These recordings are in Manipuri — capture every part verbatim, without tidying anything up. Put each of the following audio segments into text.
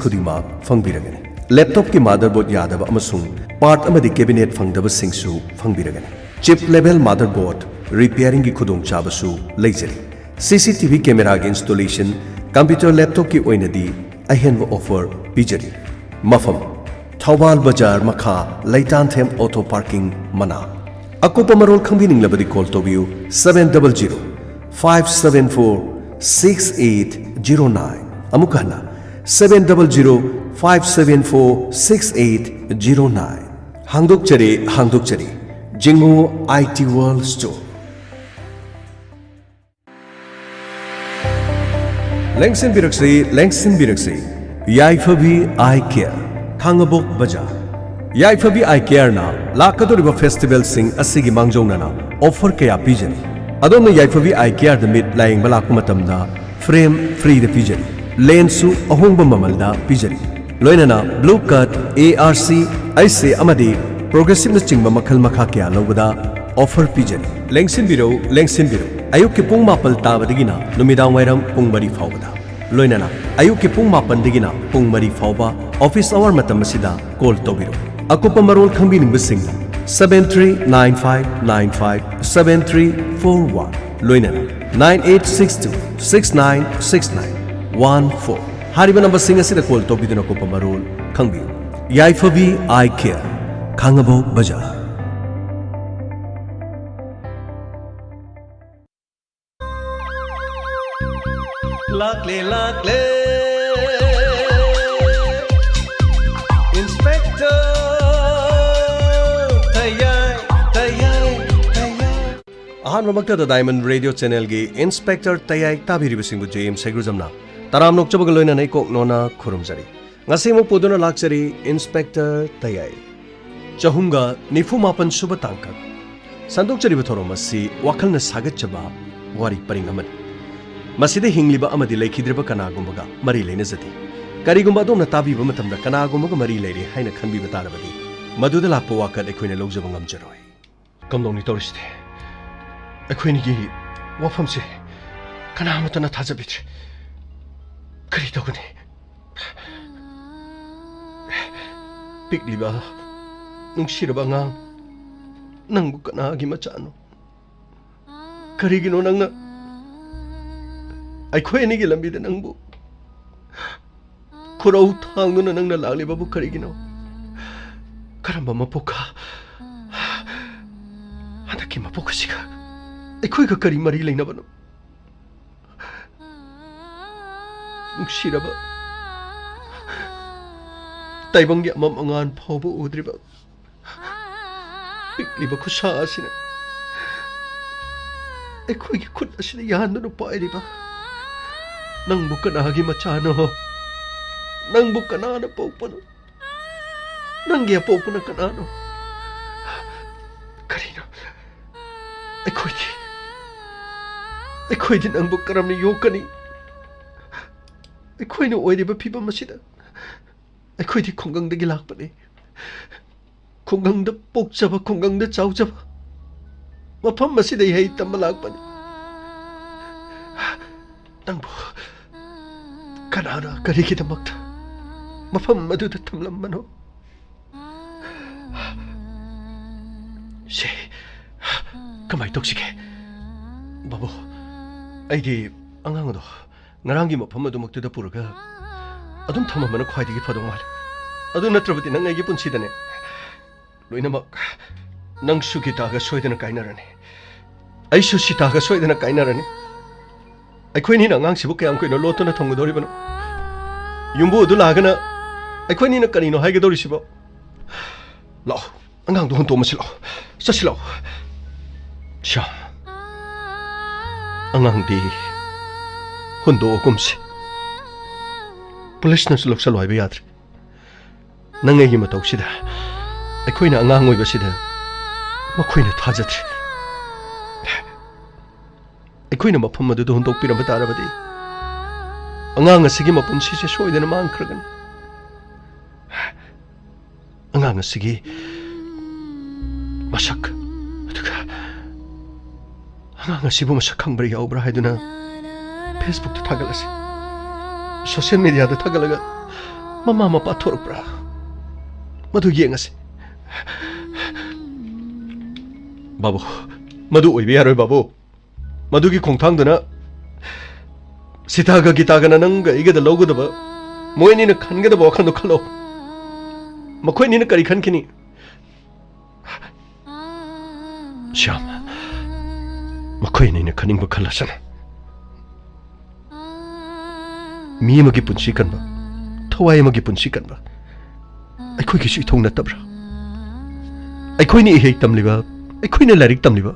ꯈꯨꯗꯤꯡꯃꯛ ꯐꯪꯕꯤꯔꯒꯅꯤ꯫ ꯂꯦꯞꯇꯣꯞꯀꯤ ꯃꯥꯗꯔꯕꯣꯔꯗ ꯌꯥꯗꯕ ꯑꯃꯁꯨꯡ ꯄꯥꯔꯠ ꯑꯃꯗꯤ ꯀꯦꯕꯤꯅꯦꯠ ꯐꯪꯗꯕꯁꯤꯡꯁꯨ ꯐꯪꯕꯤꯔꯒꯅꯤ꯫ ꯆꯤꯞ ꯂꯦꯚꯦꯜ ꯃꯥꯗꯔꯕꯣꯔꯗ ꯔꯤꯄꯤꯌꯥꯔꯤꯡꯒꯤ ꯈꯨꯗꯣꯡꯆꯥꯕꯁꯨ ꯂꯩꯖꯔꯤ꯫ ꯁꯤ ꯁꯤ ꯇꯤ ꯚꯤ ꯀꯦꯃꯦꯔꯥꯒꯤ ꯏꯟꯁꯇꯣꯂꯦꯁꯟ, ꯀꯝꯄ꯭ꯌꯨꯇꯔ ꯂꯦꯞꯇꯣꯞꯀꯤ ꯑꯣꯏꯅꯗꯤ ꯑꯍꯦꯟꯕ ꯑꯣꯐꯔ ꯄꯤꯖꯔꯤ꯫ ꯃꯐꯝ: ꯊꯧꯕꯥꯜ ꯕꯖꯥꯔ ꯃꯈꯥ, ꯂꯩꯇꯥꯟꯊꯦꯝ ꯑꯣꯇꯣ ꯄꯥꯔꯀꯤꯡ ꯃꯅꯥꯛ꯫ ꯑꯀꯨꯞꯄ ꯃꯔꯣꯜ ꯈꯪꯕꯤꯅꯤꯡꯂꯕꯗꯤ ꯀꯣꯜ ꯇꯧꯕꯤꯌꯨ, seven double zero five seven four six eight zero nine꯫ ꯑꯃꯨꯛ ꯍꯟꯅ, seven double zero five seven four six eight zero nine꯫ ꯍꯥꯡꯗꯣꯛꯆꯔꯤ, ꯍꯥꯡꯗꯣꯛꯆꯔꯤ, ꯖꯤꯡꯉꯨ ꯑꯥꯏ ꯇꯤ ꯋꯥꯔꯜꯗ ꯁ꯭ꯇꯣꯔ꯫ ꯂꯦꯡꯁꯤꯟꯕꯤꯔꯛꯁꯤ, ꯂꯦꯡꯁꯤꯟꯕꯤꯔꯛꯁꯤ꯫ ꯌꯥꯏꯐꯕꯤ ꯑꯥꯏ ꯀꯦꯌꯔ, ꯈꯥꯡꯉꯕꯣꯛ ꯕꯖꯥꯔ꯫ ꯌꯥꯏꯐꯕꯤ ꯑꯥꯏ ꯀꯦꯌꯔꯅ ꯂꯥꯛꯀꯗꯧꯔꯤꯕ ꯐꯦꯁꯇꯤꯚꯦꯜꯁꯤꯡ ꯑꯁꯤꯒꯤ ꯃꯥꯡꯖꯧꯅꯅ ꯑꯣꯐꯔ ꯀꯌꯥ ꯄꯤꯖꯔꯤ꯫ ꯑꯗꯣꯝꯅ ꯌꯥꯏꯐꯕꯤ ꯑꯥꯏ ꯀꯦꯌꯔꯗ ꯃꯤꯠ ꯂꯥꯌꯦꯡꯕ ꯂꯥꯛꯄ ꯃꯇꯝꯗ ꯐ꯭ꯔꯦꯝ ꯐ꯭ꯔꯤꯗ ꯄꯤꯖꯔꯤ꯫ ꯂꯦꯟꯁꯁꯨ ꯑꯍꯣꯡꯕ ꯃꯃꯜꯗ ꯄꯤꯖꯔꯤ꯫ ꯂꯣꯏꯅꯅ blue cut, A R C, ꯑꯩꯁ ꯑꯦ ꯑꯃꯗꯤ ꯄ꯭ꯔꯣꯒ꯭ꯔꯦꯁꯤꯞꯅꯆꯤꯡꯕ ꯃꯈꯜ ꯃꯈꯥ ꯀꯌꯥ ꯂꯧꯕꯗ ꯑꯣꯐꯔ ꯄꯤꯖꯔꯤ꯫ ꯂꯦꯡꯁꯤꯟꯕꯤꯔꯧ, ꯂꯦꯡꯁꯤꯟꯕꯤꯔꯧ꯫ ꯑꯌꯨꯛꯀꯤ ꯄꯨꯡ ꯃꯥꯄꯜ ꯇꯥꯕꯗꯒꯤꯅ ꯅꯨꯃꯤꯗꯥꯡ ꯋꯥꯏꯔꯝ ꯄꯨꯡ ꯃꯔꯤ ꯐꯥꯎꯕꯗ꯫ ꯂꯣꯏꯅꯅ ꯑꯌꯨꯛꯀꯤ ꯄꯨꯡ ꯃꯥꯄꯟꯗꯒꯤꯅ ꯄꯨꯡ ꯃꯔꯤ ꯐꯥꯎꯕ ꯑꯣꯐꯤꯁ ꯑꯋꯥꯔ ꯃꯇꯝ ꯑꯁꯤꯗ ꯀꯣꯜ ꯇꯧꯕꯤꯔꯧ꯫ ꯑꯀꯨꯞꯄ ꯃꯔꯣꯜ ꯈꯪꯕꯤꯅꯤꯡꯕꯁꯤꯡꯅ seven three nine five nine five seven three four one, ꯂꯣꯏꯅꯅ nine eight six two six nine six nine one four ꯍꯥꯏꯔꯤꯕ ꯅꯝꯕꯔꯁꯤꯡ ꯑꯁꯤꯗ ꯀꯣꯜ ꯇꯧꯕꯤꯗꯨꯅ ꯑꯀꯨꯞꯄ ꯃꯔꯣꯜ ꯈꯪꯕꯤꯌꯨ꯫ ꯌꯥꯏꯐꯕꯤ ꯑꯥꯏ ꯀꯦꯌꯔ, ꯈꯥꯡꯉꯕꯣꯛ ꯕꯖꯥꯔ꯫ ꯂꯥꯛꯂꯦ, ꯂꯥꯛꯂꯦ, ꯏꯟꯁꯄꯦꯛꯇꯔ ꯇꯌꯥꯏ, ꯇꯌꯥꯏ, ꯇꯌꯥꯏ꯫ ꯑꯍꯥꯟꯕꯃꯛꯇꯗ ꯗꯥꯏꯃꯟ ꯔꯦꯗꯤꯑꯣ ꯆꯦꯅꯦꯜꯒꯤ ꯏꯟꯁꯄꯦꯛꯇꯔ ꯇꯌꯥꯏ ꯇꯥꯕꯤꯔꯤꯕꯁꯤꯡꯕꯨ ꯖꯦ ꯑꯦꯝ ꯁꯩꯒ꯭ꯔꯨꯖꯝꯅ ꯇꯔꯥꯝꯅ ꯑꯣꯛꯆꯕꯒ ꯂꯣꯏꯅꯅ ꯏꯀꯣꯛ ꯅꯣꯟꯅ ꯈꯨꯔꯨꯝꯖꯔꯤ꯫ ꯉꯁꯤ ꯑꯃꯨꯛ ꯄꯨꯗꯨꯅ ꯂꯥꯛꯆꯔꯤ ꯏꯟꯁꯄꯦꯛꯇꯔ ꯇꯌꯥꯏ꯫ ꯆꯍꯨꯝꯒ ꯅꯤꯐꯨ ꯃꯥꯄꯟ ꯁꯨꯕ ꯇꯥꯡꯀꯛ꯫ ꯁꯟꯗꯣꯛꯆꯔꯤꯕ ꯊꯧꯔꯝ ꯑꯁꯤ ꯋꯥꯈꯜꯅ ꯁꯥꯒꯠꯆꯕ ꯋꯥꯔꯤ ꯄꯔꯤꯡ ꯑꯃꯅꯤ꯫ ꯃꯁꯤꯗ ꯍꯤꯡꯂꯤꯕ ꯑꯃꯗꯤ ꯂꯩꯈꯤꯗ꯭ꯔꯤꯕ ꯀꯅꯥꯒꯨꯝꯕꯒ ꯃꯔꯤ ꯂꯩꯅꯖꯗꯦ꯫ ꯀꯔꯤꯒꯨꯝꯕ ꯑꯗꯣꯝꯅ ꯇꯥꯕꯤꯕ ꯃꯇꯝꯗ ꯀꯅꯥꯒꯨꯝꯕꯒ ꯃꯔꯤ ꯂꯩꯔꯦ ꯍꯥꯏꯅ ꯈꯟꯕꯤꯕ ꯇꯥꯔꯕꯗꯤ, ꯃꯗꯨꯗ ꯂꯥꯛꯄ ꯋꯥꯀꯠ ꯑꯩꯈꯣꯏꯅ ꯂꯧꯖꯕ ꯉꯝꯖꯔꯣꯏ꯫ ꯀꯝꯗꯧꯅꯤ ꯇꯧꯔꯤꯁꯤꯗꯤ? ꯑꯩꯈꯣꯏꯅꯤꯒꯤ ꯋꯥꯐꯝꯁꯦ ꯀꯅꯥ ꯑꯃꯠꯇꯅ ꯊꯥꯖꯕꯤꯗ꯭ꯔꯦ꯫ ꯀꯔꯤ ꯇꯧꯒꯅꯤ? ꯄꯤꯛꯂꯤꯕ, ꯅꯨꯡꯁꯤꯔꯕ ꯑꯉꯥꯡ, ꯅꯪꯕꯨ ꯀꯅꯥꯒꯤ ꯃꯆꯥꯅꯣ? ꯀꯔꯤꯒꯤꯅꯣ ꯅꯪꯅ ꯑꯩꯈꯣꯏ ꯑꯅꯤꯒꯤ ꯂꯝꯕꯤꯗ ꯅꯪꯕꯨ ꯈꯨꯔꯧ ꯊꯥꯡꯗꯨꯅ ꯅꯪꯅ ꯂꯥꯛꯂꯤꯕꯕꯨ ꯀꯔꯤꯒꯤꯅꯣ? ꯀꯔꯝꯕ ꯃꯄꯣꯛꯀ? ꯍꯟꯗꯛꯀꯤ ꯃꯄꯣꯛ ꯑꯁꯤꯒ ꯑꯩꯈꯣꯏꯒ ꯀꯔꯤ ꯃꯔꯤ ꯂꯩꯅꯕꯅꯣ? ꯅꯨꯡꯁꯤꯔꯕ, ꯇꯥꯏꯕꯪꯒꯤ ꯑꯃꯝ ꯑꯉꯥꯟ ꯐꯥꯎꯕ ꯎꯗ꯭ꯔꯤꯕ ꯄꯤꯛꯂꯤꯕ ꯈꯨꯠꯁꯥ ꯑꯁꯤꯅ ꯑꯩꯈꯣꯏꯒꯤ ꯈꯨꯠ ꯑꯁꯤꯗ ꯌꯥꯟꯗꯨꯅ ꯄꯥꯏꯔꯤꯕ ꯅꯪꯕꯨ ꯀꯅꯥꯒꯤ ꯃꯆꯥꯅꯣ? ꯅꯪꯕꯨ ꯀꯅꯥꯅ ꯄꯣꯛꯄꯅꯣ? ꯅꯪꯒꯤ ꯑꯄꯣꯛꯄꯅ ꯀꯅꯥꯅꯣ? ꯀꯔꯤꯅꯣ? ꯑꯩꯈꯣꯏꯗꯤ, ꯑꯩꯈꯣꯏꯗꯤ ꯅꯪꯕꯨ ꯀꯔꯝꯅ ꯌꯣꯛꯀꯅꯤ? ꯑꯩꯈꯣꯏꯅ ꯑꯣꯏꯔꯤꯕ ꯐꯤꯕꯝ ꯑꯁꯤꯗ ꯑꯩꯈꯣꯏꯗꯤ ꯈꯨꯡꯒꯪꯗꯒꯤ ꯂꯥꯛꯄꯅꯤ꯫ ꯈꯨꯡꯒꯪꯗ ꯄꯣꯛꯆꯕ, ꯈꯨꯡꯒꯪꯗ ꯆꯥꯎꯖꯕ, ꯃꯐꯝ ꯑꯁꯤꯗ ꯏꯍꯩ ꯇꯝꯕ ꯂꯥꯛꯄꯅꯤ꯫ ꯅꯪꯕꯨ ꯀꯅꯥꯅ ꯀꯔꯤꯒꯤꯗꯃꯛꯇ ꯃꯐꯝ ꯑꯗꯨꯗ ꯊꯝꯂꯝꯕꯅꯣ? ꯁꯦ, ꯀꯃꯥꯏꯅ ꯇꯧꯁꯤꯒꯦ? ꯕꯥꯕꯨ, ꯑꯩꯗꯤ ꯑꯉꯥꯡꯗꯣ ꯉꯔꯥꯡꯒꯤ ꯃꯐꯝ ꯑꯗꯨꯃꯛꯇꯨꯗ ꯄꯨꯔꯒ ꯑꯗꯨꯝ ꯊꯝꯃꯝꯕꯅ ꯈ꯭ꯋꯥꯏꯗꯒꯤ ꯐꯗꯧ ꯃꯥꯜꯂꯦ꯫ ꯑꯗꯨ ꯅꯠꯇ꯭ꯔꯕꯗꯤ ꯅꯪ ꯑꯩꯒꯤ ꯄꯨꯟꯁꯤꯗꯅꯦ, ꯂꯣꯏꯅꯃꯛ, ꯅꯪꯁꯨ ꯒꯤꯇꯥꯒ ꯁꯣꯏꯗꯅ ꯀꯥꯏꯅꯔꯅꯤ, ꯑꯩꯁꯨ ꯁꯤꯇꯥꯒ ꯁꯣꯏꯗꯅ ꯀꯥꯏꯅꯔꯅꯤ꯫ ꯑꯩꯈꯣꯏꯅꯤꯅ ꯑꯉꯥꯡꯁꯤꯕꯨ ꯀꯌꯥꯝ ꯀꯨꯏꯅ ꯂꯣꯠꯇꯨꯅ ꯊꯝꯒꯗꯧꯔꯤꯕꯅꯣ? ꯌꯨꯝꯕꯨ ꯑꯗꯨ ꯂꯥꯛꯑꯒꯅ ꯑꯩꯈꯣꯏꯅꯤꯅ ꯀꯔꯤꯅꯣ ꯍꯥꯏꯒꯗꯧꯔꯤꯁꯤꯕꯣ? ꯂꯥꯛꯑꯣ, ꯑꯉꯥꯡꯗꯣ ꯍꯨꯟꯇꯣꯛꯑꯝꯃꯁꯤ ꯂꯥꯛꯑꯣ, ꯆꯠꯁꯤ ꯂꯥꯛꯑꯣ꯫ ꯁ꯭ꯌꯥꯝ, ꯑꯉꯥꯡꯗꯤ ꯍꯨꯟꯗꯣꯛꯑꯒꯨꯝꯁꯤ꯫ ꯄꯨꯂꯤꯁꯅꯁꯨ ꯂꯧꯁꯜꯂꯣ ꯍꯥꯏꯕ ꯌꯥꯗ꯭ꯔꯦ꯫ ꯅꯪ ꯑꯩꯒꯤ ꯃꯇꯧꯁꯤꯗ, ꯑꯩꯈꯣꯏꯅ ꯑꯉꯥꯡ ꯑꯣꯏꯕꯁꯤꯗ ꯃꯈꯣꯏꯅ ꯊꯥꯖꯗ꯭ꯔꯦ꯫ ꯑꯩꯈꯣꯏꯅ ꯃꯐꯝ ꯑꯗꯨꯗ ꯍꯨꯟꯗꯣꯛꯄꯤꯔꯝꯕ ꯇꯥꯔꯕꯗꯤ ꯑꯉꯥꯡ ꯑꯁꯤꯒꯤ ꯃꯄꯨꯟꯁꯤꯁꯦ ꯁꯣꯏꯗꯅ ꯃꯥꯡꯈ꯭ꯔꯒꯅꯤ꯫ ꯑꯉꯥꯡ ꯑꯁꯤꯒꯤ ꯃꯁꯛ, ꯑꯗꯨꯒ ꯑꯉꯥꯡ ꯑꯁꯤꯕꯨ ꯃꯁꯛ ꯈꯪꯕ꯭ꯔꯥ ꯌꯥꯎꯕ꯭ꯔꯥ ꯍꯥꯏꯗꯨꯅ Facebookꯇ ꯊꯥꯒꯠꯂꯁꯤ꯫ Social mediaꯗ ꯊꯥꯒꯠꯂꯒ ꯃꯃꯥ ꯃꯄꯥ ꯊꯣꯔꯛꯄ꯭ꯔꯥ? ꯃꯗꯨ ꯌꯦꯡꯉꯁꯤ꯫ ꯕꯥꯕꯨ, ꯃꯗꯨ ꯑꯣꯏꯕ ꯌꯥꯔꯣꯏ ꯕꯥꯕꯨ꯫ ꯃꯗꯨꯒꯤ ꯈꯣꯡꯊꯥꯡꯗꯨꯅ ꯁꯤꯇꯥꯒ ꯒꯤꯇꯥꯒꯅ ꯅꯪꯒ ꯑꯩꯒꯗ ꯂꯧꯒꯗꯕ, ꯃꯣꯏ ꯑꯅꯤꯅ ꯈꯟꯒꯗꯕ ꯋꯥꯈꯜꯗꯣ ꯈꯜꯂꯣ꯫ ꯃꯈꯣꯏ ꯑꯅꯤꯅ ꯀꯔꯤ ꯈꯟꯈꯤꯅꯤ? ꯁ꯭ꯌꯥꯝ, ꯃꯈꯣꯏ ꯑꯅꯤꯅ ꯈꯟꯅꯤꯡꯕ ꯈꯜꯂꯁꯅꯨ꯫ ꯃꯤ ꯑꯃꯒꯤ ꯄꯨꯟꯁꯤ ꯀꯟꯕ, ꯊꯋꯥꯏ ꯑꯃꯒꯤ ꯄꯨꯟꯁꯤ ꯀꯟꯕ ꯑꯩꯈꯣꯏꯒꯤꯁꯨ ꯏꯊꯧ ꯅꯠꯇꯕ꯭ꯔꯥ? ꯑꯩꯈꯣꯏꯅ ꯏꯍꯩ ꯇꯝꯂꯤꯕ, ꯑꯩꯈꯣꯏꯅ ꯂꯥꯏꯔꯤꯛ ꯇꯝꯂꯤꯕ,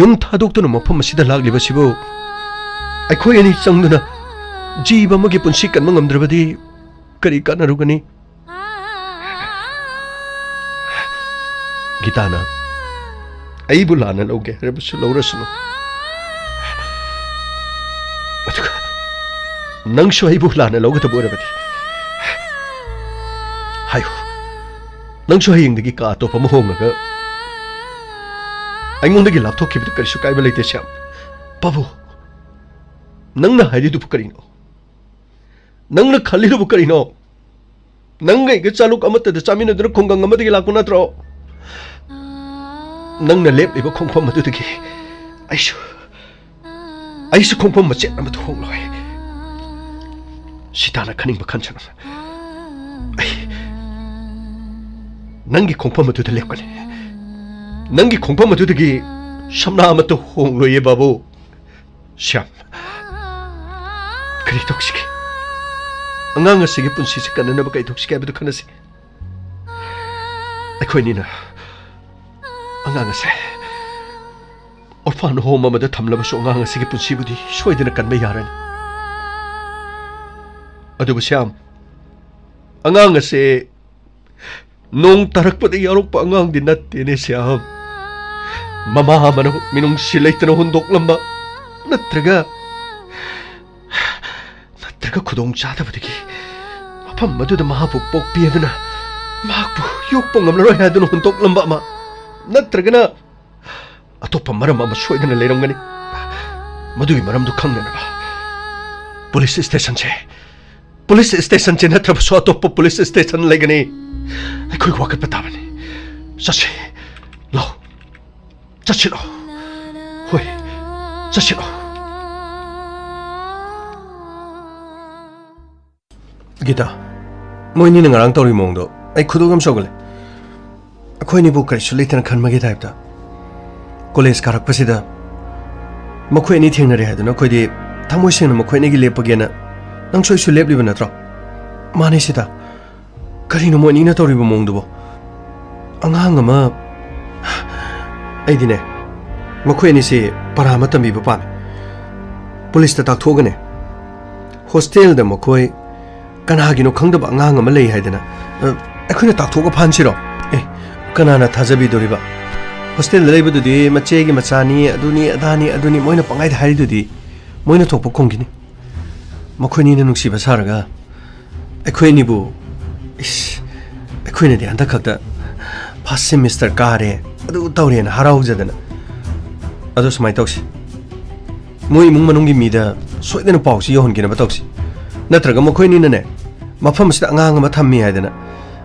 ꯌꯨꯝ ꯊꯥꯗꯣꯛꯇꯨꯅ ꯃꯐꯝ ꯑꯁꯤꯗ ꯂꯥꯛꯂꯤꯕꯁꯤꯕꯨ ꯑꯩꯈꯣꯏ ꯑꯅꯤ ꯆꯪꯗꯨꯅ ꯖꯤꯕ ꯑꯃꯒꯤ ꯄꯨꯟꯁꯤ ꯀꯟꯕ ꯉꯝꯗ꯭ꯔꯕꯗꯤ ꯀꯔꯤ ꯀꯥꯟꯅꯔꯨꯒꯅꯤ? ꯒꯤꯇꯥꯅ ꯑꯩꯕꯨ ꯂꯥꯟꯅ ꯂꯧꯒꯦ ꯍꯥꯏꯔꯕꯁꯨ ꯂꯧꯔꯁꯅꯨ꯫ ꯑꯗꯨꯒ ꯅꯪꯁꯨ ꯑꯩꯕꯨ ꯂꯥꯟꯅ ꯂꯧꯒꯗꯕ ꯑꯣꯏꯔꯕꯗꯤ ꯍꯥꯏꯌꯨ꯫ ꯅꯪꯁꯨ ꯍꯌꯦꯡꯗꯒꯤ ꯀꯥ ꯑꯇꯣꯞꯄ ꯑꯃ ꯍꯣꯡꯉꯒ ꯑꯩꯉꯣꯟꯗꯒꯤ ꯂꯥꯞꯊꯣꯛꯈꯤꯕꯗ ꯀꯔꯤꯁꯨ ꯀꯥꯏꯕ ꯂꯩꯇꯦ, ꯁ꯭ꯌꯥꯝ꯫ ꯕꯥꯕꯨ, ꯅꯪꯅ ꯍꯥꯏꯔꯤꯗꯨꯕꯨ ꯀꯔꯤꯅꯣ? ꯅꯪꯅ ꯈꯜꯂꯤꯗꯨꯕꯨ ꯀꯔꯤꯅꯣ? ꯅꯪꯒ ꯑꯩꯒ ꯆꯥꯂꯨꯛ ꯑꯃꯠꯇꯗ ꯆꯥꯃꯤꯟꯅꯗꯨꯅ ꯈꯨꯡꯒꯪ ꯑꯃꯗꯒꯤ ꯂꯥꯛꯄ ꯅꯠꯇ꯭ꯔꯣ? ꯅꯪꯅ ꯂꯦꯞꯂꯤꯕ ꯈꯣꯡꯐꯝ ꯑꯗꯨꯗꯒꯤ ꯑꯩꯁꯨ, ꯑꯩꯁꯨ ꯈꯣꯡꯐꯝ ꯃꯆꯦꯠ ꯑꯃꯠꯇ ꯍꯣꯡꯂꯣꯏ꯫ ꯁꯤꯇꯥꯅ ꯈꯟꯅꯤꯡꯕ ꯈꯟꯁꯅꯨ꯫ ꯑꯩ ꯅꯪꯒꯤ ꯈꯣꯡꯐꯝ ꯑꯗꯨꯗ ꯂꯦꯞꯀꯅꯤ꯫ ꯅꯪꯒꯤ ꯈꯣꯡꯐꯝ ꯑꯗꯨꯗꯒꯤ ꯁꯝꯅꯥ ꯑꯃꯠꯇ ꯍꯣꯡꯂꯣꯏꯌꯦ ꯕꯥꯕꯨ꯫ ꯁ꯭ꯌꯥꯝ, ꯀꯔꯤ ꯇꯧꯁꯤꯒꯦ? ꯑꯉꯥꯡ ꯑꯁꯤꯒꯤ ꯄꯨꯟꯁꯤꯁꯦ ꯀꯟꯅꯅꯕ ꯀꯔꯤ ꯇꯧꯁꯤꯒꯦ ꯍꯥꯏꯕꯗꯨ ꯈꯟꯅꯁꯤ꯫ ꯑꯩꯈꯣꯏꯅꯤꯅ ꯑꯉꯥꯡ ꯑꯁꯦ orphan home ꯑꯃꯗ ꯊꯝꯂꯕꯁꯨ ꯑꯉꯥꯡ ꯑꯁꯤꯒꯤ ꯄꯨꯟꯁꯤꯕꯨꯗꯤ ꯁꯣꯏꯗꯅ ꯀꯟꯕ ꯌꯥꯔꯅꯤ꯫ ꯑꯗꯨꯕꯨ ꯁ꯭ꯌꯥꯝ, ꯑꯉꯥꯡ ꯑꯁꯦ ꯅꯣꯡ ꯇꯥꯔꯛꯄꯗ ꯌꯥꯎꯔꯛꯄ ꯑꯉꯥꯡꯗꯤ ꯅꯠꯇꯦꯅꯦ ꯁ꯭ꯌꯥꯝ꯫ ꯃꯃꯥ ꯑꯃꯅ ꯃꯤꯅꯨꯡꯁꯤ ꯂꯩꯇꯅ ꯍꯨꯟꯗꯣꯛꯂꯝꯕ, ꯅꯠꯇ꯭ꯔꯒ, ꯅꯠꯇ꯭ꯔꯒ ꯈꯨꯗꯣꯡ ꯆꯥꯗꯕꯗꯒꯤ ꯃꯐꯝ ꯑꯗꯨꯗ ꯃꯍꯥꯛꯄꯨ ꯄꯣꯛꯄꯤ ꯑꯗꯨꯅ ꯃꯍꯥꯛꯄꯨ ꯌꯣꯛꯄ ꯉꯝꯂꯔꯣꯏ ꯍꯥꯏꯗꯨꯅ ꯍꯨꯟꯗꯣꯛꯂꯝꯕ ꯑꯃ, ꯅꯠꯇ꯭ꯔꯒꯅ ꯑꯇꯣꯞꯄ ꯃꯔꯝ ꯑꯃ ꯁꯣꯏꯗꯅ ꯂꯩꯔꯝꯒꯅꯤ꯫ ꯃꯗꯨꯒꯤ ꯃꯔꯝꯗꯨ ꯈꯪꯅꯅꯕ ꯄꯨꯂꯤꯁ ꯁ꯭ꯇꯦꯁꯟꯁꯦ, ꯄꯨꯂꯤꯁ ꯁ꯭ꯇꯦꯁꯟꯁꯦ ꯅꯠꯇ꯭ꯔꯕꯁꯨ ꯑꯇꯣꯞꯄ ꯄꯨꯂꯤꯁ ꯁ꯭ꯇꯦꯁꯟ ꯂꯩꯒꯅꯤ꯫ ꯑꯩꯈꯣꯏ ꯋꯥꯀꯠꯄ ꯇꯥꯕꯅꯤ꯫ ꯆꯠꯁꯦ꯫ ꯂꯥꯎ꯫ ꯆꯠꯁꯤꯂꯣ꯫ ꯍꯣꯏ꯫ ꯆꯠꯁꯤꯂꯣ꯫ ꯒꯤꯇꯥ, ꯃꯣꯏꯅꯤꯅ ꯉꯔꯥꯡ ꯇꯧꯔꯤ ꯃꯑꯣꯡꯗꯣ ꯑꯩ ꯈꯨꯗꯣꯛ ꯌꯥꯝ ꯁꯧꯒꯠꯂꯦ꯫ ꯑꯩꯈꯣꯏꯅꯤꯕꯨ ꯀꯔꯤꯁꯨ ꯂꯩꯇꯅ ꯈꯟꯕꯒꯤ ꯇꯥꯏꯞꯇ꯫ ꯀꯣꯂꯦꯖ ꯀꯥꯔꯛꯄꯁꯤꯗ ꯃꯈꯣꯏ ꯑꯅꯤ ꯊꯦꯡꯅꯔꯦ ꯍꯥꯏꯗꯨꯅ ꯑꯩꯈꯣꯏꯗꯤ ꯊꯃꯣꯏ ꯁꯦꯡꯅ ꯃꯈꯣꯏ ꯑꯅꯤꯒꯤ ꯂꯦꯞꯄꯒꯦꯅ ꯅꯪꯁꯨ ꯑꯩꯁꯨ ꯂꯦꯞꯂꯤꯕ ꯅꯠꯇ꯭ꯔꯣ? ꯃꯥꯅꯦ ꯁꯤꯗ꯫ ꯀꯔꯤꯅꯣ ꯃꯣꯏ ꯑꯅꯤꯅ ꯇꯧꯔꯤꯕ ꯃꯑꯣꯡꯗꯨꯕꯣ? ꯑꯉꯥꯡ ꯑꯃ, ꯑꯩꯗꯤꯅꯦ, ꯃꯈꯣꯏ ꯑꯅꯤꯁꯦ ꯄꯔꯥ ꯑꯃ ꯇꯝꯕꯤꯕ ꯄꯥꯝꯃꯦ꯫ ꯄꯨꯂꯤꯁꯇ ꯇꯥꯛꯊꯣꯛꯑꯒꯅꯦ, ꯍꯣꯁꯇꯦꯜꯗ ꯃꯈꯣꯏ ꯀꯅꯥꯒꯤꯅꯣ ꯈꯪꯗꯕ ꯑꯉꯥꯡ ꯑꯃ ꯂꯩ ꯍꯥꯏꯗꯅ, ꯑ, ꯑꯩꯈꯣꯏꯅ ꯇꯥꯛꯊꯣꯛꯑꯒ ꯐꯥꯍꯟꯁꯤꯔꯣ? ꯑꯦ, ꯀꯅꯥꯅ ꯊꯥꯖꯕꯤꯗꯣꯔꯤꯕ? ꯍꯣꯁꯇꯦꯜꯗ ꯂꯩꯕꯗꯨꯗꯤ ꯃꯆꯦꯒꯤ ꯃꯆꯥꯅꯤ, ꯑꯗꯨꯅꯤ, ꯑꯗꯥꯅꯤ, ꯑꯗꯨꯅꯤ, ꯃꯣꯏꯅ ꯄꯪꯍꯥꯏꯗ ꯍꯥꯏꯔꯤꯗꯨꯗꯤ꯫ ꯃꯣꯏꯅ ꯊꯣꯛꯄ ꯈꯨꯝꯈꯤꯅꯤ꯫ ꯃꯈꯣꯏꯅꯤꯅ ꯅꯨꯡꯁꯤꯕ ꯁꯥꯔꯒ ꯑꯩꯈꯣꯏ ꯑꯅꯤꯕꯨ, ꯏꯁ, ꯑꯩꯈꯣꯏꯅꯗꯤ ꯍꯟꯗꯛ ꯈꯛꯇ first semester ꯀꯥꯔꯦ, ꯑꯗꯨ ꯇꯧꯔꯦꯅ ꯍꯔꯥꯎꯖꯗꯅ꯫ ꯑꯗꯣ ꯁꯨꯃꯥꯏꯅ ꯇꯧꯁꯤ, ꯃꯣꯏ ꯏꯃꯨꯡ ꯃꯅꯨꯡꯒꯤ ꯃꯤꯗ ꯁꯣꯏꯗꯅ ꯄꯥꯎꯁꯤ ꯌꯧꯍꯟꯈꯤꯅꯕ ꯇꯧꯁꯤ꯫ ꯅꯠꯇ꯭ꯔꯒ ꯃꯈꯣꯏ ꯑꯅꯤꯅꯅꯦ, ꯃꯐꯝ ꯑꯁꯤꯗ ꯑꯉꯥꯡ ꯑꯃ ꯊꯝꯃꯤ ꯍꯥꯏꯗꯅ,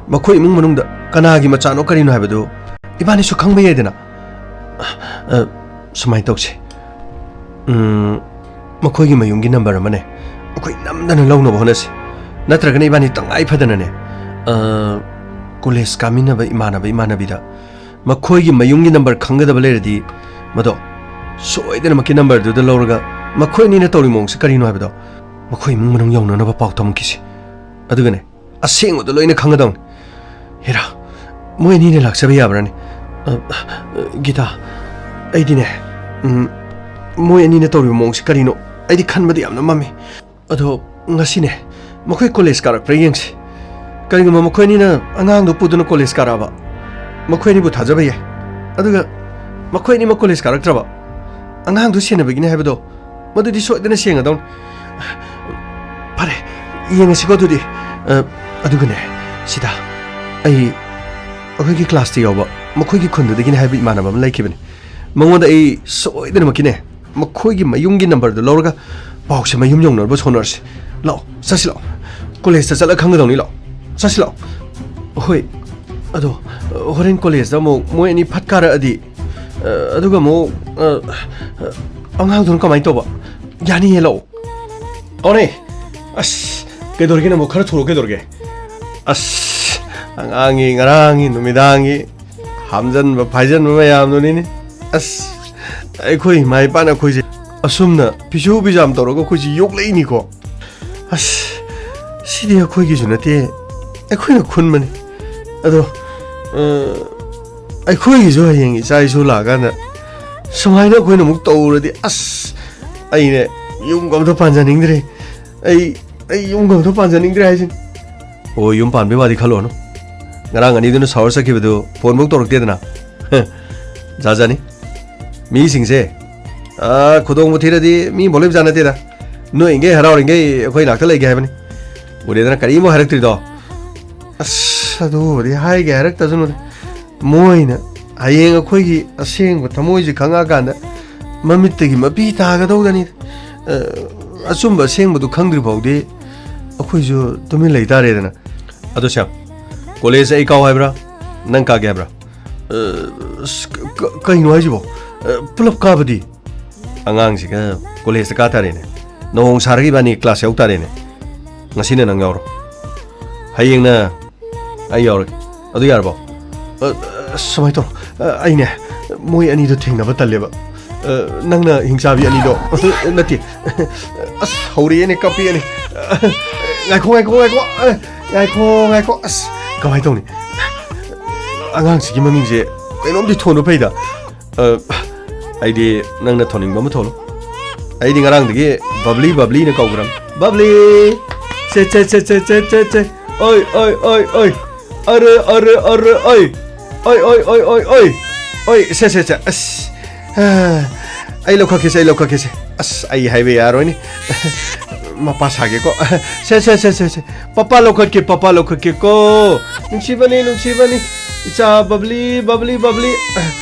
ꯃꯈꯣꯏ ꯏꯃꯨꯡ ꯃꯅꯨꯡꯗ ꯀꯅꯥꯒꯤ ꯃꯆꯥꯅꯣ ꯀꯔꯤꯅꯣ ꯍꯥꯏꯕꯗꯨ ꯏꯕꯥꯅꯤꯁꯨ ꯈꯪꯕ ꯌꯥꯏꯗꯅ꯫ ꯑ, ꯁꯨꯃꯥꯏꯅ ꯇꯧꯁꯦ꯫ ꯎꯝ, ꯃꯈꯣꯏꯒꯤ ꯃꯌꯨꯝꯒꯤ ꯅꯝꯕꯔ ꯑꯃꯅꯦ, ꯑꯩꯈꯣꯏ ꯅꯝꯗꯅ ꯂꯧꯅꯕ ꯍꯣꯠꯅꯁꯤ꯫ ꯅꯠꯇ꯭ꯔꯒꯅ ꯏꯕꯥꯅꯤ ꯇꯉꯥꯏ ꯐꯗꯅꯅꯦ, ꯑ, ꯀꯣꯂꯦꯖ ꯀꯥꯃꯤꯟꯅꯕ ꯏꯃꯥꯟꯅꯕ ꯏꯃꯥꯟꯅꯕꯤꯗ ꯃꯈꯣꯏꯒꯤ ꯃꯌꯨꯝꯒꯤ ꯅꯝꯕꯔ ꯈꯪꯒꯗꯕ ꯂꯩꯔꯗꯤ, ꯃꯗꯣ ꯁꯣꯏꯗꯅꯃꯛꯀꯤ ꯅꯝꯕꯔꯗꯨꯗ ꯂꯧꯔꯒ ꯃꯈꯣꯏ ꯑꯅꯤꯅ ꯇꯧꯔꯤ ꯃꯑꯣꯡꯁꯦ ꯀꯔꯤꯅꯣ ꯍꯥꯏꯕꯗꯣ ꯃꯈꯣꯏ ꯏꯃꯨꯡ ꯃꯅꯨꯡ ꯌꯧꯅꯅꯕ ꯄꯥꯎ ꯇꯝꯈꯤꯁꯤ꯫ ꯑꯗꯨꯒꯅꯦ, ꯑꯁꯦꯡꯕꯗꯣ ꯂꯣꯏꯅ ꯈꯪꯒꯗꯧꯅꯤ꯫ ꯍꯦꯔꯥ, ꯃꯣꯏ ꯑꯅꯤꯅ ꯂꯥꯛꯆꯕ ꯌꯥꯕ꯭ꯔꯥꯅꯦ? ꯑ, ꯑ, ꯒꯤꯇꯥ, ꯑꯩꯗꯤꯅꯦ, ꯎꯝ, ꯃꯣꯏ ꯑꯅꯤꯅ ꯇꯧꯔꯤꯕ ꯃꯑꯣꯡꯁꯦ ꯀꯔꯤꯅꯣ? ꯑꯩꯗꯤ ꯈꯟꯕꯗ ꯌꯥꯝꯅ ꯃꯝꯃꯤ꯫ ꯑꯗꯣ ꯉꯁꯤꯅꯦ, ꯃꯈꯣꯏ ꯀꯣꯂꯦꯖ ꯀꯥꯔꯛꯄ꯭ꯔꯥ ꯌꯦꯡꯁꯤ꯫ ꯀꯔꯤꯒꯨꯝꯕ ꯃꯈꯣꯏ ꯑꯅꯤꯅ ꯑꯉꯥꯡꯗꯣ ꯄꯨꯗꯨꯅ ꯀꯣꯂꯦꯖ ꯀꯥꯔꯛꯑꯕ, ꯃꯈꯣꯏ ꯑꯅꯤꯕꯨ ꯊꯥꯖꯕ ꯌꯥꯏ꯫ ꯑꯗꯨꯒ ꯃꯈꯣꯏ ꯑꯅꯤꯃꯛ ꯀꯣꯂꯦꯖ ꯀꯥꯔꯛꯇ꯭ꯔꯕ, ꯑꯉꯥꯡꯗꯨ ꯁꯦꯟꯅꯕꯒꯤꯅꯦ ꯍꯥꯏꯕꯗꯣ, ꯃꯗꯨꯗꯤ ꯁꯣꯏꯗꯅ ꯁꯦꯡꯉꯗꯧꯅꯤ꯫ ꯐꯔꯦ, ꯌꯦꯡꯉꯁꯤꯀꯣ ꯑꯗꯨꯗꯤ꯫ ꯑ, ꯑꯗꯨꯒꯅꯦ, ꯁꯤꯗ ꯑꯩ ꯑꯩꯈꯣꯏꯒꯤ ꯀ꯭ꯂꯥꯁꯇ ꯌꯥꯎꯕ ꯃꯈꯣꯏꯒꯤ ꯈꯨꯟꯗꯨꯗꯒꯤꯅꯦ ꯍꯥꯏꯕ ꯏꯃꯥꯟꯅꯕ ꯑꯃ ꯂꯩꯈꯤꯕꯅꯤ꯫ ꯃꯉꯣꯟꯗ ꯑꯩ ꯁꯣꯏꯗꯅꯃꯛꯀꯤꯅꯦ ꯃꯈꯣꯏꯒꯤ ꯃꯌꯨꯝꯒꯤ ꯅꯝꯕꯔꯗꯨ ꯂꯧꯔꯒ ꯄꯥꯎꯁꯦ ꯃꯌꯨꯝ ꯌꯧꯅꯕ ꯍꯣꯠꯅꯔꯁꯤ꯫ ꯂꯥꯛꯑꯣ, ꯆꯠꯁꯤ ꯂꯥꯛꯑꯣ꯫ ꯀꯣꯂꯦꯖꯇ ꯆꯠꯂ ꯈꯪꯒꯗꯧꯅꯤ, ꯂꯥꯛꯑꯣ꯫ ꯆꯠꯁꯤ ꯂꯥꯛꯑꯣ꯫ ꯍꯣꯏ, ꯑꯗꯣ, ꯑ, ꯍꯣꯔꯦꯟ ꯀꯣꯂꯦꯖꯇ ꯑꯃꯨꯛ ꯃꯣꯏ ꯑꯅꯤ ꯐꯠ ꯀꯥꯔꯛꯑꯗꯤ, ꯑ, ꯑꯗꯨꯒ ꯑꯃꯨꯛ, ꯑ, ꯑ, ꯑꯉꯥꯡꯗꯨꯅ ꯀꯃꯥꯏꯅ ꯇꯧꯕ? ꯌꯥꯅꯤꯌꯦ, ꯂꯥꯛꯑꯣ꯫ ꯑꯣꯅꯦ, ꯑꯁ, ꯀꯩꯗꯧꯔꯒꯦ ꯅꯪꯕꯨ? ꯈꯔ ꯊꯨꯔꯣ, ꯀꯩꯗꯧꯔꯒꯦ? ꯑꯁ, ꯑꯉꯥꯡꯒꯤ ꯉꯔꯥꯡꯒꯤ ꯅꯨꯃꯤꯗꯥꯡꯒꯤ ꯍꯥꯝꯖꯟꯕ ꯐꯥꯏꯖꯟꯕ ꯃꯌꯥꯝꯗꯨꯅꯤꯅꯦ꯫ ꯑꯁ, ꯑꯩꯈꯣꯏ ꯏꯃꯥ ꯏꯄꯥꯅ ꯑꯩꯈꯣꯏꯁꯦ ꯑꯁꯨꯝꯅ ꯐꯤꯁꯨ ꯐꯤꯖꯥꯝ ꯇꯧꯔꯒ ꯑꯩꯈꯣꯏꯁꯦ ꯌꯣꯛꯂꯛꯏꯅꯤꯀꯣ꯫ ꯑꯁ, ꯁꯤꯗꯤ ꯑꯩꯈꯣꯏꯒꯤꯁꯨ ꯅꯠꯇꯦ, ꯑꯩꯈꯣꯏꯅ ꯈꯨꯟꯕꯅꯤ꯫ ꯑꯗꯣ, ꯑ, ꯑꯩꯈꯣꯏꯒꯤꯁꯨ ꯍꯌꯦꯡ ꯏꯆꯥ ꯏꯁꯨ ꯂꯥꯛꯑꯀꯥꯟꯗ ꯁꯨꯃꯥꯏꯅ ꯑꯩꯈꯣꯏꯅ ꯑꯃꯨꯛ ꯇꯧꯔꯗꯤ, ꯑꯁ, ꯑꯩꯅꯦ ꯌꯨꯝꯒ ꯑꯝꯇ ꯄꯥꯟꯖꯅꯤꯡꯗ꯭ꯔꯦ꯫ ꯑꯩ, ꯑꯩ ꯌꯨꯝꯒ ꯑꯝꯇ ꯄꯥꯟꯖꯅꯤꯡꯗ꯭ꯔꯦ ꯍꯥꯏꯁꯤꯅꯤ꯫ ꯑꯣ, ꯌꯨꯝ ꯄꯥꯟꯕꯩ ꯋꯥꯗꯤ ꯈꯜꯂꯨꯔꯅꯨ꯫ ꯉꯔꯥꯡ ꯑꯅꯤꯗꯨꯅ ꯁꯥꯎꯔ ꯆꯠꯈꯤꯕꯗꯨ ꯐꯣꯟꯐꯧ ꯇꯧꯔꯛꯇꯦꯗꯅ꯫ ꯖꯥꯠ ꯖꯥꯠꯅꯤ꯫ ꯃꯤꯁꯤꯡꯁꯦ, ꯑꯥ, ꯈꯨꯗꯣꯡꯕꯨ ꯊꯤꯔꯗꯤ ꯃꯤ ꯃꯣꯂꯦꯝ ꯆꯥꯟꯅꯗꯦꯗ꯫ ꯅꯣꯛꯏꯉꯩ ꯍꯔꯥꯎꯔꯤꯉꯩ ꯑꯩꯈꯣꯏ ꯅꯥꯛꯇ ꯂꯩꯒꯦ ꯍꯥꯏꯕꯅꯤ꯫ ꯎꯔꯦꯗꯅ ꯀꯔꯤꯝꯐꯥꯎ ꯍꯥꯏꯔꯛꯇ꯭ꯔꯤꯗꯣ꯫ ꯑꯁ, ꯑꯗꯨꯕꯨꯗꯤ ꯍꯥꯏꯒꯦ ꯍꯥꯏꯔꯛꯇꯁꯅꯨꯗ꯫ ꯃꯣꯏꯅ ꯍꯌꯦꯡ ꯑꯩꯈꯣꯏꯒꯤ ꯑꯁꯦꯡꯕ ꯊꯃꯣꯏꯁꯦ ꯈꯪꯉꯛꯑꯀꯥꯟꯗ ꯃꯃꯤꯠꯇꯒꯤ ꯃꯄꯤ ꯇꯥꯒꯗꯧꯗꯅꯤ꯫ ꯑ, ꯑꯆꯨꯝꯕ ꯑꯁꯦꯡꯕꯗꯨ ꯈꯪꯗ꯭ꯔꯤ ꯐꯥꯎꯗꯤ ꯑꯩꯈꯣꯏꯁꯨ ꯇꯨꯃꯤꯟ ꯂꯩ ꯇꯥꯔꯦꯗꯅ꯫ ꯑꯗꯣ ꯁ꯭ꯌꯥꯝ, ꯀꯣꯂꯦꯖ ꯑꯩ ꯀꯥꯎ ꯍꯥꯏꯕ꯭ꯔꯥ? ꯅꯪ ꯀꯥꯒꯦ ꯍꯥꯏꯕ꯭ꯔꯥ? ꯑ, ꯑꯁ, ꯀ-, ꯀ-, ꯀꯩꯅꯣ ꯍꯥꯏꯁꯤꯕꯣ? ꯑ, ꯄꯨꯂꯞ ꯀꯥꯕꯗꯤ? ꯑꯉꯥꯡꯁꯤꯒ ꯀꯣꯂꯦꯖꯇ ꯀꯥ ꯇꯥꯔꯦꯅꯦ꯫ ꯅꯣꯡ ꯁꯥꯔꯒ ꯏꯕꯥꯅꯤ ꯀ꯭ꯂꯥꯁ ꯌꯥꯎ ꯇꯥꯔꯦꯅꯦ꯫ ꯉꯁꯤꯅ ꯅꯪ ꯌꯥꯎꯔꯣ꯫ ꯍꯌꯦꯡꯅ ꯑꯩ ꯌꯥꯎꯔꯒꯦ꯫ ꯑꯗꯨ ꯌꯥꯔꯕꯣ? ꯑ, ꯑ, ꯁꯨꯃꯥꯏꯅ ꯇꯧꯔꯣ꯫ ꯑ, ꯑꯩꯅꯦ, ꯃꯣꯏ ꯑꯅꯤꯗꯣ ꯊꯦꯡꯅꯕ ꯇꯜꯂꯦꯕ꯫ ꯑ, ꯅꯪꯅ ꯍꯤꯡꯆꯥꯕꯤ ꯑꯅꯤꯗꯣ, ꯅꯠꯇꯦ꯫ ꯑꯁ, ꯍꯧꯔꯛꯑꯦꯅꯦ, ꯀꯞꯄꯛꯑꯦꯅꯦ꯫ ꯉꯥꯏꯈꯣ, ꯉꯥꯏꯈꯣ, ꯉꯥꯏꯈꯣ꯫ ꯑ, ꯉꯥꯏꯈꯣ, ꯉꯥꯏꯈꯣ꯫ ꯑꯁ, ꯀꯃꯥꯏꯅ ꯇꯧꯅꯤ? ꯑꯉꯥꯡꯁꯤꯒꯤ ꯃꯃꯤꯡꯁꯦ ꯀꯩꯅꯣꯝꯗꯤ ꯊꯣꯟꯕ ꯐꯩꯗ꯫ ꯑ, ꯑꯩꯗꯤ ꯅꯪꯅ ꯊꯣꯟꯅꯤꯡꯕ ꯑꯃ ꯊꯣꯜꯂꯨ꯫ ꯑꯩꯗꯤ ꯉꯔꯥꯡꯗꯒꯤ ꯕꯕ꯭ꯂꯤ, ꯕꯕ꯭ꯂꯤꯅ ꯀꯧꯈ꯭ꯔꯕ꯫ ꯕꯕ꯭ꯂꯤ! ꯁꯦ, ꯁꯦ, ꯁꯦ꯫ ꯑꯣꯏ, ꯑꯣꯏ, ꯑꯣꯏ, ꯑꯣꯏ꯫ ꯑꯔꯦ, ꯑꯔꯦ, ꯑꯔꯦ, ꯑꯣꯏ꯫ ꯑꯣꯏ, ꯑꯣꯏ, ꯑꯣꯏ, ꯑꯣꯏ, ꯑꯣꯏ꯫ ꯑꯣꯏ, ꯁꯦ, ꯁꯦ, ꯁꯦ꯫ ꯑꯁ꯫ ꯑ, ꯑꯩ ꯂꯧꯈꯠꯀꯦꯁꯦ, ꯑꯩ ꯂꯧꯈꯠꯀꯦꯁꯦ꯫ ꯑꯁ, ꯑꯩ ꯍꯥꯏꯕ ꯌꯥꯔꯣꯏꯅꯦ꯫ ꯃꯄꯥ ꯁꯥꯒꯦꯀꯣ꯫ ꯁꯦ, ꯁꯦ, ꯁꯦ, ꯁꯦ, ꯁꯦ꯫ Papa ꯂꯧꯈꯠꯀꯦ, papa ꯂꯧꯈꯠꯀꯦꯀꯣ꯫ ꯅꯨꯡꯁꯤꯕꯅꯤ, ꯅꯨꯡꯁꯤꯕꯅꯤ꯫ ꯏꯆꯥ ꯕꯕ꯭ꯂꯤ, ꯕꯕ꯭ꯂꯤ, ꯕꯕ꯭ꯂꯤ꯫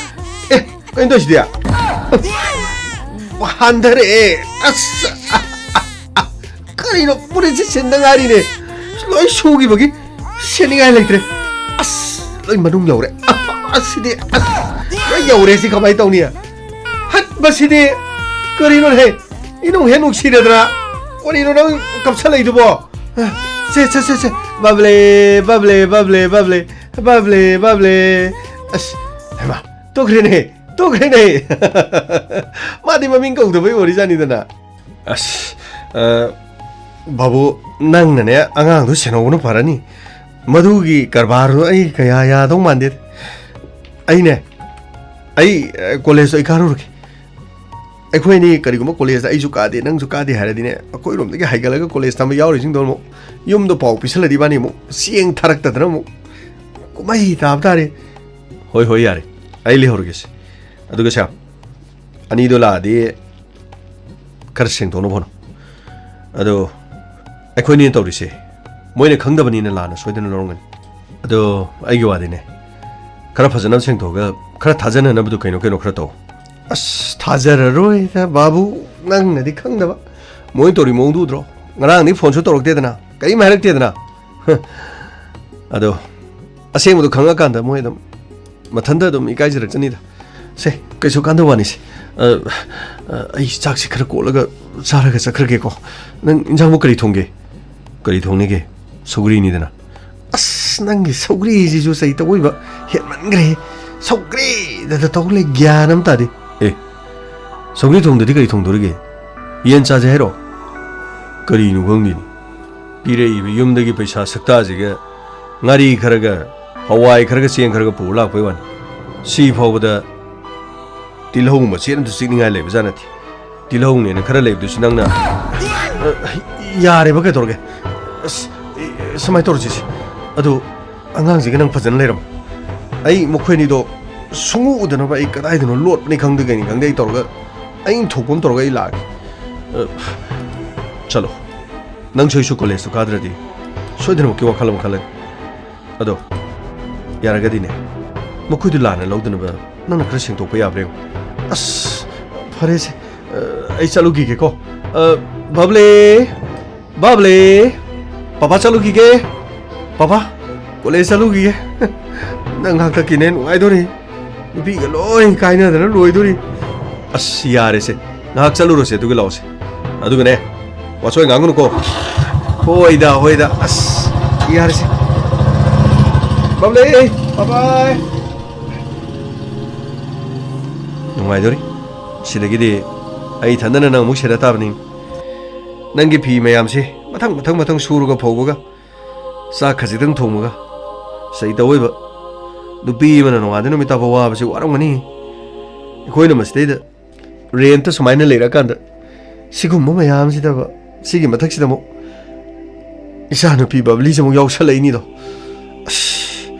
ꯑꯦ, ꯀꯩꯅꯣ ꯇꯧꯔꯤꯁꯤꯗꯤ? ꯍꯟꯊꯔꯛꯑꯦ꯫ ꯑꯁ, ꯀꯔꯤꯅꯣ? ꯐꯨꯔꯤꯠꯁꯦ ꯁꯤꯟꯗ ꯉꯥꯏꯔꯤꯅꯦ꯫ ꯂꯣꯏ ꯁꯨꯈꯤꯕꯒꯤ ꯁꯦꯠꯅꯤꯡꯉꯥꯏ ꯂꯩꯇ꯭ꯔꯦ꯫ ꯑꯁ, ꯂꯣꯏ ꯃꯅꯨꯡ ꯌꯧꯔꯦ꯫ ꯑꯁ, ꯑꯁꯤꯗꯤ, ꯑꯁ, ꯂꯣꯏ ꯌꯧꯔꯦ꯫ ꯁꯤ ꯀꯃꯥꯏꯅ ꯇꯧꯅꯤ? ꯍꯠ, ꯃꯁꯤꯗꯤ ꯀꯔꯤꯅꯣꯍꯦ? ꯏꯅꯨꯡ ꯍꯦꯛ ꯅꯨꯡꯁꯤꯔꯗꯅ꯫ ꯀꯔꯤꯅꯣ ꯅꯪ ꯀꯞꯁꯜꯂꯛꯏꯗꯨꯕꯣ? ꯁꯦ, ꯁꯦ, ꯁꯦ, ꯁꯦ꯫ ꯕꯕ꯭ꯂꯦ, ꯕꯕ꯭ꯂꯦ, ꯕꯕ꯭ꯂꯦ, ꯕꯕ꯭ꯂꯦ, ꯕꯕ꯭ꯂꯦ, ꯕꯕ꯭ꯂꯦ꯫ ꯑꯁ, ꯍꯩꯃꯥ, ꯇꯣꯛꯈ꯭ꯔꯦꯅꯦ, ꯇꯣꯛꯈ꯭ꯔꯦꯅꯦ꯫ ꯃꯥꯗꯤ ꯃꯃꯤꯡ ꯀꯧꯗꯕꯩ ꯑꯣꯏꯔꯤꯖꯥꯠꯅꯤꯗꯅ꯫ ꯑꯁ, ꯑ, ꯕꯥꯕꯨ, ꯅꯪꯅꯅꯦ ꯑꯉꯥꯡꯗꯣ ꯁꯦꯟꯅꯧꯕꯅ ꯐꯔꯅꯤ꯫ ꯃꯗꯨꯒꯤ ꯀꯔꯕꯥꯔꯗꯣ ꯑꯩ ꯀꯌꯥ ꯌꯥꯗꯧ ꯃꯥꯟꯗꯦ꯫ ꯑꯩꯅꯦ, ꯑꯩ, ꯑ, ꯀꯣꯂꯦꯖꯇꯣ ꯑꯩ ꯀꯥꯔꯨꯔꯒꯦ꯫ ꯑꯩꯈꯣꯏ ꯑꯅꯤ ꯀꯔꯤꯒꯨꯝꯕ ꯀꯣꯂꯦꯖꯇ ꯑꯩꯁꯨ ꯀꯥꯗꯦ, ꯅꯪꯁꯨ ꯀꯥꯗꯦ ꯍꯥꯏꯔꯗꯤꯅꯦ, ꯑꯩꯈꯣꯏꯔꯣꯝꯗꯒꯤ ꯍꯥꯏꯒꯠꯂꯒ ꯀꯣꯂꯦꯖ ꯇꯝꯕ ꯌꯥꯎꯔꯤꯁꯤꯡꯗꯣ ꯑꯃꯨꯛ ꯌꯨꯝꯗ ꯄꯥꯎ ꯄꯤꯁꯜꯂꯗꯤ ꯏꯕꯥꯅꯤ ꯑꯃꯨꯛ ꯆꯦꯡ ꯊꯥꯔꯛꯇꯗꯅ ꯑꯃꯨꯛ ꯀꯨꯝꯍꯩ ꯇꯥꯕ ꯇꯥꯔꯦ꯫ ꯍꯣꯏ, ꯍꯣꯏ, ꯌꯥꯔꯦ꯫ ꯑꯩ ꯂꯩꯍꯧꯔꯒꯦꯁꯦ꯫ ꯑꯗꯨꯒ ꯁꯦ, ꯑꯅꯤꯗꯣ ꯂꯥꯛꯑꯗꯤ ꯈꯔ ꯁꯦꯡꯗꯣꯛꯅꯕ ꯍꯣꯠꯅꯧ꯫ ꯑꯗꯣ ꯑꯩꯈꯣꯏꯅꯤꯅ ꯇꯧꯔꯤꯁꯦ ꯃꯣꯏꯅ ꯈꯪꯗꯕꯅꯤꯅ ꯂꯥꯟꯅ ꯁꯣꯏꯗꯅ ꯂꯧꯔꯝꯒꯅꯤ꯫ ꯑꯗꯣ ꯑꯩꯒꯤ ꯋꯥꯗꯤꯅꯦ, ꯈꯔ ꯐꯖꯅ ꯁꯦꯡꯗꯣꯛꯑꯒ ꯈꯔ ꯊꯥꯖꯅꯅꯕꯗꯣ ꯀꯩꯅꯣ ꯀꯩꯅꯣ ꯈꯔ ꯇꯧ꯫ ꯑꯁ, ꯊꯥꯖꯔꯔꯣꯏꯗ ꯕꯥꯕꯨ, ꯅꯪꯅꯗꯤ ꯈꯪꯗꯕ꯫ ꯃꯣꯏ ꯇꯧꯔꯤ ꯃꯑꯣꯡꯗꯨ ꯎꯗ꯭ꯔꯣ? ꯉꯔꯥꯡꯗꯤ ꯐꯣꯟꯁꯨ ꯇꯧꯔꯛꯇꯦꯗꯅ, ꯀꯔꯤꯝ ꯍꯥꯏꯔꯛꯇꯦꯗꯅ꯫ ꯑꯗꯣ ꯑꯁꯦꯡꯕꯗꯣ ꯈꯪꯉꯀꯥꯟꯗ ꯃꯣꯏ ꯑꯗꯨꯝ ꯃꯊꯟꯇ ꯑꯗꯨꯝ ꯏꯀꯥꯏꯖꯔꯛꯆꯅꯤꯗ꯫ ꯁꯦ, ꯀꯩꯁꯨ ꯀꯥꯟꯗ ꯋꯥꯅꯤꯁꯦ꯫ ꯑ, ꯑ, ꯑꯩ ꯆꯥꯛꯁꯤ ꯈꯔ ꯀꯣꯠꯂꯒ ꯆꯥꯔꯒ ꯆꯠꯈ꯭ꯔꯒꯦꯀꯣ꯫ ꯅꯪ ꯏꯟꯖꯥꯡꯕꯨ ꯀꯔꯤ ꯊꯣꯡꯒꯦ? ꯀꯔꯤ ꯊꯣꯡꯅꯤꯒꯦ? ꯁꯧꯒ꯭ꯔꯤꯅꯤꯗꯅ꯫ ꯑꯁ, ꯅꯪꯒꯤ ꯁꯧꯒ꯭ꯔꯤꯁꯤꯁꯨ ꯆꯩꯇ ꯑꯣꯏꯕ ꯍꯦꯟꯃꯟꯈ꯭ꯔꯦ꯫ ꯁꯧꯒ꯭ꯔꯤꯗꯗ ꯇꯧ ꯂꯩ, ꯒ꯭ꯌꯥꯟ ꯑꯃ ꯇꯥꯗꯦ꯫ ꯑꯦ, ꯁꯧꯒ꯭ꯔꯤ ꯊꯣꯡꯗꯗꯤ ꯀꯔꯤ ꯊꯣꯡꯗꯣꯔꯤꯒꯦ? ꯌꯦꯟ ꯆꯥꯁꯦ ꯍꯥꯏꯔꯣ? ꯀꯔꯤꯅꯣ ꯈꯪꯗꯦꯅꯦ꯫ ꯄꯤꯔꯛꯏꯕ ꯌꯨꯝꯗꯒꯤ ꯄꯩꯁꯥ ꯁꯛꯇꯥꯁꯤꯒ ꯉꯥꯔꯤ ꯈꯔꯒ, ꯍꯋꯥꯏ ꯈꯔꯒ, ꯆꯦꯡ ꯈꯔꯒ ꯄꯨꯔ ꯂꯥꯛꯄꯩ ꯋꯥꯅꯤ꯫ ꯁꯤ ꯐꯥꯎꯕꯗ ꯇꯤꯜꯍꯧ ꯃꯆꯦꯠ ꯑꯝꯇ ꯆꯤꯛꯅꯤꯡꯉꯥꯏ ꯂꯩꯕꯖꯥꯠ ꯅꯠꯇꯦ꯫ ꯇꯤꯜꯍꯧꯅꯦꯅ ꯈꯔ ꯂꯩꯕꯗꯨꯁꯨ ꯅꯪꯅ, ꯑ, ꯌꯥꯔꯦꯕ, ꯀꯩꯗꯧꯔꯒꯦ? ꯑꯁ, ꯑꯦ, ꯁꯨꯃꯥꯏꯅ ꯇꯧꯔꯁꯤꯁꯦ꯫ ꯑꯗꯨ ꯑꯉꯥꯡꯁꯤꯒ ꯅꯪ ꯐꯖꯅ ꯂꯩꯔꯝꯃꯣ꯫ ꯑꯩ ꯃꯈꯣꯏ ꯑꯅꯤꯗꯣ ꯁꯨꯡꯎ ꯎꯗꯅꯕ ꯑꯩ ꯀꯗꯥꯏꯗꯅꯣ ꯂꯣꯠꯄꯅꯤ ꯈꯪꯗꯦ, ꯀꯩꯅꯤ ꯈꯪꯗꯦ, ꯑꯩ ꯇꯧꯔꯒ ꯑꯩꯅ ꯊꯣꯛꯄ ꯑꯃ ꯇꯧꯔꯒ ꯑꯩ ꯂꯥꯛꯑꯒꯦ꯫ ꯑ, ꯆꯠꯂꯣ꯫ ꯅꯪꯁꯨ ꯑꯩꯁꯨ ꯀꯣꯂꯦꯖꯇꯣ ꯀꯥꯗ꯭ꯔꯗꯤ ꯁꯣꯏꯗꯅꯃꯛꯀꯤ ꯋꯥꯈꯜ ꯑꯃ ꯈꯜꯂꯅꯤ꯫ ꯑꯗꯣ ꯌꯥꯔꯒꯗꯤꯅꯦ, ꯃꯈꯣꯏꯗꯨ ꯂꯥꯟꯅ ꯂꯧꯗꯅꯕ ꯅꯪꯅ ꯈꯔ ꯁꯦꯡꯗꯣꯛꯄ ꯌꯥꯕ꯭ꯔꯥ ꯌꯦꯡꯉꯨ꯫ ꯑꯁ, ꯐꯔꯦꯁꯦ, ꯑ, ꯑꯩ ꯆꯠꯂꯨꯈꯤꯒꯦꯀꯣ꯫ ꯑ, ꯕꯕ꯭ꯂꯦ, ꯕꯕ꯭ꯂꯦ, ꯄꯥꯄꯥ ꯆꯠꯂꯨꯈꯤꯒꯦ꯫ ꯄꯥꯄꯥ, ꯀꯣꯂꯦꯖ ꯆꯠꯂꯨꯈꯤꯒꯦ꯫ ꯅꯪ ꯍꯥꯛꯇꯛꯀꯤꯅꯦ ꯅꯨꯡꯉꯥꯏꯗꯣꯔꯤ꯫ ꯅꯨꯄꯤꯒ ꯂꯣꯏ ꯀꯥꯏꯅꯗꯅ ꯂꯣꯏꯗꯣꯔꯤ꯫ ꯑꯁ, ꯌꯥꯔꯦꯁꯦ, ꯉꯥꯏꯍꯥꯛ ꯆꯠꯂꯨꯔꯁꯦ, ꯑꯗꯨꯒ ꯂꯥꯛꯑꯣꯁꯦ꯫ ꯑꯗꯨꯒꯅꯦ, ꯋꯥꯆꯣꯏ ꯉꯥꯡꯒꯅꯨꯀꯣ꯫ ꯍꯣꯏꯗ, ꯍꯣꯏꯗ꯫ ꯑꯁ, ꯌꯥꯔꯦꯁꯦ꯫ ꯕꯥꯕꯂꯦ, bye bye꯫ ꯅꯨꯡꯉꯥꯏꯗꯣꯔꯤ꯫ ꯁꯤꯗꯒꯤꯗꯤ ꯑꯩ ꯏꯊꯟꯗꯅ ꯅꯪ ꯑꯃꯨꯛ ꯁꯦꯟꯅ ꯇꯥꯕꯅꯤ꯫ ꯅꯪꯒꯤ ꯐꯤ ꯃꯌꯥꯝꯁꯤ ꯃꯊꯪ, ꯃꯊꯪ, ꯃꯊꯪ ꯁꯨꯔꯒ ꯐꯧꯕꯒ, ꯆꯥꯛ ꯈꯖꯤꯛꯇꯪ ꯊꯣꯡꯕꯒ꯫ ꯁꯩꯇ ꯑꯣꯏꯕ ꯅꯨꯄꯤ ꯑꯃꯅ ꯅꯣꯡꯉꯥꯟꯗꯩ ꯅꯨꯃꯤꯠ ꯇꯥꯕ ꯋꯥꯕꯁꯤ ꯋꯥꯔꯝꯒꯅꯤ꯫ ꯑꯩꯈꯣꯏꯅ ꯃꯁꯤꯗꯩꯗ ꯔꯦꯟꯠꯇ ꯁꯨꯃꯥꯏꯅ ꯂꯩꯔꯀꯥꯟꯗ ꯁꯤꯒꯨꯝꯕ ꯃꯌꯥꯝꯁꯤꯗꯕ, ꯁꯤꯒꯤ ꯃꯊꯛꯁꯤꯗ ꯑꯃꯨꯛ ꯏꯆꯥꯅꯨꯄꯤ ꯕꯕꯂꯤꯁꯦ ꯑꯃꯨꯛ ꯌꯥꯎꯁꯜꯂꯛꯏꯅꯤꯗꯣ꯫ ꯑꯁ,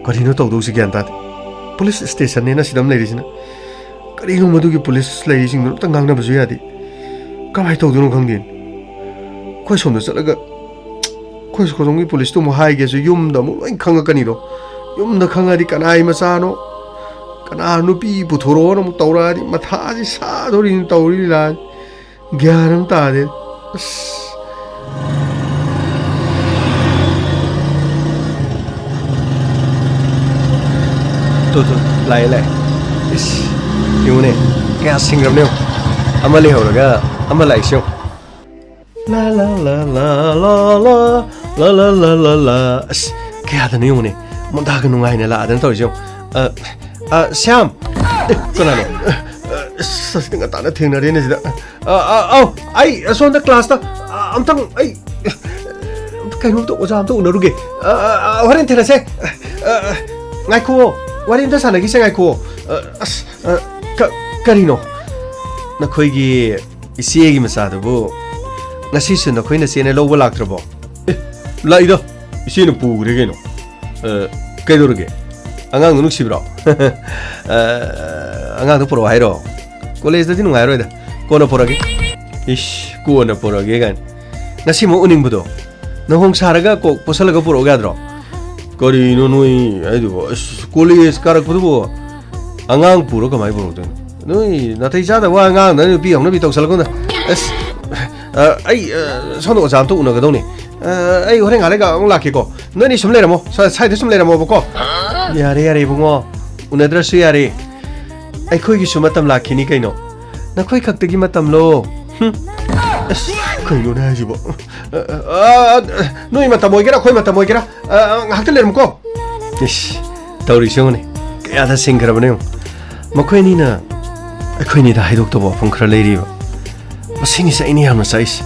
ꯀꯔꯤꯅꯣ ꯇꯧꯗꯧꯁꯤ ꯒ꯭ꯌꯥꯟ ꯇꯥꯗꯦ꯫ ꯄꯨꯂꯤꯁ ꯁ꯭ꯇꯦꯁꯟꯅꯦꯅ ꯁꯤꯗ ꯑꯃ ꯂꯩꯔꯤꯁꯤꯅ꯫ ꯀꯔꯤꯅꯣ ꯃꯗꯨꯒꯤ ꯄꯨꯂꯤꯁ ꯂꯩꯔꯤꯁꯤꯡꯗꯨꯅ ꯑꯝꯇ ꯉꯥꯡꯅꯕꯁꯨ ꯌꯥꯗꯦ꯫ ꯀꯃꯥꯏꯅ ꯇꯧꯗꯣꯏꯅꯣ ꯈꯪꯗꯦ꯫ ꯑꯩꯈꯣꯏ ꯁꯣꯝꯗ ꯆꯠꯂꯒ ꯑꯩꯈꯣꯏ ꯁꯣꯝꯒꯤ ꯄꯨꯂꯤꯁꯇꯨ ꯑꯃꯨꯛ ꯍꯥꯏꯒꯦꯁꯨ ꯌꯨꯝꯗ ꯑꯃꯨꯛ ꯂꯣꯏ ꯈꯪꯉꯛꯀꯅꯤꯗꯣ꯫ ꯌꯨꯝꯗ ꯈꯪꯉꯗꯤ ꯀꯅꯥꯏ ꯃꯆꯥꯅꯣ, ꯀꯅꯥ ꯅꯨꯄꯤ ꯄꯨꯊꯣꯔꯛꯑꯣꯅ ꯑꯃꯨꯛ ꯇꯧꯔꯛꯑꯗꯤ ꯃꯊꯥꯁꯤ ꯁꯥꯗꯣꯔꯤꯅꯤ ꯇꯧꯔꯤ ꯂꯤꯂꯥꯁꯤ꯫ ꯒ꯭ꯌꯥꯟ ꯑꯃ ꯇꯥꯗꯦ꯫ ꯑꯁ꯫ ꯇꯨ, ꯇꯨ, ꯂꯥꯛꯑꯦ, ꯂꯥꯛꯑꯦ꯫ ꯏꯁ, ꯌꯦꯡꯉꯨꯅꯦ, ꯀꯌꯥ ꯁꯤꯡꯈ꯭ꯔꯕꯅꯦ ꯌꯦꯡꯉꯨ꯫ ꯑꯃ ꯂꯩꯍꯧꯔꯒ ꯑꯃ ꯂꯥꯛꯏꯁꯦ ꯌꯦꯡꯉꯨ꯫ ꯂꯥ, ꯂꯥ, ꯂꯥ꯫ ꯑꯁ, ꯀꯌꯥꯗꯅꯣ ꯌꯦꯡꯉꯨꯅꯦ, ꯃꯣꯟꯗꯥꯒ ꯅꯨꯡꯉꯥꯏꯅ ꯂꯥꯛꯑꯗꯅ ꯇꯧꯔꯤꯁꯦ ꯌꯦꯡꯉꯨ꯫ ꯑ, ꯑ, ꯁ꯭ꯌꯥꯝ! ꯑꯦ, ꯀꯅꯥꯅꯣ? ꯑ, ꯑꯁ, ꯑꯁ, ꯉꯟꯇꯥꯅ ꯊꯦꯡꯅꯔꯦꯅꯦ ꯁꯤꯗ꯫ ꯑ, ꯑ, ꯑꯧ, ꯑꯩ ꯑꯁꯣꯝꯗ ꯀ꯭ꯂꯥꯁꯇ, ꯑ, ꯑꯝꯇꯪ ꯑꯩ, ꯑ, ꯀꯩꯅꯣꯝꯇ, ꯑꯣꯖꯥ ꯑꯝꯇ ꯎꯅꯔꯨꯒꯦ꯫ ꯑ, ꯑ, ꯑ, ꯍꯣꯔꯦꯟ ꯊꯦꯡꯅꯁꯦ꯫ ꯑ, ꯑ, ꯉꯥꯏꯈꯨꯑꯣ, ꯋꯥꯔꯤ ꯑꯝꯇ ꯁꯥꯟꯅꯈꯤꯁꯦ, ꯉꯥꯏꯈꯨꯑꯣ꯫ ꯑ, ꯑꯁ, ꯑ, ꯀ-, ꯀꯔꯤꯅꯣ? ꯅꯈꯣꯏꯒꯤ ꯏꯆꯦꯒꯤ ꯃꯆꯥꯗꯨꯕꯨ ꯉꯁꯤꯁꯨ ꯅꯈꯣꯏ ꯅꯆꯦꯅ ꯂꯧꯕ ꯂꯥꯛꯇ꯭ꯔꯕꯣ? ꯑꯦ, ꯂꯥꯛꯏꯗ, ꯏꯆꯦꯅ ꯄꯨꯈ꯭ꯔꯦ ꯀꯩꯅꯣ꯫ ꯑ, ꯀꯩꯗꯧꯔꯒꯦ? ꯑꯉꯥꯡꯗꯣ ꯅꯨꯡꯁꯤꯕ꯭ꯔꯣ? ꯑ, ꯑꯉꯥꯡꯗꯣ ꯄꯨꯔꯛꯑꯣ ꯍꯥꯏꯔꯣ? ꯀꯣꯂꯦꯖꯇꯗꯤ ꯅꯨꯡꯉꯥꯏꯔꯣꯏꯗ꯫ ꯀꯣꯟꯅ ꯄꯨꯔꯛꯑꯒꯦ꯫ ꯏꯁ, ꯀꯣꯟꯅ ꯄꯨꯔꯛꯑꯒꯦ ꯀꯥꯏꯅ꯫ ꯉꯁꯤꯃꯛ ꯎꯅꯤꯡꯕꯗꯣ꯫ ꯅꯍꯣꯡ ꯁꯥꯔꯒ ꯀꯣꯛ ꯄꯨꯁꯜꯂꯒ ꯄꯨꯔꯛꯑꯣ ꯌꯥꯗ꯭ꯔꯣ? ꯀꯔꯤꯅꯣ ꯅꯣꯏ ꯍꯥꯏꯗꯨꯕꯣ? ꯑꯁ, ꯀꯣꯂꯦꯖ ꯀꯥꯔꯛꯄꯗꯨꯕꯨ ꯑꯉꯥꯡ ꯄꯨꯔ ꯀꯃꯥꯏꯅ ꯄꯨꯔꯛꯇꯣꯏꯅꯣ? ꯅꯣꯏ ꯅꯥꯇꯩ ꯆꯥꯗꯕ ꯋꯥ ꯉꯥꯡꯗꯅ ꯅꯨꯄꯤ ꯍꯧꯅꯕꯤ ꯇꯧꯁꯜꯂꯛꯀꯅꯨꯗ꯫ ꯑꯁ, ꯑ, ꯑꯩ, ꯑ, ꯁꯣꯝꯗ ꯑꯣꯖꯥ ꯑꯝꯇ ꯎꯅꯒꯗꯧꯅꯤ꯫ ꯑ, ꯑꯩ ꯍꯣꯔꯦꯟ ꯉꯥꯏꯍꯥꯛ ꯂꯩꯒ ꯑꯃꯨꯛ ꯂꯥꯛꯀꯦꯀꯣ꯫ ꯅꯣꯏꯅꯤ ꯁꯨꯝ ꯂꯩꯔꯝꯃꯣ, ꯁ꯭ꯋꯥ-, ꯁ꯭ꯋꯥꯏꯗ ꯁꯨꯝ ꯂꯩꯔꯝꯃꯣꯕꯀꯣ꯫ ꯌꯥꯔꯦ, ꯌꯥꯔꯦ, ꯏꯕꯨꯡꯉꯣ, ꯎꯅꯗ꯭ꯔꯁꯨ ꯌꯥꯔꯦ꯫ ꯑꯩꯈꯣꯏꯒꯤꯁꯨ ꯃꯇꯝ ꯂꯥꯛꯈꯤꯅꯤ ꯀꯩꯅꯣ꯫ ꯅꯈꯣꯏ ꯈꯛꯇꯒꯤ ꯃꯇꯝꯂꯣ? ꯍꯨꯝ꯫ ꯑꯁ, ꯀꯩꯅꯣꯅꯦ ꯍꯥꯏꯁꯤꯕꯣ? ꯑ, ꯑ, ꯑ, ꯅꯣꯏ ꯃꯇꯝ ꯑꯣꯏꯒꯦꯔꯥ, ꯑꯩꯈꯣꯏ ꯃꯇꯝ ꯑꯣꯏꯒꯦꯔꯥ, ꯑ, ꯑ, ꯉꯥꯏꯍꯥꯛꯇ ꯂꯩꯔꯝꯃꯨꯀꯣ꯫ ꯏꯁ, ꯇꯧꯔꯤꯁꯤ ꯌꯦꯡꯉꯨꯅꯦ꯫ ꯀꯌꯥꯗ ꯁꯤꯡꯈ꯭ꯔꯕꯅꯦ ꯌꯦꯡꯉꯨ꯫ ꯃꯈꯣꯏ ꯑꯅꯤꯅ ꯑꯩꯈꯣꯏ ꯑꯅꯤꯗ ꯍꯥꯏꯗꯣꯛꯇꯕ ꯋꯥꯐꯝ ꯈꯔ ꯂꯩꯔꯤꯕ꯫ ꯃꯁꯤꯒꯤꯁꯦ ꯑꯩꯅ ꯌꯥꯝꯅ ꯆꯥꯛꯏꯁꯦ꯫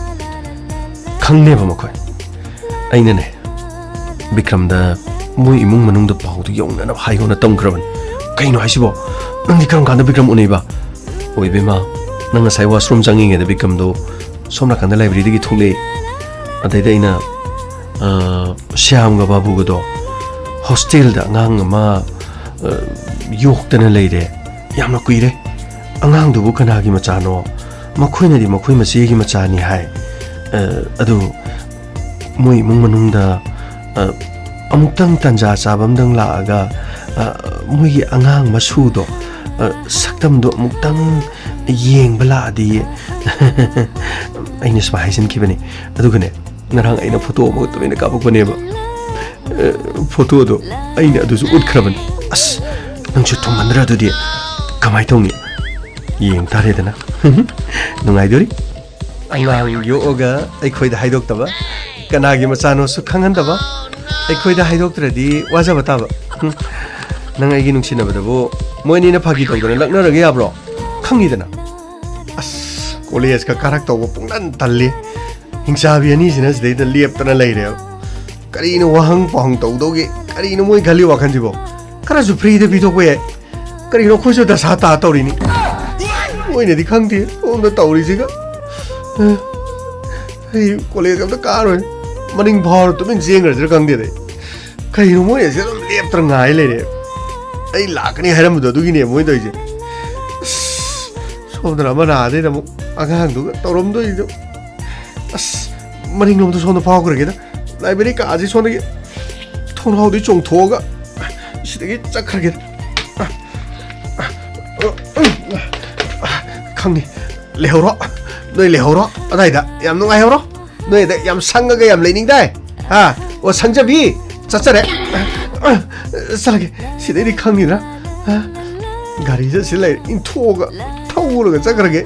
ꯈꯪꯅꯦꯕ ꯃꯈꯣꯏ꯫ ꯑꯩꯅꯅꯦ, ꯕꯤꯀ꯭ꯔꯝꯗ ꯃꯣꯏ ꯏꯃꯨꯡ ꯃꯅꯨꯡꯗ ꯄꯥꯎꯗꯨ ꯌꯧꯅꯅꯕ ꯍꯥꯏꯌꯣꯅ ꯇꯝꯈ꯭ꯔꯕꯅꯤ꯫ ꯀꯩꯅꯣ ꯍꯥꯏꯁꯤꯕꯣ? ꯅꯪꯗꯤ ꯀꯔꯝ ꯀꯥꯟꯗ ꯕꯤꯀ꯭ꯔꯝ ꯎꯅꯩꯕ? ꯑꯣ, ꯏꯕꯦꯝꯃ, ꯅꯪ ꯉꯁꯥꯏ washroom ꯆꯪꯉꯤꯉꯩꯗ ꯕꯤꯀ꯭ꯔꯝꯗꯣ ꯁꯣꯝ ꯅꯥꯀꯟꯗ libraryꯗꯒꯤ ꯊꯣꯛꯂꯛꯑꯦ꯫ ꯑꯗꯩꯗ ꯑꯩꯅ, ꯑ, ꯁ꯭ꯌꯥꯝꯒ ꯕꯥꯕꯨꯒꯗꯣ hostelꯗ ꯑꯉꯥꯡ ꯑꯃ, ꯑ, ꯌꯣꯛꯇꯅ ꯂꯩꯔꯦ꯫ ꯌꯥꯝꯅ ꯀꯨꯏꯔꯦ꯫ ꯑꯉꯥꯡꯗꯨꯕꯨ ꯀꯅꯥꯒꯤ ꯃꯆꯥꯅꯣ? ꯃꯈꯣꯏꯅꯗꯤ ꯃꯈꯣꯏ ꯃꯆꯦꯒꯤ ꯃꯆꯥꯅꯤ ꯍꯥꯏ꯫ ꯑ, ꯑꯗꯨ ꯃꯣꯏ ꯏꯃꯨꯡ ꯃꯅꯨꯡꯗ, ꯑ, ꯑꯃꯨꯛꯇꯪ ꯇꯟꯖꯥ ꯆꯥꯕ ꯑꯃꯗꯪ ꯂꯥꯛꯑꯒ, ꯑ, ꯃꯣꯏꯒꯤ ꯑꯉꯥꯡ ꯃꯁꯨꯗꯣ, ꯑ, ꯁꯛꯇꯝꯗꯣ ꯑꯃꯨꯛꯇꯪ ꯌꯦꯡꯕ ꯂꯥꯛꯑꯗꯤ꯫ ꯑꯩꯅ ꯁꯨꯃꯥꯏꯅ ꯍꯥꯏꯖꯤꯟꯈꯤꯕꯅꯤ꯫ ꯑꯗꯨꯒꯅꯦ, ꯉꯔꯥꯡ ꯑꯩꯅ photo ꯑꯃꯒ ꯇꯨꯃꯤꯟꯅ ꯀꯥꯞꯄꯛꯄꯅꯦꯕ꯫ ꯑ, photoꯗꯣ ꯑꯩꯅ ꯑꯗꯨꯁꯨ ꯎꯠꯈ꯭ꯔꯕꯅꯤ꯫ ꯑꯁ, ꯅꯪꯁꯨ ꯊꯨꯝꯃꯟꯗ꯭ꯔꯥ ꯑꯗꯨꯗꯤ? ꯀꯃꯥꯏꯅ ꯇꯧꯅꯤ? ꯌꯦꯡ ꯇꯥꯔꯦꯗꯅ꯫ ꯅꯨꯡꯉꯥꯏꯗꯣꯔꯤ꯫ ꯑꯉꯥꯡ ꯌꯣꯛꯑꯒ ꯑꯩꯈꯣꯏꯗ ꯍꯥꯏꯗꯣꯛꯇꯕ, ꯀꯅꯥꯒꯤ ꯃꯆꯥꯅꯣꯁꯨ ꯈꯪꯍꯟꯗꯕ, ꯑꯩꯈꯣꯏꯗ ꯍꯥꯏꯗꯣꯛꯇ꯭ꯔꯗꯤ ꯋꯥꯖꯕ ꯇꯥꯕ꯫ ꯍꯨꯝ꯫ ꯅꯪ ꯑꯩꯒꯤ ꯅꯨꯡꯁꯤꯅꯕꯗꯕꯨ ꯃꯣꯏ ꯑꯅꯤꯅ ꯐꯥꯒꯤ ꯇꯧꯗꯅ ꯂꯛꯅꯔꯒ ꯌꯥꯕ꯭ꯔꯣ? ꯈꯪꯉꯤꯗꯅ꯫ ꯑꯁ, ꯀꯣꯂꯦꯖꯀ ꯀꯥꯔꯛꯇꯧꯕ ꯄꯨꯡꯇꯟ ꯇꯜꯂꯤ꯫ ꯍꯤꯡꯆꯥꯕꯤ ꯑꯅꯤꯁꯤꯅ ꯁꯤꯗꯩꯗ ꯂꯦꯞꯇꯅ ꯂꯩꯔꯦꯕ꯫ ꯀꯔꯤꯅꯣ ꯋꯥꯍꯪ ꯄꯥꯎꯍꯪ ꯇꯧꯗꯧꯒꯦ? ꯀꯔꯤꯅꯣ ꯃꯣꯏ ꯈꯜꯂꯤ ꯋꯥꯈꯜꯁꯤꯕꯣ? ꯈꯔꯁꯨ freeꯗ ꯄꯤꯊꯣꯛꯄ ꯌꯥꯏ꯫ ꯀꯔꯤꯅꯣ ꯑꯩꯈꯣꯏꯁꯨ ꯗꯁꯥ ꯇꯥ ꯇꯧꯔꯤꯅꯤ꯫ ꯃꯣꯏꯅꯗꯤ ꯈꯪꯗꯦ ꯁꯣꯝꯗ ꯇꯧꯔꯤꯁꯤꯒ꯫ ꯑꯩ ꯀꯣꯂꯦꯖ ꯑꯝꯇ ꯀꯥꯔꯣꯏ꯫ ꯃꯅꯤꯡ ꯐꯥꯎꯔ ꯇꯨꯃꯤꯟ ꯆꯦꯟꯈ꯭ꯔꯁꯤꯔ ꯈꯪꯗꯦꯗ ꯑꯩ꯫ ꯀꯩꯅꯣ ꯃꯣꯏ ꯑꯁꯤ ꯑꯗꯨꯝ ꯂꯦꯞꯇꯅ ꯉꯥꯏ ꯂꯩꯔꯦ꯫ ꯑꯩ ꯂꯥꯛꯀꯅꯤ ꯍꯥꯏꯔꯝꯕꯗꯣ ꯑꯗꯨꯒꯤꯅꯦ ꯃꯣꯏ ꯇꯧꯔꯤꯁꯦ꯫ ꯑꯁ, ꯁꯣꯝꯗꯅ ꯑꯃ ꯅꯥꯗꯩꯗ ꯑꯃꯨꯛ ꯑꯉꯥꯡꯗꯨꯒ ꯇꯧꯔꯝꯗꯣꯏꯗꯣ꯫ ꯑꯁ, ꯃꯅꯤꯡꯂꯣꯝꯗ ꯁꯣꯝꯗ ꯐꯥꯎꯈ꯭ꯔꯒꯦꯗ꯫ Library ꯀꯥꯁꯤ ꯁꯣꯝꯗꯒꯤ ꯊꯣꯡꯅꯥꯎꯗꯒꯤ ꯆꯣꯡꯊꯣꯛꯑꯒ ꯁꯤꯗꯒꯤ ꯆꯠꯈ꯭ꯔꯒꯦꯗ꯫ ꯈꯪꯉꯤ꯫ ꯂꯩꯍꯧꯔꯣ꯫ ꯅꯣꯏ ꯂꯩꯍꯧꯔꯣ꯫ ꯑꯗꯥꯏꯗ ꯌꯥꯝ ꯅꯨꯡꯉꯥꯏꯍꯧꯔꯣ꯫ ꯅꯣꯏꯗ ꯌꯥꯝ ꯁꯪꯉꯒ ꯌꯥꯝ ꯂꯩꯅꯤꯡꯗꯥꯏ? ꯍꯥ? ꯑꯣ, ꯁꯪꯖꯕꯤ, ꯆꯠꯆꯔꯦ꯫ ꯆꯠꯂꯒꯦ꯫ ꯁꯤꯗꯩꯗꯤ ꯈꯪꯅꯤꯗꯅ꯫ ꯍꯥ? ꯒꯥꯔꯤ ꯆꯠꯁꯤ ꯂꯩꯔꯦ꯫ ꯏꯟꯊꯣꯛꯑꯒ ꯊꯧꯔꯒ ꯆꯠꯈ꯭ꯔꯒꯦ꯫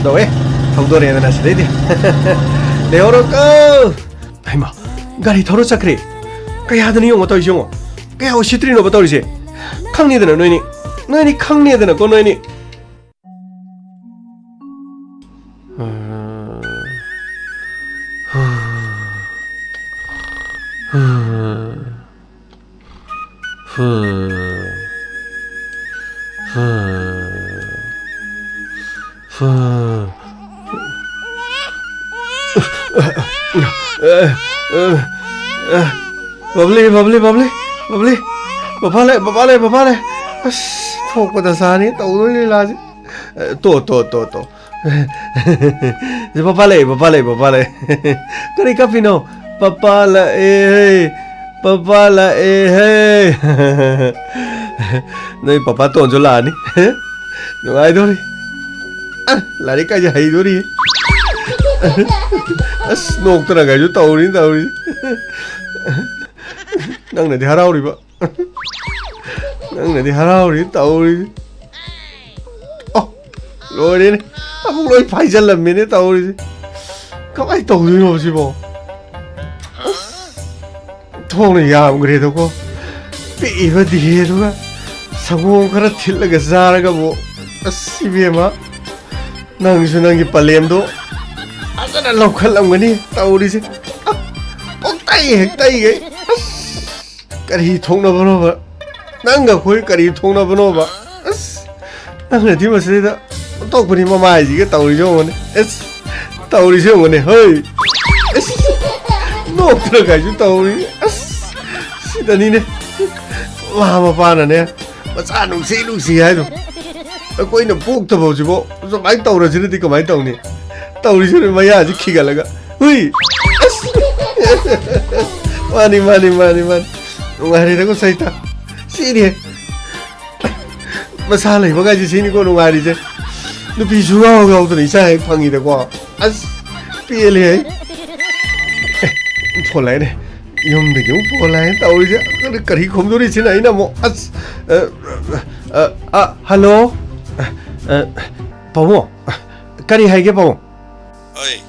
ꯇꯧꯋꯦ꯫ ꯊꯧꯗꯣꯔꯛꯑꯦꯗꯅ ꯁꯤꯗꯩꯗꯤ꯫ ꯂꯩꯍꯧꯔꯣꯀꯣ꯫ ꯍꯩꯃꯥ, ꯒꯥꯔꯤ ꯊꯧꯔ ꯆꯠꯈ꯭ꯔꯦ꯫ ꯀꯌꯥꯗꯅꯣ ꯌꯦꯡꯉꯣ ꯇꯧꯔꯤꯁꯦ ꯌꯦꯡꯉꯣ꯫ ꯀꯌꯥ ꯎꯁꯤꯠꯇ꯭ꯔꯤꯅꯣꯕ ꯇꯧꯔꯤꯁꯦ? ꯈꯪꯅꯤꯗꯅ ꯅꯣꯏꯅꯤ꯫ ꯅꯣꯏꯅꯤ ꯈꯪꯅꯤꯗꯅꯀꯣ ꯅꯣꯏꯅꯤ꯫ ꯕꯕ꯭ꯂꯤ, ꯕꯕ꯭ꯂꯤ, ꯕꯕ꯭ꯂꯤ, ꯕꯕ꯭ꯂꯤ꯫ ꯕꯕꯥ ꯂꯩ, ꯕꯕꯥ ꯂꯩ, ꯕꯕꯥ ꯂꯩ꯫ ꯑꯁ, ꯊꯣꯛꯄꯗ ꯁꯥꯅꯤ ꯇꯧꯗꯣꯏ ꯂꯤꯂꯥꯁꯦ꯫ ꯑꯦ, ꯇꯣ, ꯇꯣ, ꯇꯣ, ꯇꯣ꯫ ꯄꯄꯥ ꯂꯩ, ꯄꯄꯥ ꯂꯩ, ꯄꯄꯥ ꯂꯩ꯫ ꯀꯔꯤ ꯀꯞꯄꯤꯅꯣ? ꯄꯄꯥ ꯂꯥꯛꯑꯦ, ꯄꯄꯥ ꯂꯥꯛꯑꯦ꯫ ꯅꯣꯏ ꯄꯄꯥ ꯇꯣꯟꯁꯨ ꯂꯥꯛꯑꯅꯤ꯫ ꯅꯨꯡꯉꯥꯏꯗꯣꯔꯤ꯫ ꯑ, ꯂꯥꯏꯔꯤꯛ ꯀꯥꯏꯁꯦ ꯍꯩꯗꯣꯔꯤ꯫ ꯑꯁ, ꯅꯣꯛꯇꯅ ꯀꯩꯁꯨ ꯇꯧꯔꯤ, ꯇꯧꯔꯤ꯫ ꯅꯪꯅꯗꯤ ꯍꯔꯥꯎꯔꯤꯕ꯫ ꯅꯪꯅꯗꯤ ꯍꯔꯥꯎꯔꯤ ꯇꯧꯔꯤ꯫ ꯑꯣ, ꯂꯣꯏꯔꯦꯅꯦ꯫ ꯑꯃꯨꯛ ꯂꯣꯏ ꯐꯥꯏꯖꯜꯂꯝꯃꯦꯅꯦ ꯇꯧꯔꯤꯁꯦ꯫ ꯀꯃꯥꯏꯅ ꯇꯧꯗꯣꯏꯅꯣ ꯁꯤꯕꯣ? ꯑꯁ, ꯊꯣꯡꯅ ꯌꯥꯝꯈ꯭ꯔꯦꯗꯀꯣ꯫ ꯄꯤꯛꯏꯕ ꯗꯤꯍꯦꯗꯨꯒ ꯁꯪꯒꯣꯝ ꯈꯔ ꯊꯤꯠꯂꯒ ꯆꯥꯔꯒꯕꯨ꯫ ꯑꯁ, ꯏꯕꯦꯝꯃ, ꯅꯪꯁꯨ ꯅꯪꯒꯤ ꯄꯂꯦꯝꯗꯣ ꯐꯖꯅ ꯂꯧꯈꯠꯂꯝꯒꯅꯤ ꯇꯧꯔꯤꯁꯦ꯫ ꯑ, ꯄꯪꯇꯩ ꯍꯦꯛ ꯇꯩꯒꯩ꯫ ꯑꯁ, ꯀꯔꯤ ꯊꯣꯛꯅꯕꯅꯣꯕ? ꯅꯪꯒ ꯑꯩꯈꯣꯏ ꯀꯔꯤ ꯊꯣꯛꯅꯕꯅꯣꯕ? ꯑꯁ, ꯅꯪꯅꯗꯤ ꯃꯁꯤꯗꯩꯗ ꯑꯣꯟꯊꯣꯛꯄꯅꯤ ꯃꯃꯥꯏꯁꯤꯒ ꯇꯧꯔꯤꯁꯦ ꯌꯦꯡꯉꯨꯅꯦ꯫ ꯑꯁ, ꯇꯧꯔꯤꯁꯦ ꯌꯦꯡꯉꯨꯅꯦ꯫ ꯍꯣꯏ꯫ ꯑꯁ, ꯅꯣꯛꯇꯅ ꯀꯥꯏꯁꯨ ꯇꯧꯔꯤ꯫ ꯑꯁ, ꯁꯤꯗꯅꯤꯅꯦ꯫ ꯃꯃꯥ ꯃꯄꯥꯅꯅꯦ ꯃꯆꯥ ꯅꯨꯡꯁꯤ ꯅꯨꯡꯁꯤ ꯍꯥꯏꯗꯣ꯫ ꯑꯩꯈꯣꯏꯅ ꯄꯣꯛꯇꯕ ꯍꯧꯖꯤꯛꯐꯥꯎ ꯁꯨꯃꯥꯏꯅ ꯇꯧꯔꯁꯤꯅꯗꯤ ꯀꯃꯥꯏꯅ ꯇꯧꯅꯤ? ꯇꯧꯔꯤꯁꯤꯅ ꯃꯌꯥꯁꯤ ꯈꯤꯒꯠꯂꯒ꯫ ꯍꯨꯏ! ꯑꯁ! ꯃꯥꯅꯤ, ꯃꯥꯅꯤ, ꯃꯥꯅꯤ, ꯃꯥꯅꯤ꯫ ꯅꯨꯡꯉꯥꯏꯔꯦꯗꯀꯣ ꯁꯩꯇ꯫ ꯁꯤꯅꯦ꯫ ꯃꯁꯥ ꯂꯩꯕ ꯀꯥꯏꯁꯦ ꯁꯤꯅꯤꯀꯣ ꯅꯨꯡꯉꯥꯏꯔꯤꯁꯦ꯫ ꯅꯨꯄꯤꯁꯨ ꯌꯥꯎ ꯌꯥꯎꯗꯅ ꯏꯆꯥ ꯍꯦꯛ ꯐꯪꯉꯤꯗꯀꯣ꯫ ꯑꯁ, ꯄꯦꯜꯂꯦ ꯑꯩ꯫ ꯑꯦ, ꯐꯣꯟ ꯂꯥꯛꯑꯦꯅꯦ꯫ ꯌꯨꯝꯗꯒꯤ ꯑꯃꯨꯛ ꯐꯣꯟ ꯂꯥꯛꯑꯦꯅ ꯇꯧꯔꯤꯁꯦ꯫ ꯑꯗꯨꯅ ꯀꯔꯤ ꯈꯨꯝꯗꯣꯔꯤꯁꯤꯅ ꯑꯩꯅ ꯑꯃꯨꯛ? ꯑꯁ, ꯑ, ꯑ, ꯑ, ꯍꯜꯂꯣ? ꯑ, ꯑ, ꯄꯥꯕꯨꯡ, ꯀꯔꯤ ꯍꯥꯏꯒꯦ ꯄꯥꯕꯨꯡ? ꯑꯩ,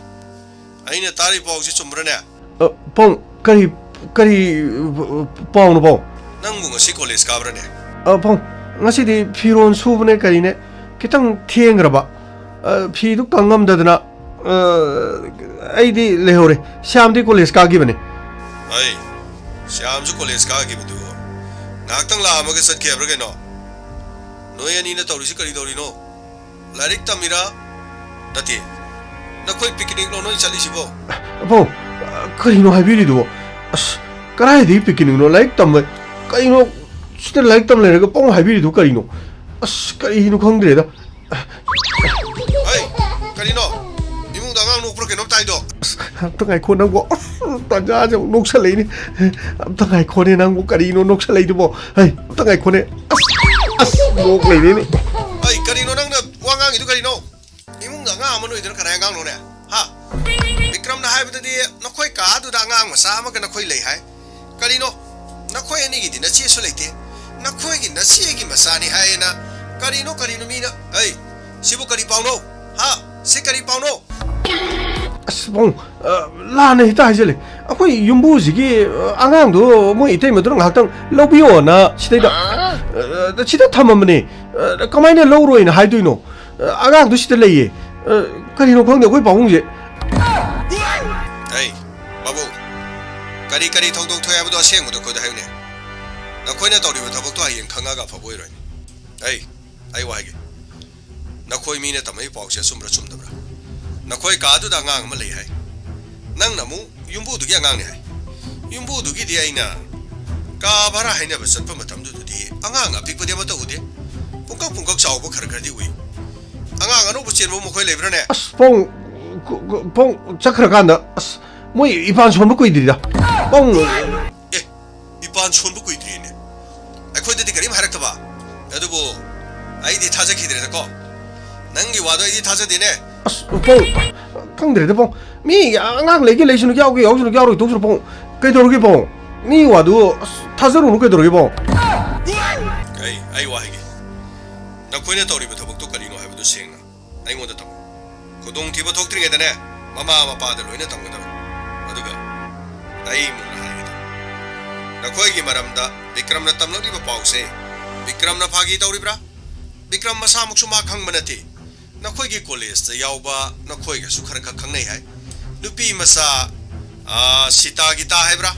ꯑꯩꯅ ꯇꯥꯔꯤ ꯄꯥꯎꯁꯤ ꯆꯨꯝꯕ꯭ꯔꯅꯦ? ꯑ, ꯄꯥꯎ, ꯀꯔꯤ, ꯀꯔꯤ, ꯑ, ꯄꯥꯎꯅꯣ, ꯄꯥꯎ? ꯅꯪꯕꯨ ꯉꯁꯤ ꯀꯣꯂꯦꯖ ꯀꯥꯕ꯭ꯔꯅꯦ? ꯑ, ꯄꯥꯎ, ꯉꯁꯤꯗꯤ ꯐꯤꯔꯣꯟ ꯁꯨꯕꯅꯦ ꯀꯔꯤꯅꯦ, ꯈꯤꯇꯪ ꯊꯦꯡꯈ꯭ꯔꯕ꯫ ꯑ, ꯐꯤꯗꯨ ꯀꯪꯉꯝꯗꯗꯅ, ꯑ, ꯑꯩꯗꯤ ꯂꯩꯍꯧꯔꯦ꯫ ꯁ꯭ꯌꯥꯝꯗꯤ ꯀꯣꯂꯦꯖ ꯀꯥꯈꯤꯕꯅꯦ꯫ ꯑꯩ, ꯁ꯭ꯌꯥꯝꯁꯨ ꯀꯣꯂꯦꯖ ꯀꯥꯈꯤꯕꯗꯨ ꯉꯥꯏꯍꯥꯛꯇꯪ ꯂꯥꯛꯑꯝꯃꯒ ꯆꯠꯈꯤ ꯍꯥꯏꯕ꯭ꯔꯥ ꯀꯩꯅꯣ? ꯅꯣꯏ ꯑꯅꯤꯅ ꯇꯧꯔꯤꯁꯤ ꯀꯔꯤ ꯇꯧꯔꯤꯅꯣ? ꯂꯥꯏꯔꯤꯛ ꯇꯝꯃꯤꯔꯥ? ꯅꯠꯇꯦ, ꯅꯈꯣꯏ ꯄꯤꯛꯅꯤꯛꯂꯣ ꯅꯣꯏ ꯆꯠꯂꯤꯁꯤꯕꯣ? ꯄꯥꯎ, ꯀꯔꯤꯅꯣ ꯍꯥꯏꯕꯤꯔꯤꯗꯨꯕꯣ? ꯑꯁ, ꯀꯗꯥꯏꯗꯒꯤ ꯄꯤꯛꯅꯤꯛꯅꯣ? ꯂꯥꯏꯔꯤꯛ ꯇꯝꯕ, ꯀꯩꯅꯣ, ꯁꯤꯗ ꯂꯥꯏꯔꯤꯛ ꯇꯝ ꯂꯩꯔꯒ ꯄꯥꯎ ꯍꯥꯏꯕꯤꯔꯤꯗꯨ ꯀꯔꯤꯅꯣ? ꯑꯁ, ꯀꯔꯤꯅꯣ ꯈꯪꯗ꯭ꯔꯦꯗ꯫ ꯍꯩ, ꯀꯔꯤꯅꯣ? ꯏꯃꯨꯡꯗ ꯑꯉꯥꯡ ꯅꯣꯛꯄ꯭ꯔꯥ ꯀꯩꯅꯣꯝ ꯇꯥꯏꯗꯣ? ꯑꯁ, ꯑꯝꯇ ꯉꯥꯏꯈꯣ ꯅꯪꯕꯣ꯫ ꯑꯁ, ꯇꯥꯟꯖꯥꯁꯦ ꯑꯃꯨꯛ ꯅꯣꯛꯁꯜꯂꯛꯏꯅꯦ꯫ ꯑꯝꯇ ꯉꯥꯏꯈꯣꯅꯦ ꯅꯪꯕꯨ, ꯀꯔꯤꯅꯣ ꯅꯣꯛꯁꯜꯂꯛꯏꯗꯨꯕꯣ? ꯍꯩ, ꯑꯝꯇ ꯉꯥꯏꯈꯣꯅꯦ꯫ ꯑꯁ, ꯑꯁ, ꯅꯣꯛ ꯂꯩꯔꯦꯅꯦ꯫ ꯍꯩ, ꯀꯔꯤꯅꯣ ꯅꯪꯅ ꯋꯥ ꯉꯥꯡꯉꯤꯗꯨ ꯀꯔꯤꯅꯣ? ꯏꯃꯨꯡꯗ ꯑꯉꯥꯡ ꯑꯃ ꯅꯣꯏꯗꯅ ꯀꯅꯥꯏ ꯑꯉꯥꯡꯅꯣꯅꯦ? ꯍꯥ? ꯕꯤꯀ꯭ꯔꯝꯅ ꯍꯥꯏꯕꯗꯗꯤ ꯅꯈꯣꯏ ꯀꯥꯗꯨꯗ ꯑꯉꯥꯡ ꯃꯆꯥ ꯑꯃꯒ ꯅꯈꯣꯏ ꯂꯩ ꯍꯥꯏ꯫ ꯀꯔꯤꯅꯣ? ꯅꯈꯣꯏ ꯑꯅꯤꯒꯤꯗꯤ ꯅꯆꯦꯁꯨ ꯂꯩꯇꯦ꯫ ꯅꯈꯣꯏꯒꯤ ꯅꯆꯦꯒꯤ ꯃꯆꯥꯅꯤ ꯍꯥꯏꯌꯦꯅ꯫ ꯀꯔꯤꯅꯣ, ꯀꯔꯤꯅꯣ ꯃꯤꯅ? ꯑꯩ, ꯁꯤꯕꯨ ꯀꯔꯤ ꯄꯥꯎꯅꯣ? ꯍꯥ? ꯁꯤ ꯀꯔꯤ ꯄꯥꯎꯅꯣ? ꯑꯁ, ꯄꯥꯎ, ꯑ, ꯂꯥꯟꯅ ꯍꯦꯛꯇ ꯍꯥꯏꯖꯜꯂꯦ꯫ ꯑꯩꯈꯣꯏ ꯌꯨꯝꯕꯨꯁꯤꯒꯤ, ꯑ, ꯑꯉꯥꯡꯗꯣ ꯃꯣꯏ ꯏꯇꯩꯃꯗꯨꯅ ꯉꯥꯏꯍꯥꯛꯇꯪ ꯂꯧꯕꯤꯌꯣꯅ ꯁꯤꯗꯩꯗ, ꯑ, ꯁꯤꯗ ꯊꯝꯃꯝꯕꯅꯦ꯫ ꯑ, ꯀꯃꯥꯏꯅ ꯂꯧꯔꯣꯏꯅ ꯍꯥꯏꯗꯣꯏꯅꯣ? ꯑ, ꯑꯉꯥꯡꯗꯣ ꯁꯤꯗ ꯂꯩꯌꯦ꯫ ꯑ, ꯀꯔꯤꯅꯣ ꯈꯪꯗꯦ ꯑꯩꯈꯣꯏ ꯄꯥꯕꯨꯡꯁꯦ꯫ ꯑꯩ, ꯕꯥꯕꯨ, ꯀꯔꯤ ꯀꯔꯤ ꯊꯧꯗꯣꯛ ꯊꯣꯛꯑꯦ ꯍꯥꯏꯕꯗꯣ ꯑꯁꯦꯡꯕꯗꯣ ꯑꯩꯈꯣꯏꯗ ꯍꯥꯏꯌꯨꯅꯦ꯫ ꯅꯈꯣꯏꯅ ꯇꯧꯔꯤꯕ ꯊꯕꯛꯇꯣ ꯍꯌꯦꯡ ꯈꯪꯉꯒ ꯑꯐꯕ ꯑꯣꯏꯔꯣꯏ꯫ ꯑꯩ, ꯑꯩ ꯋꯥ ꯍꯥꯏꯒꯦ꯫ ꯅꯈꯣꯏ ꯃꯤꯅ ꯇꯝꯃꯛꯏ ꯄꯥꯎꯁꯦ ꯑꯆꯨꯝꯕ꯭ꯔꯥ ꯆꯨꯝꯗꯕ꯭ꯔꯥ? ꯅꯈꯣꯏ ꯀꯥꯗꯨꯗ ꯑꯉꯥꯡ ꯑꯃ ꯂꯩ ꯍꯥꯏ꯫ ꯅꯪꯅ ꯑꯃꯨꯛ ꯌꯨꯝꯕꯨꯗꯨꯒꯤ ꯑꯉꯥꯡꯅꯤ ꯍꯥꯏ꯫ ꯌꯨꯝꯕꯨꯗꯨꯒꯤꯗꯤ ꯑꯩꯅ ꯀꯥ ꯚꯔꯥ ꯍꯥꯏꯅꯕ ꯆꯠꯄ ꯃꯇꯝꯗꯨꯗꯗꯤ ꯑꯉꯥꯡ ꯑꯄꯤꯛꯄꯗꯤ ꯑꯃꯠꯇ ꯎꯗꯦ꯫ ꯄꯨꯡꯀꯛ ꯄꯨꯡꯀꯛ ꯆꯥꯎꯕ ꯈꯔ ꯈꯔꯗꯤ ꯎꯏ꯫ ꯑꯉꯥꯡ ꯑꯅꯧꯕ ꯆꯦꯟꯕ ꯃꯈꯣꯏ ꯂꯩꯕ꯭ꯔꯥꯅꯦ? ꯑꯁ, ꯄꯥꯎ, ꯄꯥꯎ ꯆꯠꯈ꯭ꯔꯀꯥꯟꯗ, ꯑꯁ, ꯃꯣꯏ ꯏꯄꯥꯟ ꯁꯣꯟꯕ ꯀꯨꯏꯗ꯭ꯔꯤꯗ꯫ ꯄꯥꯎ꯫ ꯑꯦ, ꯏꯄꯥꯟ ꯁꯣꯟꯕ ꯀꯨꯏꯗ꯭ꯔꯤꯅꯦ꯫ ꯑꯩꯈꯣꯏꯗꯗꯤ ꯀꯔꯤꯝ ꯍꯥꯏꯔꯛꯇꯕ꯫ ꯑꯗꯨꯕꯨ ꯑꯩꯗꯤ ꯊꯥꯖꯈꯤꯗ꯭ꯔꯦꯗꯀꯣ꯫ ꯅꯪꯒꯤ ꯋꯥꯗꯣ ꯑꯩꯗꯤ ꯊꯥꯖꯗꯦꯅꯦ꯫ ꯑꯁ, ꯄꯥꯎ, ꯈꯪꯗ꯭ꯔꯦꯗ, ꯄꯥꯎ꯫ ꯃꯤ ꯑꯉꯥꯡ ꯂꯩꯒꯦ ꯂꯩꯁꯅꯨ, ꯌꯥꯎꯒꯦ ꯌꯥꯎꯁꯅꯨ, ꯌꯥꯎꯔꯣꯏ ꯇꯣꯛꯁꯅꯨ, ꯄꯥꯎ꯫ ꯀꯩꯗꯧꯔꯒꯦ, ꯄꯥꯎ? ꯃꯤ ꯋꯥꯗꯨ, ꯑꯁ, ꯊꯥꯖꯔꯨꯅꯨ, ꯀꯩꯗꯧꯔꯒꯦ, ꯄꯥꯎ? ꯑꯩ, ꯑꯩ ꯋꯥ ꯍꯥꯏꯒꯦ꯫ ꯅꯈꯣꯏꯅ ꯇꯧꯔꯤꯕ ꯊꯕꯛꯇꯨ ꯀꯔꯤꯅꯣ ꯍꯥꯏꯕꯗꯨ ꯁꯦꯡꯅ ꯑꯩꯉꯣꯟꯗ ꯇꯝꯃꯨ꯫ ꯈꯨꯗꯣꯡꯊꯤꯕ ꯊꯣꯛꯇ꯭ꯔꯤꯉꯩꯗꯅꯦ, ꯃꯃꯥ ꯃꯄꯥꯗ ꯂꯣꯏꯅ ꯇꯝꯒꯗꯕꯅꯤ꯫ ꯑꯗꯨꯒ ꯑꯩ ꯃꯨꯟꯅ ꯍꯥꯏꯒꯦ ꯇꯧꯕ꯫ ꯅꯈꯣꯏꯒꯤ ꯃꯔꯝꯗ ꯕꯤꯀ꯭ꯔꯝꯅ ꯇꯝꯂꯛꯂꯤꯕ ꯄꯥꯎꯁꯦ, ꯕꯤꯀ꯭ꯔꯝꯅ ꯐꯥꯒꯤ ꯇꯧꯔꯤꯕ꯭ꯔꯥ? ꯕꯤꯀ꯭ꯔꯝ ꯃꯁꯥꯃꯛꯁꯨ ꯃꯥ ꯈꯪꯕ ꯅꯠꯇꯦ꯫ ꯅꯈꯣꯏꯒꯤ ꯀꯣꯂꯦꯖꯇ ꯌꯥꯎꯕ ꯅꯈꯣꯏꯒꯁꯨ ꯈꯔ ꯈꯛ ꯈꯪꯅꯩ ꯍꯥꯏ꯫ ꯅꯨꯄꯤ ꯃꯆꯥ, ꯑꯥ, ꯁꯤꯇꯥ ꯒꯤꯇꯥ ꯍꯥꯏꯕ꯭ꯔꯥ?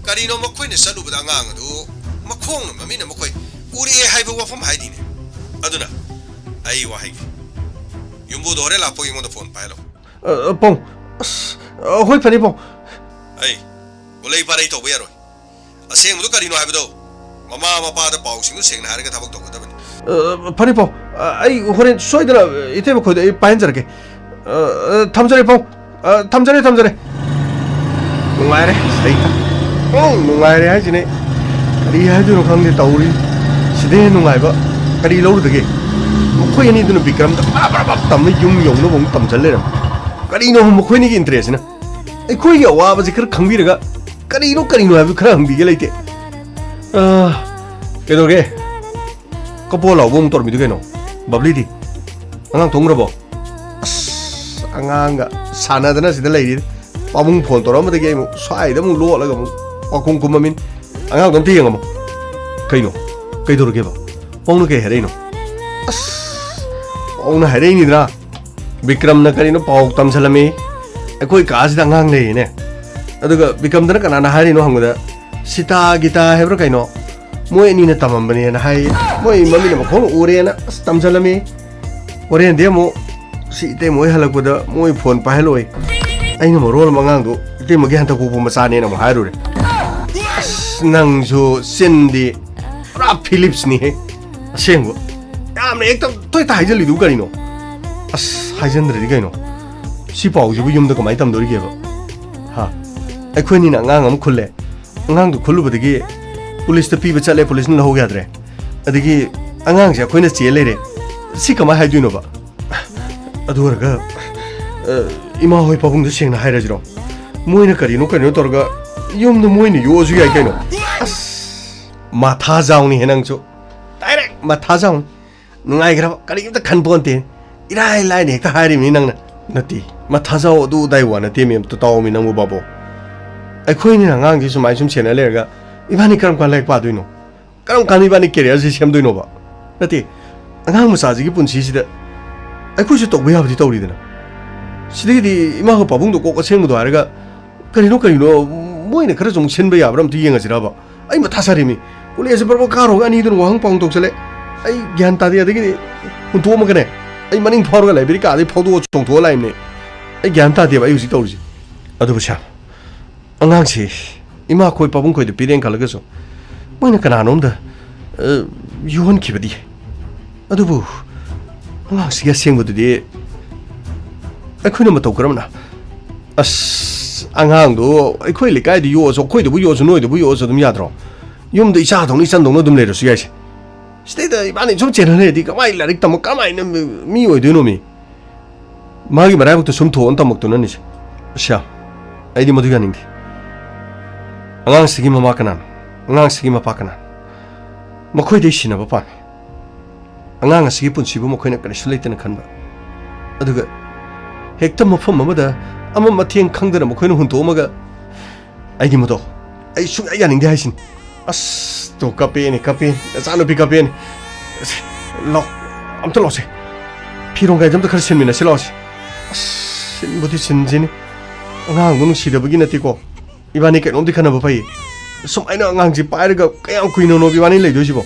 ꯀꯔꯤꯅꯣ ꯃꯈꯣꯏꯅ ꯆꯠꯂꯨꯕꯗ ꯑꯉꯥꯡ ꯑꯗꯨ ꯃꯈꯣꯡꯅ ꯃꯃꯤꯠꯅ ꯃꯈꯣꯏ ꯎꯔꯛꯑꯦ ꯍꯥꯏꯕ ꯋꯥꯐꯝ ꯍꯥꯏꯔꯤꯅꯦ꯫ ꯑꯗꯨꯅ ꯑꯩ ꯋꯥ ꯍꯥꯏꯒꯦ꯫ ꯌꯨꯝꯕꯨꯗꯣ ꯍꯣꯔꯦꯟ ꯂꯥꯛꯄꯒꯤ ꯑꯩꯉꯣꯟꯗ ꯐꯣꯟ ꯄꯥꯏꯍꯜꯂꯣ꯫ ꯑ, ꯄꯥꯎ꯫ ꯑꯁ, ꯑ, ꯍꯣꯏ, ꯐꯅꯤ, ꯄꯥꯎ꯫ ꯑꯩ ꯎꯂꯩ ꯄꯥꯔꯩ ꯇꯧꯕ ꯌꯥꯔꯣꯏ꯫ ꯑꯁꯦꯡꯕꯗꯨ ꯀꯔꯤꯅꯣ ꯍꯥꯏꯕꯗꯣ ꯃꯃꯥ ꯃꯄꯥꯗ ꯄꯥꯎꯁꯤꯡꯗꯨ ꯁꯦꯡꯅ ꯍꯥꯏꯔꯒ ꯊꯕꯛ ꯇꯧꯒꯗꯕꯅꯤ꯫ ꯑ, ꯐꯅꯤ, ꯄꯥꯎ꯫ ꯑ, ꯑꯩ ꯍꯣꯔꯦꯟ ꯁꯣꯏꯗꯅ ꯏꯇꯩꯃ ꯈꯣꯏꯗ ꯑꯩ ꯄꯥꯏꯍꯟꯖꯔꯛꯀꯦ꯫ ꯑ, ꯑ, ꯊꯝꯖꯔꯦ, ꯄꯥꯎ꯫ ꯑ, ꯊꯝꯖꯔꯦ, ꯊꯝꯖꯔꯦ꯫ ꯅꯨꯡꯉꯥꯏꯔꯦ, ꯁꯩꯇ꯫ ꯑꯣ, ꯅꯨꯡꯉꯥꯏꯔꯦ ꯍꯥꯏꯁꯤꯅꯦ꯫ ꯀꯔꯤ ꯍꯥꯏꯗꯣꯏꯅꯣ ꯈꯪꯗꯦ ꯇꯧꯔꯤ꯫ ꯁꯤꯗꯩ ꯍꯦꯟꯅ ꯅꯨꯡꯉꯥꯏꯕ ꯀꯔꯤ ꯂꯧꯔꯨꯗꯒꯦ? ꯃꯈꯣꯏ ꯑꯅꯤꯗꯨꯅ ꯕꯤꯀ꯭ꯔꯝꯗ ꯕꯥ ꯕꯥ ꯕꯥ ꯇꯝꯃ ꯌꯨꯝ ꯌꯧꯅꯕ ꯑꯃꯨꯛ ꯇꯝꯁꯤꯜ ꯂꯩꯔꯝꯃꯦ꯫ ꯀꯔꯤꯅꯣ ꯃꯈꯣꯏꯅꯤꯒꯤ ꯏꯟꯇꯔꯦꯁꯁꯤꯅ? ꯑꯩꯈꯣꯏꯒꯤ ꯑꯋꯥꯕꯁꯤ ꯈꯔ ꯈꯪꯕꯤꯔꯒ ꯀꯔꯤꯅꯣ ꯀꯔꯤꯅꯣ ꯍꯥꯏꯕꯗꯨ ꯈꯔ ꯍꯪꯕꯤꯒꯦ ꯂꯩꯇꯦ꯫ ꯑ, ꯀꯩꯗꯧꯔꯒꯦ? ꯀꯞꯄꯣ ꯂꯥꯎꯕ ꯑꯃꯨꯛ ꯇꯧꯔꯝꯃꯤꯗꯨ ꯀꯩꯅꯣ? ꯕꯕ꯭ꯂꯤꯗꯤ? ꯑꯉꯥꯡ ꯇꯨꯝꯈ꯭ꯔꯕꯣ? ꯑꯁ, ꯑꯉꯥꯡꯒ ꯁꯥꯟꯅꯗꯅ ꯁꯤꯗ ꯂꯩꯔꯤ꯫ ꯄꯥꯕꯨꯡ ꯐꯣꯟ ꯇꯧꯔꯛꯑꯝꯕꯗꯒꯤ ꯑꯩ ꯑꯃꯨꯛ ꯁ꯭ꯋꯥꯏꯗ ꯑꯃꯨꯛ ꯂꯣꯠꯂꯒ ꯑꯃꯨꯛ ꯄꯥꯎꯈꯨꯝ ꯈꯨꯝꯃꯝꯃꯤꯅꯤ꯫ ꯑꯉꯥꯡꯗꯣ ꯑꯝꯇ ꯌꯦꯡꯉꯝꯃꯣ꯫ ꯀꯩꯅꯣ? ꯀꯩꯗꯧꯔꯒꯦꯕ? ꯄꯥꯎꯅ ꯀꯩ ꯍꯥꯏꯔꯛꯏꯅꯣ? ꯑꯁ, ꯄꯥꯎꯅ ꯍꯥꯏꯔꯛꯏꯅꯤꯗꯅ꯫ ꯕꯤꯀ꯭ꯔꯝꯅ ꯀꯔꯤꯅꯣ ꯄꯥꯎ ꯇꯝꯁꯤꯜꯂꯝꯃꯤ꯫ ꯑꯩꯈꯣꯏ ꯀꯥꯁꯤꯗ ꯑꯉꯥꯡ ꯂꯩꯌꯦꯅꯦ꯫ ꯑꯗꯨꯒ ꯕꯤꯀ꯭ꯔꯝꯗꯅ ꯀꯅꯥꯅ ꯍꯥꯏꯔꯤꯅꯣ ꯍꯪꯕꯗ, ꯁꯤꯇꯥ ꯒꯤꯇꯥ ꯍꯥꯏꯕ꯭ꯔꯥ ꯀꯩꯅꯣ? ꯃꯣꯏ ꯑꯅꯤꯅ ꯇꯝꯃꯝꯕꯅꯦꯅ ꯍꯥꯏ꯫ ꯃꯣꯏ ꯃꯃꯤꯠꯅ ꯃꯈꯣꯡꯅ ꯎꯔꯦꯅ ꯑꯁ ꯇꯝꯁꯤꯜꯂꯝꯃꯤ꯫ ꯍꯣꯔꯦꯟꯗꯤ ꯑꯃꯨꯛ ꯁꯤ ꯏꯇꯩꯃ ꯍꯣꯏ ꯍꯜꯂꯛꯄꯗ ꯃꯣꯏ ꯐꯣꯟ ꯄꯥꯏꯍꯜꯂꯣꯏ꯫ ꯑꯩꯅ ꯃꯔꯣꯜ ꯑꯃ ꯑꯉꯥꯡꯗꯣ ꯏꯇꯩꯃꯒꯤ ꯍꯟꯇꯛ ꯄꯣꯛꯄ ꯃꯆꯥꯅꯦꯅ ꯑꯃꯨꯛ ꯍꯥꯏꯔꯨꯔꯦ꯫ ꯑꯁ, ꯅꯪꯁꯨ ꯆꯤꯟꯗꯤ ꯄꯨꯔꯥ ꯐꯤꯂꯤꯞꯁꯅꯤꯍꯦ꯫ ꯑꯁꯦꯡꯕ꯫ ꯌꯥꯝꯅ ꯍꯦꯛꯇ ꯊꯣꯏꯇ ꯍꯥꯏꯖꯜꯂꯤꯗꯨꯕꯨ ꯀꯔꯤꯅꯣ? ꯑꯁ, ꯍꯥꯏꯖꯟꯗ꯭ꯔꯗꯤ ꯀꯩꯅꯣ? ꯁꯤ ꯄꯥꯎꯁꯤꯕꯨ ꯌꯨꯝꯗ ꯀꯃꯥꯏꯅ ꯇꯝꯗꯣꯔꯤꯒꯦꯕ? ꯍꯥ? ꯑꯩꯈꯣꯏꯅꯤꯅ ꯑꯉꯥꯡ ꯑꯃ ꯈꯨꯜꯂꯦ꯫ ꯑꯉꯥꯡꯗꯨ ꯈꯨꯜꯂꯨꯕꯗꯒꯤ ꯄꯨꯂꯤꯁꯇ ꯄꯤꯕ ꯆꯠꯂꯦ, ꯄꯨꯂꯤꯁꯅ ꯂꯧꯍꯧ ꯌꯥꯗ꯭ꯔꯦ꯫ ꯑꯗꯒꯤ ꯑꯉꯥꯡꯁꯦ ꯑꯩꯈꯣꯏꯅ ꯆꯦ ꯂꯩꯔꯦ, ꯁꯤ ꯀꯃꯥꯏꯅ ꯍꯥꯏꯗꯣꯏꯅꯣꯕ? ꯑꯗꯨ ꯑꯣꯏꯔꯒ, ꯑ, ꯏꯃꯥ ꯍꯣꯏ ꯄꯥꯕꯨꯡꯗ ꯁꯦꯡꯅ ꯍꯥꯏꯔꯁꯤꯔꯣ? ꯃꯣꯏꯅ ꯀꯔꯤꯅꯣ ꯀꯔꯤꯅꯣ ꯇꯧꯔꯒ ꯌꯨꯝꯗ ꯃꯣꯏꯅ ꯌꯣꯛꯑꯁꯨ ꯌꯥꯏ ꯀꯩꯅꯣ꯫ ꯑꯁ, ꯃꯊꯥ ꯖꯥꯎꯅꯤꯍꯦ ꯅꯪꯁꯨ꯫ ꯗꯥꯏꯔꯦꯛ ꯃꯊꯥ ꯖꯥꯎꯅꯤ꯫ ꯅꯨꯡꯉꯥꯏꯈ꯭ꯔꯕ? ꯀꯔꯤꯝꯇ ꯈꯟꯄꯣꯟꯇꯦ꯫ ꯏꯔꯥꯏ ꯂꯥꯏꯅ ꯍꯦꯛꯇ ꯍꯥꯏꯔꯤꯕꯅꯤ ꯅꯪꯅ꯫ ꯅꯠꯇꯦ, ꯃꯊꯥ ꯖꯥꯎ ꯑꯗꯨ ꯑꯗꯥꯏ ꯋꯥ ꯅꯠꯇꯦ ꯃꯦꯝ, ꯇ ꯇꯥꯎꯑꯣꯃꯤ ꯅꯪꯕꯨ ꯕꯥꯕꯣ꯫ ꯑꯩꯈꯣꯏꯅ ꯑꯉꯥꯡꯁꯤ ꯁꯨꯃꯥꯏ ꯁꯨꯝ ꯁꯦꯟꯅ ꯂꯩꯔꯒ ꯏꯕꯥꯅꯤ ꯀꯔꯝ ꯀꯥꯟ ꯂꯥꯏꯔꯤꯛ ꯄꯥꯗꯣꯏꯅꯣ? ꯀꯔꯝ ꯀꯥꯟꯗ ꯏꯕꯥꯅꯤ careerꯁꯤ ꯁꯦꯝꯗꯣꯏꯅꯣꯕ? ꯅꯠꯇꯦ, ꯑꯉꯥꯡ ꯃꯆꯥꯁꯤꯒꯤ ꯄꯨꯟꯁꯤꯁꯤꯗ ꯑꯩꯈꯣꯏꯁꯨ ꯇꯧꯕ ꯌꯥꯕꯗꯤ ꯇꯧꯔꯤꯗꯅ꯫ ꯁꯤꯗꯒꯤꯗꯤ ꯏꯃꯥꯒ ꯄꯥꯕꯨꯡꯗꯣ ꯀꯣꯛ ꯑꯁꯦꯡꯕꯗꯣ ꯍꯥꯏꯔꯒ ꯀꯔꯤꯅꯣ ꯀꯔꯤꯅꯣ ꯃꯣꯏꯅ ꯈꯔ ꯁꯨꯝ ꯁꯤꯟꯕ ꯌꯥꯕ꯭ꯔꯥ ꯑꯝꯇ ꯌꯦꯡꯉꯁꯤꯔꯕ? ꯑꯩ ꯃꯊꯥ ꯁꯥꯔꯤꯃꯤ꯫ ꯀꯣꯂꯦꯖꯁꯦ ꯕꯔꯕꯔ ꯀꯥꯔꯨꯔꯒ ꯑꯅꯤꯗꯨꯅ ꯋꯥꯍꯪ ꯄꯥꯎꯍꯪ ꯇꯧꯁꯜꯂꯦ꯫ ꯑꯩ ꯒ꯭ꯌꯥꯟ ꯇꯥꯗꯦ꯫ ꯑꯗꯒꯤꯗꯤ ꯍꯨꯟꯇꯣꯛꯑꯝꯃꯒꯅꯦ, ꯑꯩ ꯃꯅꯤꯡ ꯐꯥꯎꯔꯒ ꯂꯥꯏꯕ꯭ꯔꯦꯔꯤ ꯀꯥꯗꯩ ꯐꯥꯎꯗꯣꯛꯑ ꯆꯣꯡꯊꯣꯛꯑ ꯂꯥꯛꯏꯕꯅꯦ꯫ ꯑꯩ ꯒ꯭ꯌꯥꯟ ꯇꯥꯗꯦꯕ ꯑꯩ ꯍꯧꯖꯤꯛ ꯇꯧꯔꯤꯁꯦ꯫ ꯑꯗꯨꯕꯨ ꯁ꯭ꯌꯥꯝ, ꯑꯉꯥꯡꯁꯤ ꯏꯃꯥ ꯈꯣꯏ ꯄꯥꯕꯨꯡ ꯈꯣꯏꯗ ꯄꯤꯔꯦꯅ ꯈꯜꯂꯒꯁꯨ ꯃꯣꯏꯅ ꯀꯅꯥꯅꯣꯝꯗ, ꯑ, ꯌꯣꯛꯍꯟꯈꯤꯕꯗꯤ꯫ ꯑꯗꯨꯕꯨ ꯑꯉꯥꯡꯁꯤꯒꯤ ꯑꯁꯦꯡꯕꯗꯨꯗꯤ ꯑꯩꯈꯣꯏꯅ ꯃꯇꯧ ꯀꯔꯝꯅ? ꯑꯁ, ꯑꯉꯥꯡꯗꯣ ꯑꯩꯈꯣꯏ ꯂꯩꯀꯥꯏꯗ ꯌꯣꯛꯑꯁꯨ, ꯑꯩꯈꯣꯏꯗꯕꯨ ꯌꯣꯛꯑꯁꯨ, ꯅꯣꯏꯗꯕꯨ ꯌꯣꯛꯑꯁꯨ ꯑꯗꯨꯝ ꯌꯥꯗ꯭ꯔꯣ? ꯌꯨꯝꯗ ꯏꯆꯥꯗꯧꯅ ꯏꯆꯟꯗꯧꯅ ꯑꯗꯨꯝ ꯂꯩꯔꯁꯨ ꯌꯥꯏꯁꯦ꯫ ꯁꯤꯗꯩꯗ ꯏꯕꯥꯅꯤ ꯁꯨꯝ ꯆꯦꯟꯅ ꯂꯩꯔꯗꯤ ꯀꯃꯥꯏꯅ ꯂꯥꯏꯔꯤꯛ ꯇꯝꯃ ꯀꯃꯥꯏꯅ ꯃꯤ ꯑꯣꯏꯗꯣꯏꯅꯣ ꯃꯤ? ꯃꯥꯒꯤ ꯃꯔꯥꯏꯕꯛꯇ ꯁꯨꯝ ꯊꯣꯛꯑꯅ ꯇꯝꯃꯛꯇꯨꯅꯅꯤꯁꯦ꯫ ꯑꯁ꯭ꯌꯥꯝ, ꯑꯩꯗꯤ ꯃꯗꯨ ꯌꯥꯅꯤꯡꯗꯦ꯫ ꯑꯉꯥꯡꯁꯤꯒꯤ ꯃꯃꯥ ꯀꯅꯥꯅꯣ? ꯑꯉꯥꯡꯁꯤꯒꯤ ꯃꯄꯥ ꯀꯅꯥꯅꯣ? ꯃꯈꯣꯏꯗꯩ ꯁꯤꯟꯅꯕ ꯄꯥꯝꯃꯤ꯫ ꯑꯉꯥꯡ ꯑꯁꯤꯒꯤ ꯄꯨꯟꯁꯤꯕꯨ ꯃꯈꯣꯏꯅ ꯀꯔꯤꯁꯨ ꯂꯩꯇꯅ ꯈꯟꯕ꯫ ꯑꯗꯨꯒ ꯍꯦꯛꯇ ꯃꯐꯝ ꯑꯃꯗ ꯑꯃ ꯃꯊꯦꯡ ꯈꯪꯗꯅ ꯃꯈꯣꯏꯅ ꯍꯨꯟꯇꯣꯛꯑꯝꯃꯒ ꯑꯩꯗꯤ ꯃꯗꯣ, ꯑꯩ ꯁꯨꯡꯌꯥ ꯌꯥꯅꯤꯡꯗꯦ ꯍꯥꯏꯁꯤꯅꯤ꯫ ꯑꯁ, ꯇꯣ ꯀꯞꯄꯦꯅꯦ, ꯀꯞꯄꯦꯅꯦ꯫ ꯅꯆꯥꯅꯨꯄꯤ ꯀꯞꯄꯦꯅꯦ꯫ ꯑꯁ, ꯂꯥꯎ, ꯑꯝꯇ ꯂꯥꯎꯁꯦ꯫ ꯐꯤꯔꯣꯟ ꯀꯥꯏꯗ ꯑꯝꯇ ꯈꯔ ꯁꯤꯟꯃꯤꯟꯅꯁꯤ ꯂꯥꯎꯁꯦ꯫ ꯑꯁ, ꯁꯤꯟꯕꯨꯗꯤ ꯁꯤꯟꯁꯤꯅꯤ꯫ ꯑꯉꯥꯡꯗꯣ ꯅꯨꯡꯁꯤꯗꯕꯒꯤ ꯅꯠꯇꯦꯀꯣ꯫ ꯏꯕꯥꯅꯤ ꯀꯩꯅꯣꯝꯗꯤ ꯈꯟꯅꯕ ꯐꯩ꯫ ꯁꯨꯃꯥꯏꯅ ꯑꯉꯥꯡꯁꯤ ꯄꯥꯏꯔꯒ ꯀꯌꯥꯝ ꯀꯨꯏꯅꯅꯣ ꯏꯕꯥꯅꯤ ꯂꯩꯗꯣꯏꯁꯤꯕꯣ?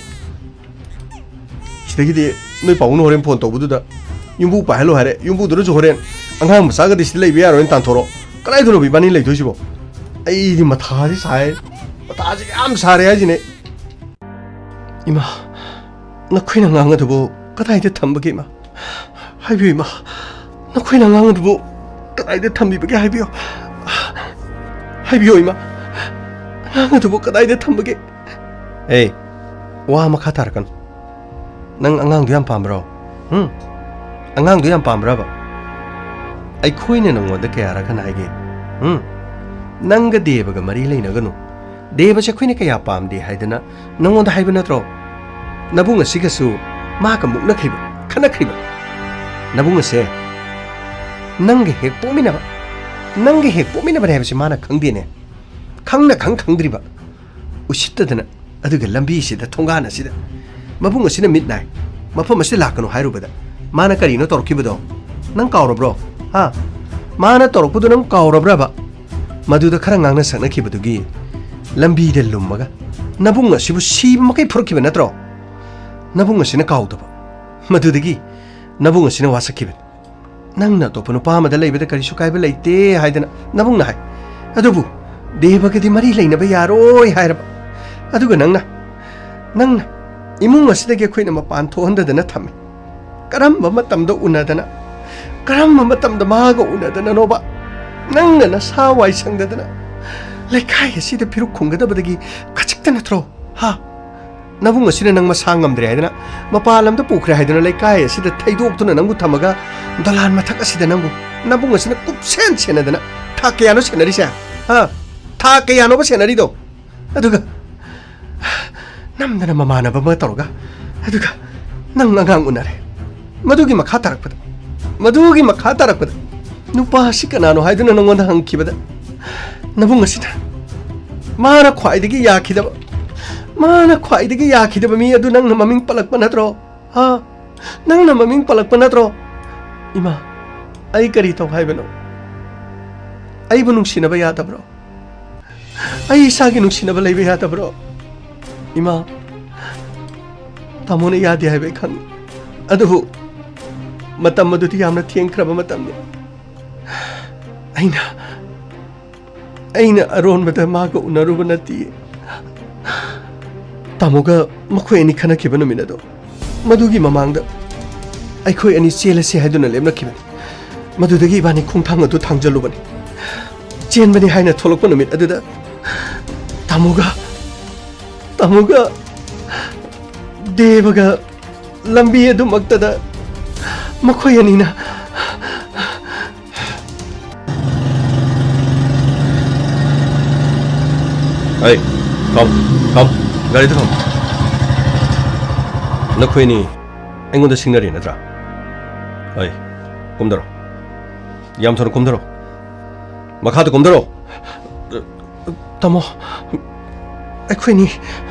ꯁꯤꯗꯒꯤꯗꯤ ꯅꯣꯏ ꯄꯥꯕꯨꯡꯅ ꯍꯣꯔꯦꯟ ꯐꯣꯟ ꯇꯧꯕꯗꯨꯗ ꯌꯨꯝꯕꯨ ꯄꯥꯏꯍꯜꯂꯣ ꯍꯥꯏꯔꯦ, ꯌꯨꯝꯕꯨꯗꯨꯅꯁꯨ ꯍꯣꯔꯦꯟ ꯑꯉꯥꯡ ꯃꯆꯥꯒꯗꯤ ꯁꯤꯗ ꯂꯩꯕ ꯌꯥꯔꯣꯏꯅ ꯇꯥꯟꯊꯣꯔꯛꯑꯣ꯫ ꯀꯗꯥꯏꯗꯅꯣꯕ ꯏꯕꯥꯅꯤ ꯂꯩꯗꯣꯏꯁꯤꯕꯣ? ꯑꯩꯗꯤ ꯃꯊꯥꯗꯤ ꯁꯥꯏ, ꯃꯊꯥꯁꯤ ꯌꯥꯝ ꯁꯥꯔꯦ ꯍꯥꯏꯁꯤꯅꯦ꯫ ꯏꯃꯥ, ꯅꯈꯣꯏꯅ ꯉꯥꯡꯒꯗꯕ ꯀꯗꯥꯏꯗ ꯊꯝꯕꯒꯦ, ꯏꯃꯥ? ꯍꯥꯏꯕꯤꯌꯨ, ꯏꯃꯥ꯫ ꯅꯈꯣꯏꯅ ꯉꯥꯡꯒꯗꯕ ꯀꯗꯥꯏꯗ ꯊꯝꯕꯤꯕꯒꯦ ꯍꯥꯏꯕꯤꯌꯨ꯫ ꯍꯥꯏꯕꯤꯌꯨ, ꯏꯃꯥ꯫ ꯉꯥꯡꯒꯗꯕ ꯀꯗꯥꯏꯗ ꯊꯝꯕꯒꯦ? ꯑꯦ, ꯋꯥ ꯃꯈꯥ ꯇꯥꯔꯛꯀꯅꯨ꯫ ꯅꯪ ꯑꯉꯥꯡꯗꯣ ꯌꯥꯝ ꯄꯥꯝꯕ꯭ꯔꯣ? ꯎꯝ? ꯑꯉꯥꯡꯗꯣ ꯌꯥꯝ ꯄꯥꯝꯕ꯭ꯔꯕ? ꯑꯩꯈꯣꯏꯅ ꯅꯪꯉꯣꯟꯗ ꯀꯌꯥꯔꯛ ꯍꯟꯅ ꯍꯥꯏꯒꯦ? ꯎꯝ? ꯅꯪꯒ ꯗꯦꯕꯒ ꯃꯔꯤ ꯂꯩꯅꯒꯅꯨ꯫ ꯗꯦꯕꯁꯦ ꯑꯩꯈꯣꯏꯅ ꯀꯌꯥ ꯄꯥꯝꯗꯦ ꯍꯥꯏꯗꯅ ꯅꯪꯉꯣꯟꯗ ꯍꯥꯏꯕ ꯅꯠꯇ꯭ꯔꯣ? ꯅꯕꯨꯡ ꯑꯁꯤꯒꯁꯨ ꯃꯥꯒ ꯃꯨꯛꯅꯈ꯭ꯔꯤꯕ, ꯈꯠꯅꯈ꯭ꯔꯤꯕ꯫ ꯅꯕꯨꯡ ꯑꯁꯦ ꯅꯪꯒ ꯍꯦꯛ ꯄꯣꯛꯃꯤꯟꯅꯕ, ꯅꯪꯒ ꯍꯦꯛ ꯄꯣꯛꯃꯤꯟꯅꯕꯅꯦ ꯍꯥꯏꯕꯁꯦ ꯃꯥꯅ ꯈꯪꯗꯦꯅꯦ꯫ ꯈꯪꯅ ꯈꯪ ꯈꯪꯗ꯭ꯔꯤꯕ꯫ ꯎꯁꯤꯠꯇꯗꯅ ꯑꯗꯨꯒ ꯂꯝꯕꯤꯁꯤꯗ, ꯊꯣꯡꯒꯥꯟ ꯑꯁꯤꯗ ꯃꯕꯨꯡ ꯑꯁꯤꯅ ꯃꯤꯠ ꯅꯥꯏ, ꯃꯐꯝ ꯑꯁꯤꯗ ꯂꯥꯛꯀꯅꯨ ꯍꯥꯏꯔꯨꯕꯗ ꯃꯥꯅ ꯀꯔꯤꯅꯣ ꯇꯧꯔꯛꯈꯤꯕꯗꯣ? ꯅꯪ ꯀꯥꯎꯔꯕ꯭ꯔꯣ? ꯍꯥ? ꯃꯥꯅ ꯇꯧꯔꯛꯄꯗꯨ ꯅꯪ ꯀꯥꯎꯔꯕ꯭ꯔꯕ? ꯃꯗꯨꯗ ꯈꯔ ꯉꯥꯡꯅ ꯁꯛꯅꯈꯤꯕꯗꯨꯒꯤ ꯂꯝꯕꯤꯗ ꯂꯨꯝꯃꯒ ꯅꯕꯨꯡ ꯑꯁꯤꯕꯨ ꯁꯤꯕ ꯃꯈꯩ ꯐꯨꯔꯛꯈꯤꯕ ꯅꯠꯇ꯭ꯔꯣ? ꯅꯕꯨꯡ ꯑꯁꯤꯅ ꯀꯥꯎꯗꯕ꯫ ꯃꯗꯨꯗꯒꯤ ꯅꯕꯨꯡ ꯑꯁꯤꯅ ꯋꯥꯁꯛꯈꯤꯕꯅꯤ꯫ ꯅꯪꯅ ꯑꯇꯣꯞꯄ ꯅꯨꯄꯥ ꯑꯃꯗ ꯂꯩꯕꯗ ꯀꯔꯤꯁꯨ ꯀꯥꯏꯕ ꯂꯩꯇꯦ ꯍꯥꯏꯗꯅ ꯅꯕꯨꯡꯅ ꯍꯥꯏ꯫ ꯑꯗꯨꯕꯨ ꯗꯦꯕꯒꯗꯤ ꯃꯔꯤ ꯂꯩꯅꯕ ꯌꯥꯔꯣꯏ ꯍꯥꯏꯔꯕ꯫ ꯑꯗꯨꯒ ꯅꯪꯅ, ꯅꯪꯅ ꯏꯃꯨꯡ ꯑꯁꯤꯗꯒꯤ ꯑꯩꯈꯣꯏꯅ ꯃꯄꯥꯟ ꯊꯣꯛꯍꯟꯗꯗꯅ ꯊꯝꯃꯤ꯫ ꯀꯔꯝꯕ ꯃꯇꯝꯗ ꯎꯅꯗꯅ, ꯀꯔꯝꯕ ꯃꯇꯝꯗ ꯃꯥꯒ ꯎꯅꯗꯅꯅꯣꯕ? ꯅꯪꯅ ꯅꯁꯥ ꯋꯥꯏ ꯁꯪꯗꯗꯅ ꯂꯩꯀꯥꯏ ꯑꯁꯤꯗ ꯐꯤꯔꯨꯛ ꯈꯨꯝꯒꯗꯕꯗꯒꯤ ꯈꯖꯤꯛꯇ ꯅꯠꯇ꯭ꯔꯣ? ꯍꯥ? ꯅꯕꯨꯡ ꯑꯁꯤꯅ ꯅꯪ ꯃꯁꯥ ꯉꯝꯗ꯭ꯔꯦ ꯍꯥꯏꯗꯅ, ꯃꯄꯥꯟ ꯂꯝꯗ ꯄꯨꯈ꯭ꯔꯦ ꯍꯥꯏꯗꯅ ꯂꯩꯀꯥꯏ ꯑꯁꯤꯗ ꯊꯩꯗꯣꯛꯇꯨꯅ ꯅꯪꯕꯨ ꯊꯝꯃꯒ, ꯗꯣꯂꯥꯟ ꯃꯊꯛ ꯑꯁꯤꯗ ꯅꯪꯕꯨ, ꯅꯕꯨꯡ ꯑꯁꯤꯅ ꯀꯨꯞꯁꯦꯟ ꯁꯦꯟꯅꯗꯅ ꯊꯥ ꯀꯌꯥꯅꯣ ꯁꯦꯟꯅꯔꯤꯁꯦ? ꯍꯥ? ꯊꯥ ꯀꯌꯥꯅꯣꯕ ꯁꯦꯟꯅꯔꯤꯗꯣ? ꯑꯗꯨꯒ ꯅꯝꯗꯅ ꯃꯃꯥꯟꯅꯕ ꯑꯃ ꯇꯧꯔꯒ, ꯑꯗꯨꯒ ꯅꯪ ꯑꯉꯥꯡ ꯎꯅꯔꯦ꯫ ꯃꯗꯨꯒꯤ ꯃꯈꯥ ꯇꯥꯔꯛꯄꯗ, ꯃꯗꯨꯒꯤ ꯃꯈꯥ ꯇꯥꯔꯛꯄꯗ ꯅꯨꯄꯥ ꯑꯁꯤ ꯀꯅꯥꯅꯣ ꯍꯥꯏꯗꯨꯅ ꯅꯪꯉꯣꯟꯗ ꯍꯪꯈꯤꯕꯗ, ꯅꯕꯨꯡ ꯑꯁꯤꯅ ꯃꯥꯅ ꯈ꯭ꯋꯥꯏꯗꯒꯤ ꯌꯥꯈꯤꯗꯕ, ꯃꯥꯅ ꯈ꯭ꯋꯥꯏꯗꯒꯤ ꯌꯥꯈꯤꯗꯕ ꯃꯤ ꯑꯗꯨ ꯅꯪꯅ ꯃꯃꯤꯡ ꯄꯜꯂꯛꯄ ꯅꯠꯇ꯭ꯔꯣ? ꯍꯥ? ꯅꯪꯅ ꯃꯃꯤꯡ ꯄꯜꯂꯛꯄ ꯅꯠꯇ꯭ꯔꯣ? ꯏꯃꯥ, ꯑꯩ ꯀꯔꯤ ꯇꯧ ꯍꯥꯏꯕꯅꯣ? ꯑꯩꯕꯨ ꯅꯨꯡꯁꯤꯅꯕ ꯌꯥꯗꯕ꯭ꯔꯣ? ꯑꯩ ꯏꯁꯥꯒꯤ ꯅꯨꯡꯁꯤꯅꯕ ꯂꯩꯕ ꯌꯥꯗꯕ꯭ꯔꯣ? ꯏꯃꯥ, ꯇꯥꯃꯣꯅ ꯌꯥꯗꯦ ꯍꯥꯏꯕ ꯑꯩ ꯈꯪꯉꯤ꯫ ꯑꯗꯨꯕꯨ ꯃꯇꯝ ꯑꯗꯨꯗꯤ ꯌꯥꯝꯅ ꯊꯦꯡꯈ꯭ꯔꯕ ꯃꯇꯝꯅꯤ꯫ ꯑꯩꯅ, ꯑꯩꯅ ꯑꯔꯣꯟꯕꯗ ꯃꯥꯒ ꯎꯅꯔꯨꯕ ꯅꯠꯇꯤꯌꯦ꯫ ꯇꯥꯃꯣꯒ ꯃꯈꯣꯏ ꯑꯅꯤ ꯈꯟꯅꯈꯤꯕ ꯅꯨꯃꯤꯠ ꯑꯗꯣ, ꯃꯗꯨꯒꯤ ꯃꯃꯥꯡꯗ ꯑꯩꯈꯣꯏ ꯑꯅꯤ ꯆꯦꯜꯂꯁꯤ ꯍꯥꯏꯗꯨꯅ ꯂꯦꯞꯅꯈꯤꯕꯅꯤ꯫ ꯃꯗꯨꯗꯒꯤ ꯏꯕꯥꯅꯤ ꯈꯣꯡꯊꯥꯡ ꯑꯗꯨ ꯊꯥꯡꯖꯜꯂꯨꯕꯅꯤ꯫ ꯆꯦꯟꯕꯅꯤ ꯍꯥꯏꯅ ꯊꯣꯛꯂꯛꯄ ꯅꯨꯃꯤꯠ ꯑꯗꯨꯗ ꯇꯥꯃꯣꯒ, ꯇꯥꯃꯣꯒ ꯗꯦꯕꯒ ꯂꯝꯕꯤ ꯑꯗꯨꯃꯛꯇꯗ ꯃꯈꯣꯏ ꯑꯅꯤꯅ꯫ ꯑꯩ, ꯈꯥꯝ, ꯈꯥꯝ, ꯒꯥꯔꯤꯗ ꯈꯥꯝ꯫ ꯅꯈꯣꯏꯅꯤ ꯑꯩꯉꯣꯟꯗ ꯁꯤꯡꯅꯔꯤ ꯅꯠꯇ꯭ꯔꯥ? ꯑꯩ, ꯀꯨꯝꯗꯔꯣ꯫ ꯌꯥꯝ ꯊꯨꯅ ꯀꯨꯝꯗꯔꯣ꯫ ꯃꯈꯥꯗ ꯀꯨꯝꯗꯔꯣ꯫ ꯇꯥꯃꯣ, ꯑꯩꯈꯣꯏꯅꯤ꯫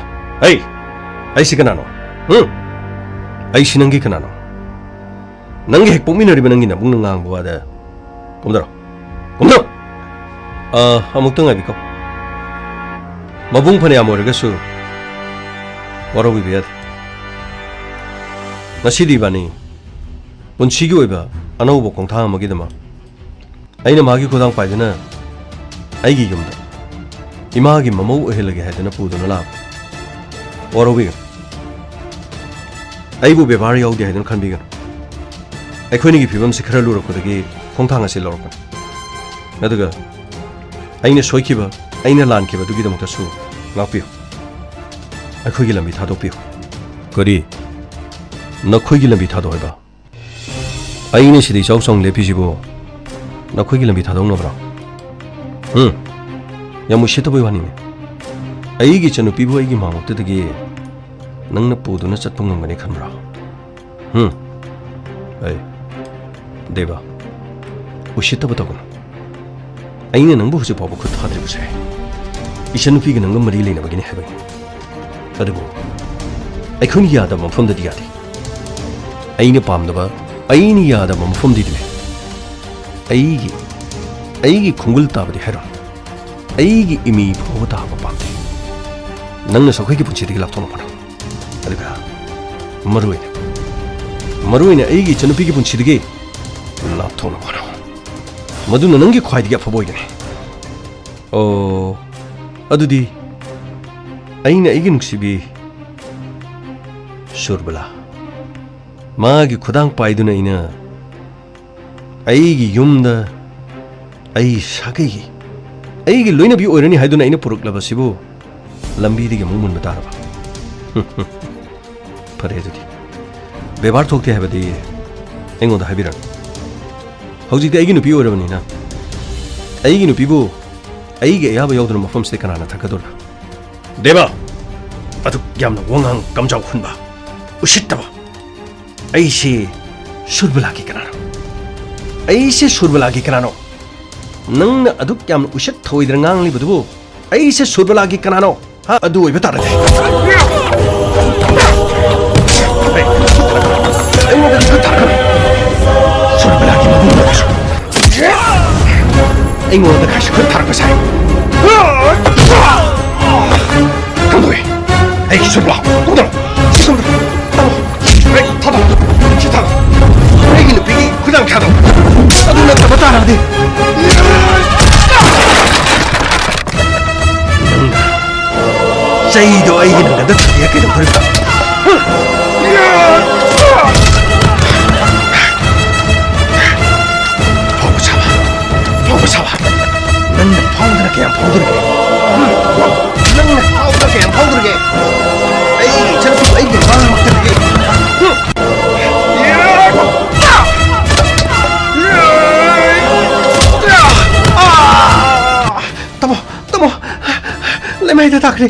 ꯑꯩ, ꯑꯩꯁꯤ ꯀꯅꯥꯅꯣ? ꯎꯝ? ꯑꯩꯁꯤ ꯅꯪꯒꯤ ꯀꯅꯥꯅꯣ? ꯅꯪꯒꯤ ꯍꯦꯛ ꯄꯣꯛꯃꯤꯟꯅꯔꯤꯕ ꯅꯪꯒꯤ ꯅꯕꯨꯡꯅ ꯉꯥꯡꯕ ꯋꯥꯗ ꯀꯨꯝꯗꯔꯣ꯫ ꯀꯨꯝꯗꯔꯣ꯫ ꯑ, ꯑꯃꯨꯛꯇ ꯉꯥꯏꯕꯤꯈꯣ꯫ ꯃꯕꯨꯡ ꯐꯅꯌꯥꯝ ꯑꯣꯏꯔꯒꯁꯨ ꯋꯥꯔꯧꯕꯤꯕ ꯌꯥꯗꯦ꯫ ꯉꯁꯤꯗꯤ ꯏꯕꯥꯅꯤ ꯄꯨꯟꯁꯤꯒꯤ ꯑꯣꯏꯕ ꯑꯅꯧꯕ ꯈꯣꯡꯊꯥꯡ ꯑꯃꯒꯤꯗꯃꯛ ꯑꯩꯅ ꯃꯥꯒꯤ ꯈꯨꯗꯥꯡ ꯄꯥꯏꯗꯨꯅ ꯑꯩꯒꯤ ꯌꯨꯝꯗ ꯏꯃꯥꯒꯤ ꯃꯃꯧ ꯑꯣꯏꯍꯜꯂꯒꯦ ꯍꯥꯏꯗꯨꯅ ꯄꯨꯗꯨꯅ ꯂꯥꯛꯄ꯫ ꯋꯥꯔꯧꯕꯤꯒꯅꯨ꯫ ꯑꯩꯕꯨ ꯕꯦꯕꯥꯔ ꯌꯥꯎꯗꯦ ꯍꯥꯏꯗꯨꯅ ꯈꯟꯕꯤꯒꯅꯨ꯫ ꯑꯩꯈꯣꯏꯅꯤꯒꯤ ꯐꯤꯕꯝꯁꯤ ꯈꯔ ꯂꯨꯔꯛꯄꯗꯒꯤ ꯈꯣꯡꯊꯥꯡ ꯑꯁꯤ ꯂꯧꯔꯛꯄꯅꯤ꯫ ꯑꯗꯨꯒ ꯑꯩꯅ ꯁꯣꯏꯈꯤꯕ, ꯑꯩꯅ ꯂꯥꯟꯈꯤꯕꯗꯨꯒꯤꯗꯃꯛꯇꯁꯨ ꯉꯥꯛꯄꯤꯌꯨ꯫ ꯑꯩꯈꯣꯏꯒꯤ ꯂꯝꯕꯤ ꯊꯥꯗꯣꯛꯄꯤꯌꯨ꯫ ꯀꯔꯤ? ꯅꯈꯣꯏꯒꯤ ꯂꯝꯕꯤ ꯊꯥꯗꯣꯛ ꯍꯥꯏꯕ? ꯑꯩꯅ ꯁꯤꯗ ꯏꯆꯥꯎ ꯆꯥꯎꯅ ꯂꯦꯞꯄꯤꯁꯤꯕꯨ ꯅꯈꯣꯏꯒꯤ ꯂꯝꯕꯤ ꯊꯥꯗꯣꯛꯅꯕ꯭ꯔꯣ? ꯎꯝ, ꯌꯥꯝ ꯎꯁꯤꯠꯇꯕꯩ ꯋꯥꯅꯤꯅꯦ꯫ ꯑꯩꯒꯤ ꯏꯆꯟꯅꯨꯄꯤꯕꯨ ꯑꯩꯒꯤ ꯃꯥꯡꯂꯣꯛꯇꯨꯗꯒꯤ ꯅꯪꯅ ꯄꯨꯗꯨꯅ ꯆꯠꯄ ꯉꯝꯒꯅꯤ ꯈꯟꯕ꯭ꯔꯣ? ꯎꯝ, ꯑꯩ, ꯗꯦꯕ, ꯎꯁꯤꯠꯇꯕ ꯇꯧꯒꯅꯨ꯫ ꯑꯩꯅ ꯅꯪꯕꯨ ꯍꯧꯖꯤꯛ ꯐꯥꯎꯕ ꯈꯨꯠ ꯊꯥꯗ꯭ꯔꯤꯕꯁꯦ ꯏꯆꯟꯅꯨꯄꯤꯒ ꯅꯪꯒ ꯃꯔꯤ ꯂꯩꯅꯕꯒꯤꯅꯤ ꯍꯥꯏꯕꯅꯤ꯫ ꯑꯗꯨꯕꯨ ꯑꯩꯈꯣꯏꯅ ꯌꯥꯗꯕ ꯃꯐꯝꯗꯗꯤ ꯌꯥꯗꯦ꯫ ꯑꯩꯅ ꯄꯥꯝꯗꯕ, ꯑꯩꯅ ꯌꯥꯗꯕ ꯃꯐꯝꯗꯤ ꯂꯩ꯫ ꯑꯩꯒꯤ, ꯑꯩꯒꯤ ꯈꯣꯡꯒꯨꯜ ꯇꯥꯕꯗꯤ ꯍꯥꯏꯔꯣ꯫ ꯑꯩꯒꯤ ꯏꯃꯤ ꯐꯥꯎꯕ ꯇꯥꯕ ꯄꯥꯝꯗꯦ꯫ ꯅꯪꯅꯁꯨ ꯑꯩꯈꯣꯏꯒꯤ ꯄꯨꯟꯁꯤꯗꯒꯤ ꯂꯥꯞꯊꯣꯛꯅꯕ ꯍꯣꯠꯅꯧ꯫ ꯑꯗꯨꯒ ꯃꯔꯨꯑꯣꯏꯅ, ꯃꯔꯨꯑꯣꯏꯅ ꯑꯩꯒꯤ ꯏꯆꯟꯅꯨꯄꯤꯒꯤ ꯄꯨꯟꯁꯤꯗꯒꯤ ꯂꯥꯞꯊꯣꯛꯅꯕ ꯍꯣꯠꯅꯧ꯫ ꯃꯗꯨꯅ ꯅꯪꯒꯤ ꯈ꯭ꯋꯥꯏꯗꯒꯤ ꯑꯐꯕ ꯑꯣꯏꯒꯅꯤ꯫ ꯑꯣ, ꯑꯗꯨꯗꯤ ꯑꯩꯅ ꯑꯩꯒꯤ ꯅꯨꯡꯁꯤꯕꯤ ꯁꯨꯔꯕꯂꯥ, ꯃꯥꯒꯤ ꯈꯨꯗꯥꯡ ꯄꯥꯏꯗꯨꯅ ꯑꯩꯅ ꯑꯩꯒꯤ ꯌꯨꯝꯗ ꯑꯩ ꯁꯥꯒꯩꯒꯤ, ꯑꯩꯒꯤ ꯂꯣꯏꯅꯕꯤ ꯑꯣꯏꯔꯅꯤ ꯍꯥꯏꯗꯨꯅ ꯑꯩꯅ ꯄꯨꯔꯛꯂꯕꯁꯤꯕꯨ ꯂꯝꯕꯤꯗꯒꯤ ꯑꯃꯨꯛ ꯃꯨꯟꯕ ꯇꯥꯔꯕ? ꯐꯔꯦ ꯑꯗꯨꯗꯤ, ꯕꯦꯕꯥꯔ ꯊꯣꯛꯇꯦ ꯍꯥꯏꯕꯗꯤ ꯑꯩꯉꯣꯟꯗ ꯍꯥꯏꯕꯤꯔꯛꯑꯅꯨ꯫ ꯍꯧꯖꯤꯛꯇꯤ ꯑꯩꯒꯤ ꯅꯨꯄꯤ ꯑꯣꯏꯔꯕꯅꯤꯅ ꯑꯩꯒꯤ ꯅꯨꯄꯤꯕꯨ ꯑꯩꯒꯤ ꯑꯌꯥꯕ ꯌꯥꯎꯗꯅ ꯃꯐꯝꯁꯤꯗ ꯀꯅꯥꯅ ꯊꯛꯀꯗꯧꯔꯤꯕ? ꯗꯦꯕ, ꯑꯗꯨꯛ ꯌꯥꯝꯅ ꯋꯥꯉꯥꯡ ꯀꯝꯖꯥꯎ ꯍꯨꯟꯕ, ꯎꯁꯤꯠꯇꯕ꯫ ꯑꯩꯁꯦ ꯁꯨꯔꯕꯂꯥꯒꯤ ꯀꯅꯥꯅꯣ? ꯑꯩꯁꯦ ꯁꯨꯔꯕꯂꯥꯒꯤ ꯀꯅꯥꯅꯣ? ꯅꯪꯅ ꯑꯗꯨꯛ ꯌꯥꯝꯅ ꯎꯁꯤꯠ ꯊꯑꯣꯏꯗꯅ ꯉꯥꯡꯂꯤꯕꯗꯨꯕꯨ ꯑꯩꯁꯦ ꯁꯨꯔꯕꯂꯥꯒꯤ ꯀꯅꯥꯅꯣ? ꯍꯥ? ꯑꯗꯨ ꯑꯣꯏꯕ ꯇꯥꯔꯗꯤ꯫ ꯑꯩꯉꯣꯟꯗꯗꯤ ꯈꯨꯠ ꯊꯥꯔꯛꯀꯅꯨ꯫ ꯁꯨꯔꯕꯂꯥꯒꯤ ꯃꯕꯨꯡ ꯑꯣꯏꯔꯁꯨ꯫ ꯑꯩꯉꯣꯟꯗ ꯀꯥꯏꯁꯨ ꯈꯨꯠ ꯊꯥꯔꯛꯄ ꯁꯥꯏ꯫ ꯀꯝꯗꯧꯏ? ꯑꯩꯒꯤ ꯁꯨꯔꯕꯂꯥ, ꯀꯝꯗꯧꯔꯣ? ꯁꯤ ꯀꯝꯗꯧꯔꯣ? ꯇꯥꯃꯣ, ꯑꯩ ꯊꯥꯗꯣꯛ꯫ ꯁꯤ ꯊꯥꯗꯣꯛ꯫ ꯑꯩꯒꯤ ꯅꯨꯄꯤꯒꯤ ꯈꯨꯗꯥꯡ ꯊꯥꯗꯣꯛ꯫ ꯑꯗꯨ ꯅꯠꯇꯕ ꯇꯥꯔꯕꯗꯤ꯫ ꯅꯪꯅ ꯆꯩꯗꯣ ꯑꯩꯒꯤ ꯅꯪꯒꯟꯗ ꯊꯥꯡꯒꯠꯂꯒ ꯀꯩꯗꯧꯗꯣꯔꯤꯕ? ꯐꯥꯎꯕ ꯁꯥꯕ, ꯐꯥꯎꯕ ꯁꯥꯕ꯫ ꯅꯪꯅ ꯐꯥꯎꯗꯅ ꯀꯌꯥꯝ ꯐꯥꯎꯗꯣꯔꯤꯒꯦ? ꯅꯪꯅ ꯐꯥꯎꯗꯅ ꯀꯌꯥꯝ ꯐꯥꯎꯗꯣꯔꯤꯒꯦ? ꯑꯩꯒꯤ ꯏꯆꯟꯅꯨꯄꯤꯕꯨ ꯑꯩꯒꯤ ꯃꯥꯡꯃꯛꯇꯗꯒꯤ꯫ ꯇꯥꯃꯣ, ꯇꯥꯃꯣ, ꯂꯩꯃꯥꯏꯗ ꯇꯥꯈ꯭ꯔꯦ꯫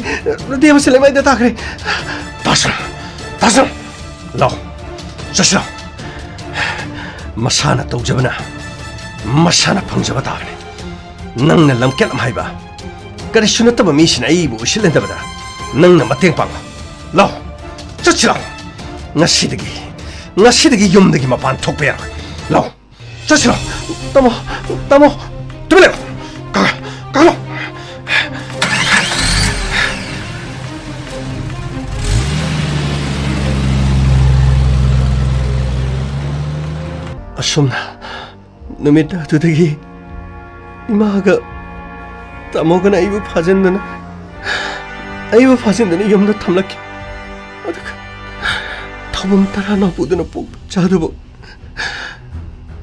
ꯗꯦꯕꯁꯦ ꯂꯩꯃꯥꯏꯗ ꯇꯥꯈ꯭ꯔꯦ꯫ ꯇꯥꯁꯅꯨ, ꯇꯥꯁꯅꯨ꯫ ꯂꯥꯎ, ꯆꯠꯁꯤ ꯂꯥꯎ꯫ ꯃꯁꯥꯅ ꯇꯧꯖꯕꯅ ꯃꯁꯥꯅ ꯐꯪꯖꯕ ꯇꯥꯕꯅꯤ꯫ ꯅꯪꯅ ꯂꯝꯀꯦꯠ ꯑꯃ ꯍꯥꯏꯕ, ꯀꯔꯤꯁꯨ ꯅꯠꯇꯕ ꯃꯤꯁꯤꯅ ꯑꯩꯕꯨ ꯎꯁꯤꯠꯍꯟꯗꯕꯗ ꯅꯪꯅ ꯃꯇꯦꯡ ꯄꯥꯡꯉꯨ꯫ ꯂꯥꯎ, ꯆꯠꯁꯤ ꯂꯥꯎ꯫ ꯉꯁꯤꯗꯒꯤ, ꯉꯁꯤꯗꯒꯤ ꯌꯨꯝꯗꯒꯤ ꯃꯄꯥꯟ ꯊꯣꯛꯄ ꯌꯥꯔꯣꯏ꯫ ꯂꯥꯎ, ꯆꯠꯁꯤ ꯂꯥꯎ꯫ ꯇꯥꯃꯣ, ꯇꯥꯃꯣ, ꯇꯨꯃꯤꯟ ꯂꯩꯌꯨ꯫ ꯀꯥ-, ꯀꯥꯈꯠꯂꯣ꯫ ꯑꯁꯨꯝꯅ ꯅꯨꯃꯤꯠ ꯑꯗꯨꯗꯒꯤ ꯏꯃꯥꯒ ꯇꯥꯃꯣꯒꯅ ꯑꯩꯕꯨ ꯐꯥꯖꯤꯟꯗꯅ, ꯑꯩꯕꯨ ꯐꯥꯖꯤꯟꯗꯅ ꯌꯨꯝꯗ ꯊꯝꯂꯛꯈꯤ꯫ ꯑꯗꯨꯒ ꯊꯧꯕꯝ ꯇꯔꯥ ꯅꯥꯎꯄꯨꯗꯨꯅ ꯄꯣꯛ ꯆꯥꯗꯕ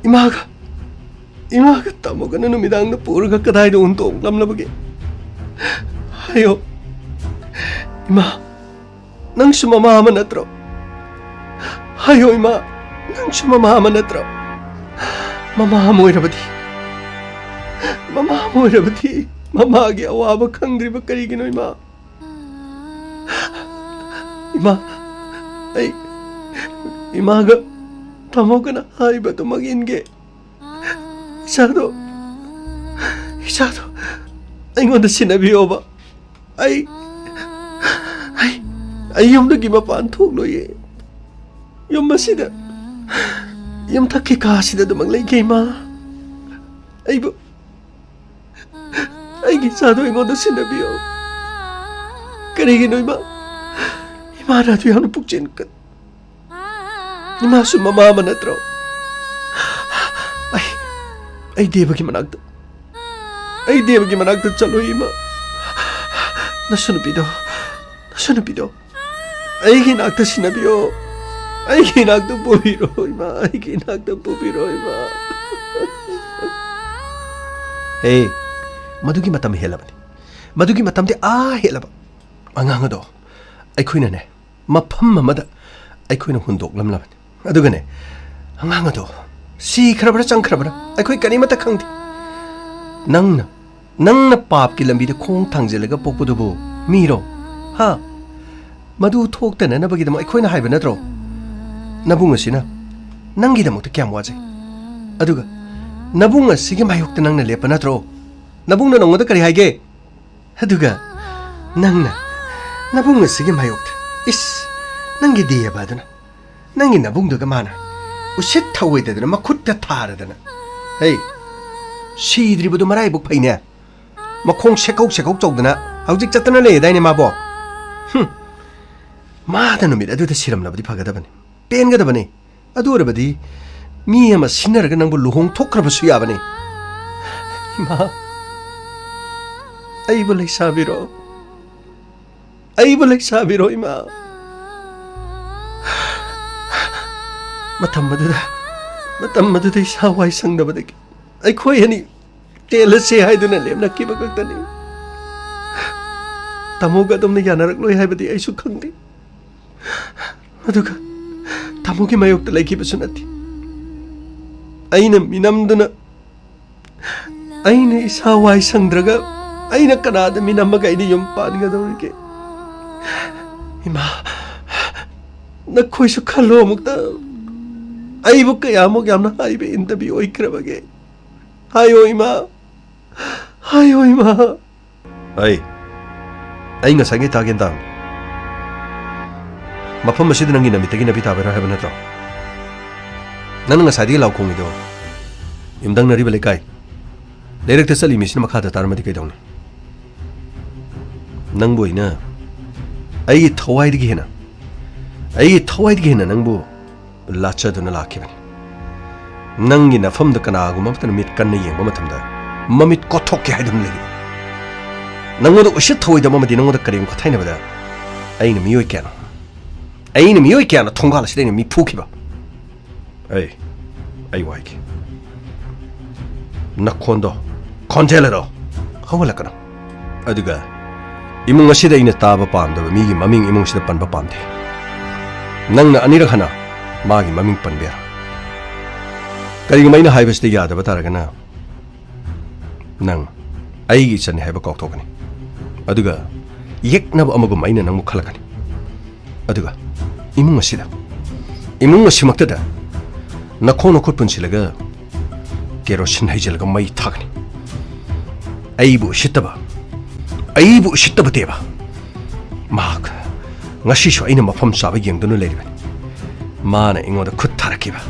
ꯏꯃꯥꯒ, ꯏꯃꯥꯒ ꯇꯥꯃꯣꯒꯅ ꯅꯨꯃꯤꯗꯥꯡꯗ ꯄꯨꯔꯒ ꯀꯗꯥꯏꯗ ꯍꯨꯟꯗꯣꯛꯂꯝꯂꯕꯒꯦ? ꯍꯥꯏꯌꯣ ꯏꯃꯥ, ꯅꯪꯁꯨ ꯃꯃꯥ ꯑꯃ ꯅꯠꯇ꯭ꯔꯣ? ꯍꯥꯏꯌꯣ ꯏꯃꯥ, ꯅꯪꯁꯨ ꯃꯃꯥ ꯑꯃ ꯅꯠꯇ꯭ꯔꯣ? ꯃꯃꯥ ꯑꯃ ꯑꯣꯏꯔꯕꯗꯤ, ꯃꯃꯥ ꯑꯃ ꯑꯣꯏꯔꯕꯗꯤ ꯃꯃꯥꯒꯤ ꯑꯋꯥꯕ ꯈꯪꯗ꯭ꯔꯤꯕ ꯀꯔꯤꯒꯤꯅꯣ ꯏꯃꯥ? ꯏꯃꯥ, ꯑꯩ ꯏꯃꯥꯒ ꯇꯥꯃꯣꯒꯅ ꯍꯥꯏꯕꯗꯨꯃꯛ ꯏꯟꯒꯦ꯫ ꯏꯆꯥꯗꯣ, ꯏꯆꯥꯗꯣ ꯑꯩꯉꯣꯟꯗ ꯁꯤꯟꯅꯕꯤꯌꯣꯕ꯫ ꯑꯩ, ꯑꯩ, ꯑꯩ ꯌꯨꯝꯗꯒꯤ ꯃꯄꯥꯟ ꯊꯣꯛꯂꯣꯏꯌꯦ꯫ ꯌꯨꯝ ꯑꯁꯤꯗ, ꯌꯨꯝꯊꯛꯀꯤ ꯀꯥ ꯑꯁꯤꯗ ꯑꯗꯨꯃꯛ ꯂꯩꯒꯦ, ꯏꯃꯥ꯫ ꯑꯩꯕꯨ, ꯑꯩꯒꯤ ꯏꯆꯥꯗꯣ ꯑꯩꯉꯣꯟꯗ ꯁꯤꯟꯅꯕꯤꯌꯣ꯫ ꯀꯔꯤꯒꯤꯅꯣ, ꯏꯃꯥ? ꯏꯃꯥꯅ ꯑꯗꯨ ꯌꯥꯝꯅ ꯄꯨꯛꯆꯦꯜ ꯀꯟ-, ꯏꯃꯥꯁꯨ ꯃꯃꯥ ꯑꯃ ꯅꯠꯇ꯭ꯔꯣ? ꯑꯩ, ꯑꯩ ꯗꯦꯕꯒꯤ ꯃꯅꯥꯛꯇ, ꯑꯩ ꯗꯦꯕꯒꯤ ꯃꯅꯥꯛꯇ ꯆꯠꯂꯣꯏ, ꯏꯃꯥ꯫ ꯅꯁꯨ ꯅꯨꯄꯤꯗꯣ, ꯅꯁꯨ ꯅꯨꯄꯤꯗꯣ ꯑꯩꯒꯤ ꯏꯅꯥꯛꯇ ꯁꯤꯟꯅꯕꯤꯌꯣ꯫ ꯑꯩꯒꯤ ꯏꯅꯥꯛꯇ ꯄꯨꯕꯤꯔꯣ, ꯏꯃꯥ꯫ ꯑꯩꯒꯤ ꯏꯅꯥꯛꯇ ꯄꯨꯕꯤꯔꯣ, ꯏꯃꯥ꯫ ꯍꯦ, ꯃꯗꯨꯒꯤ ꯃꯇꯝ ꯍꯦꯜꯂꯕꯅꯤ꯫ ꯃꯗꯨꯒꯤ ꯃꯇꯝꯗꯤ ꯑꯥ ꯍꯦꯜꯂꯕ꯫ ꯑꯉꯥꯡ ꯑꯗꯣ ꯑꯩꯈꯣꯏꯅꯅꯦ, ꯃꯐꯝ ꯑꯃꯗ ꯑꯩꯈꯣꯏꯅ ꯍꯨꯟꯗꯣꯛꯂꯝꯂꯕꯅꯤ꯫ ꯑꯗꯨꯒꯅꯦ, ꯑꯉꯥꯡ ꯑꯗꯣ ꯁꯤꯈ꯭ꯔꯕ꯭ꯔꯥ ꯆꯪꯈ꯭ꯔꯕ꯭ꯔꯥ ꯑꯩꯈꯣꯏ ꯀꯔꯤꯃꯠꯇ ꯈꯪꯗꯦ꯫ ꯅꯪꯅ, ꯅꯪꯅ ꯄꯥꯞꯀꯤ ꯂꯝꯕꯤꯗ ꯈꯣꯡ ꯊꯥꯡꯖꯤꯜꯂꯒ ꯄꯣꯛꯄꯗꯨꯕꯨ ꯃꯤꯔꯣ? ꯍꯥ? ꯃꯗꯨ ꯊꯣꯛꯇꯅꯅꯕꯒꯤꯗꯃꯛ ꯑꯩꯈꯣꯏꯅ ꯍꯥꯏꯕ ꯅꯠꯇ꯭ꯔꯣ? ꯅꯕꯨꯡ ꯑꯁꯤꯅ ꯅꯪꯒꯤꯗꯃꯛꯇ ꯀꯌꯥꯝ ꯋꯥꯖꯩ꯫ ꯑꯗꯨꯒ ꯅꯕꯨꯡ ꯑꯁꯤꯒꯤ ꯃꯥꯌꯣꯛꯇ ꯅꯪꯅ ꯂꯦꯞꯄ ꯅꯠꯇ꯭ꯔꯣ? ꯅꯕꯨꯡꯅ ꯅꯉꯣꯟꯗ ꯀꯔꯤ ꯍꯥꯏꯒꯦ? ꯑꯗꯨꯒ ꯅꯪꯅ ꯅꯕꯨꯡ ꯑꯁꯤꯒꯤ ꯃꯥꯌꯣꯛꯇ, ꯏꯁ, ꯅꯪꯒꯤ ꯗꯦꯕ ꯑꯗꯨꯅ ꯅꯪꯒꯤ ꯅꯕꯨꯡꯗꯨꯒ ꯃꯥꯅ ꯎꯁꯤꯠ ꯊꯧꯑꯣꯏꯗꯗꯅ ꯃꯈꯨꯠꯇ ꯊꯥꯔꯗꯅ, ꯍꯩ, ꯁꯤꯗ꯭ꯔꯤꯕꯗꯨ ꯃꯔꯥꯏꯕꯛ ꯐꯩꯅꯦ꯫ ꯃꯈꯣꯡ ꯁꯦꯀꯧ ꯁꯦꯀꯧ ꯆꯧꯗꯅ ꯍꯧꯖꯤꯛ ꯆꯠꯇꯅ ꯂꯩꯔꯗꯥꯏꯅꯦ ꯃꯥꯕꯣ? ꯍꯨꯝ, ꯃꯥꯗ ꯅꯨꯃꯤꯠ ꯑꯗꯨꯗ ꯁꯤꯔꯝꯂꯕꯗꯤ ꯐꯒꯗꯕꯅꯤ, ꯄꯦꯟꯒꯗꯕꯅꯤ꯫ ꯑꯗꯨ ꯑꯣꯏꯔꯕꯗꯤ ꯃꯤ ꯑꯃ ꯁꯤꯟꯅꯔꯒ ꯅꯪꯕꯨ ꯂꯨꯍꯣꯡ ꯊꯣꯛꯈ꯭ꯔꯕꯁꯨ ꯌꯥꯕꯅꯤ꯫ ꯏꯃꯥ, ꯑꯩꯕꯨ ꯂꯩꯁꯥꯕꯤꯔꯣ, ꯑꯩꯕꯨ ꯂꯩꯁꯥꯕꯤꯔꯣ, ꯏꯃꯥ꯫ ꯃꯇꯝ ꯑꯗꯨꯗ, ꯃꯇꯝ ꯑꯗꯨꯗ ꯏꯁꯥ ꯋꯥꯏ ꯁꯪꯗꯕꯗꯒꯤ ꯑꯩꯈꯣꯏ ꯑꯅꯤ ꯇꯦꯜꯂꯁꯦ ꯍꯥꯏꯗꯨꯅ ꯂꯦꯞꯅꯈꯤꯕ ꯈꯛꯇꯅꯤ꯫ ꯇꯥꯃꯣꯒ ꯑꯗꯨꯝꯅ ꯌꯥꯅꯔꯛꯂꯣꯏ ꯍꯥꯏꯕꯗꯤ ꯑꯩꯁꯨ ꯈꯪꯗꯦ꯫ ꯑꯗꯨꯒ ꯑꯃꯨꯛꯀꯤ ꯃꯥꯌꯣꯛꯇ ꯂꯩꯈꯤꯕꯁꯨ ꯅꯠꯇꯦ꯫ ꯑꯩꯅ ꯃꯤꯅꯝꯗꯨꯅ, ꯑꯩꯅ ꯏꯁꯥ ꯋꯥꯏ ꯁꯪꯗ꯭ꯔꯒ ꯑꯩꯅ ꯀꯅꯥꯗ ꯃꯤꯅꯝꯃꯒ ꯑꯩꯅ ꯌꯨꯝ ꯄꯥꯟꯒꯗꯧꯔꯤꯒꯦ? ꯏꯃꯥ, ꯅꯈꯣꯏꯁꯨ ꯈꯜꯂꯣ ꯑꯃꯨꯛꯇ꯫ ꯑꯩꯕꯨ ꯀꯌꯥꯃꯨꯛ ꯌꯥꯝꯅ ꯍꯥꯏꯕ ꯏꯟꯗꯕꯤ ꯑꯣꯏꯈ꯭ꯔꯕꯒꯦ? ꯍꯥꯏꯌꯣ ꯏꯃꯥ, ꯍꯥꯏꯌꯣ ꯏꯃꯥ꯫ ꯑꯩ, ꯑꯩ ꯉꯁꯥꯏꯉꯩ ꯇꯥꯒꯦꯅ ꯇꯥꯕꯅꯤ꯫ ꯃꯐꯝ ꯑꯁꯤꯗ ꯅꯪꯒꯤ ꯅꯃꯤꯠꯇꯒꯤ ꯅꯥꯄꯤ ꯇꯥꯕꯩꯔꯥ ꯍꯥꯏꯕ ꯅꯠꯇ꯭ꯔꯣ? ꯅꯪꯅ ꯉꯁꯥꯏꯗꯒꯤ ꯂꯥꯎ ꯈꯣꯡꯉꯤꯗꯣ ꯌꯨꯝꯊꯪꯅꯔꯤꯕ ꯂꯩꯀꯥꯏ, ꯂꯩꯔꯛꯇ ꯆꯠꯂꯤ ꯃꯤꯁꯤꯅ ꯃꯈꯥꯗ ꯇꯥꯔꯝꯃꯗꯤ ꯀꯩꯗꯧꯅꯤ? ꯅꯪꯕꯨ ꯑꯩꯅ ꯑꯩꯒꯤ ꯊꯋꯥꯏꯗꯒꯤ ꯍꯦꯟꯅ, ꯑꯩꯒꯤ ꯊꯋꯥꯏꯗꯒꯤ ꯍꯦꯟꯅ ꯅꯪꯕꯨ ꯂꯥꯠꯆꯗꯨꯅ ꯂꯥꯛꯈꯤꯕꯅꯤ꯫ ꯅꯪꯒꯤ ꯅꯐꯝꯗ ꯀꯅꯥꯒꯨꯝꯕ ꯑꯃꯠꯇꯅ ꯃꯤꯠ ꯀꯟꯅ ꯌꯦꯡꯕ ꯃꯇꯝꯗ ꯃꯃꯤꯠ ꯀꯣꯠꯊꯣꯛꯀꯦ ꯍꯥꯏꯗꯨꯅ ꯂꯩꯔꯤꯕ꯫ ꯅꯪꯉꯣꯟꯗ ꯎꯁꯤꯠ ꯊꯑꯣꯏꯗꯕ ꯑꯃꯗꯤ ꯅꯪꯉꯣꯟꯗ ꯀꯔꯦꯝ ꯀꯊꯥꯏꯅꯕꯗ ꯑꯩꯅ ꯃꯤꯑꯣꯏ ꯀꯌꯥꯅꯣ, ꯑꯩꯅ ꯃꯤꯑꯣꯏ ꯀꯌꯥꯅꯣ ꯊꯣꯡꯒꯥꯜ ꯑꯁꯤꯗ ꯑꯩꯅ ꯃꯤ ꯐꯨꯈꯤꯕ꯫ ꯑꯩ, ꯑꯩ ꯋꯥꯏꯒꯦ꯫ ꯅꯈꯣꯟꯗꯣ, ꯈꯣꯟꯖꯦꯜ ꯑꯗꯣ ꯍꯧꯍꯜꯂꯛꯀꯅꯨ꯫ ꯑꯗꯨꯒ ꯏꯃꯨꯡ ꯑꯁꯤꯗ ꯑꯩꯅ ꯇꯥꯕ ꯄꯥꯝꯗꯕ ꯃꯤꯒꯤ ꯃꯃꯤꯡ ꯏꯃꯨꯡꯁꯤꯗ ꯄꯟꯕ ꯄꯥꯝꯗꯦ꯫ ꯅꯪꯅ ꯑꯅꯤꯔꯛ ꯍꯟꯅ ꯃꯥꯒꯤ ꯃꯃꯤꯡ ꯄꯟꯕ ꯌꯥꯔꯣꯏ꯫ ꯀꯔꯤꯒꯨꯝꯕ ꯑꯩꯅ ꯍꯥꯏꯕꯁꯤꯗ ꯌꯥꯗꯕ ꯇꯥꯔꯒꯅ ꯅꯪ ꯑꯩꯒꯤ ꯏꯆꯟꯅꯤ ꯍꯥꯏꯕ ꯀꯥꯎꯊꯣꯛꯀꯅꯤ꯫ ꯑꯗꯨꯒ ꯌꯦꯛꯅꯕ ꯑꯃꯒꯨꯝ ꯑꯩꯅ ꯅꯪꯕꯨ ꯈꯜꯂꯛꯀꯅꯤ꯫ ꯑꯗꯨꯒ ꯏꯃꯨꯡ ꯑꯁꯤꯗ, ꯏꯃꯨꯡ ꯑꯁꯤꯃꯛꯇꯗ ꯅꯈꯣꯡ ꯅꯈꯨꯠ ꯄꯨꯟꯁꯤꯜꯂꯒ ꯀꯦꯔꯣꯁꯤꯟ ꯍꯩꯖꯤꯜꯂꯒ ꯃꯩ ꯊꯥꯒꯅꯤ꯫ ꯑꯩꯕꯨ ꯎꯁꯤꯠꯇꯕ, ꯑꯩꯕꯨ ꯎꯁꯤꯠꯇꯕ ꯗꯦꯕ꯫ ꯃꯍꯥꯛ ꯉꯁꯤꯁꯨ ꯑꯩꯅ ꯃꯐꯝ ꯆꯥꯕ ꯌꯦꯡꯗꯨꯅ ꯂꯩꯔꯤꯕꯅꯤ꯫ ꯃꯥꯅ ꯑꯩꯉꯣꯟꯗ ꯈꯨꯠ ꯊꯥꯔꯛꯈꯤꯕ,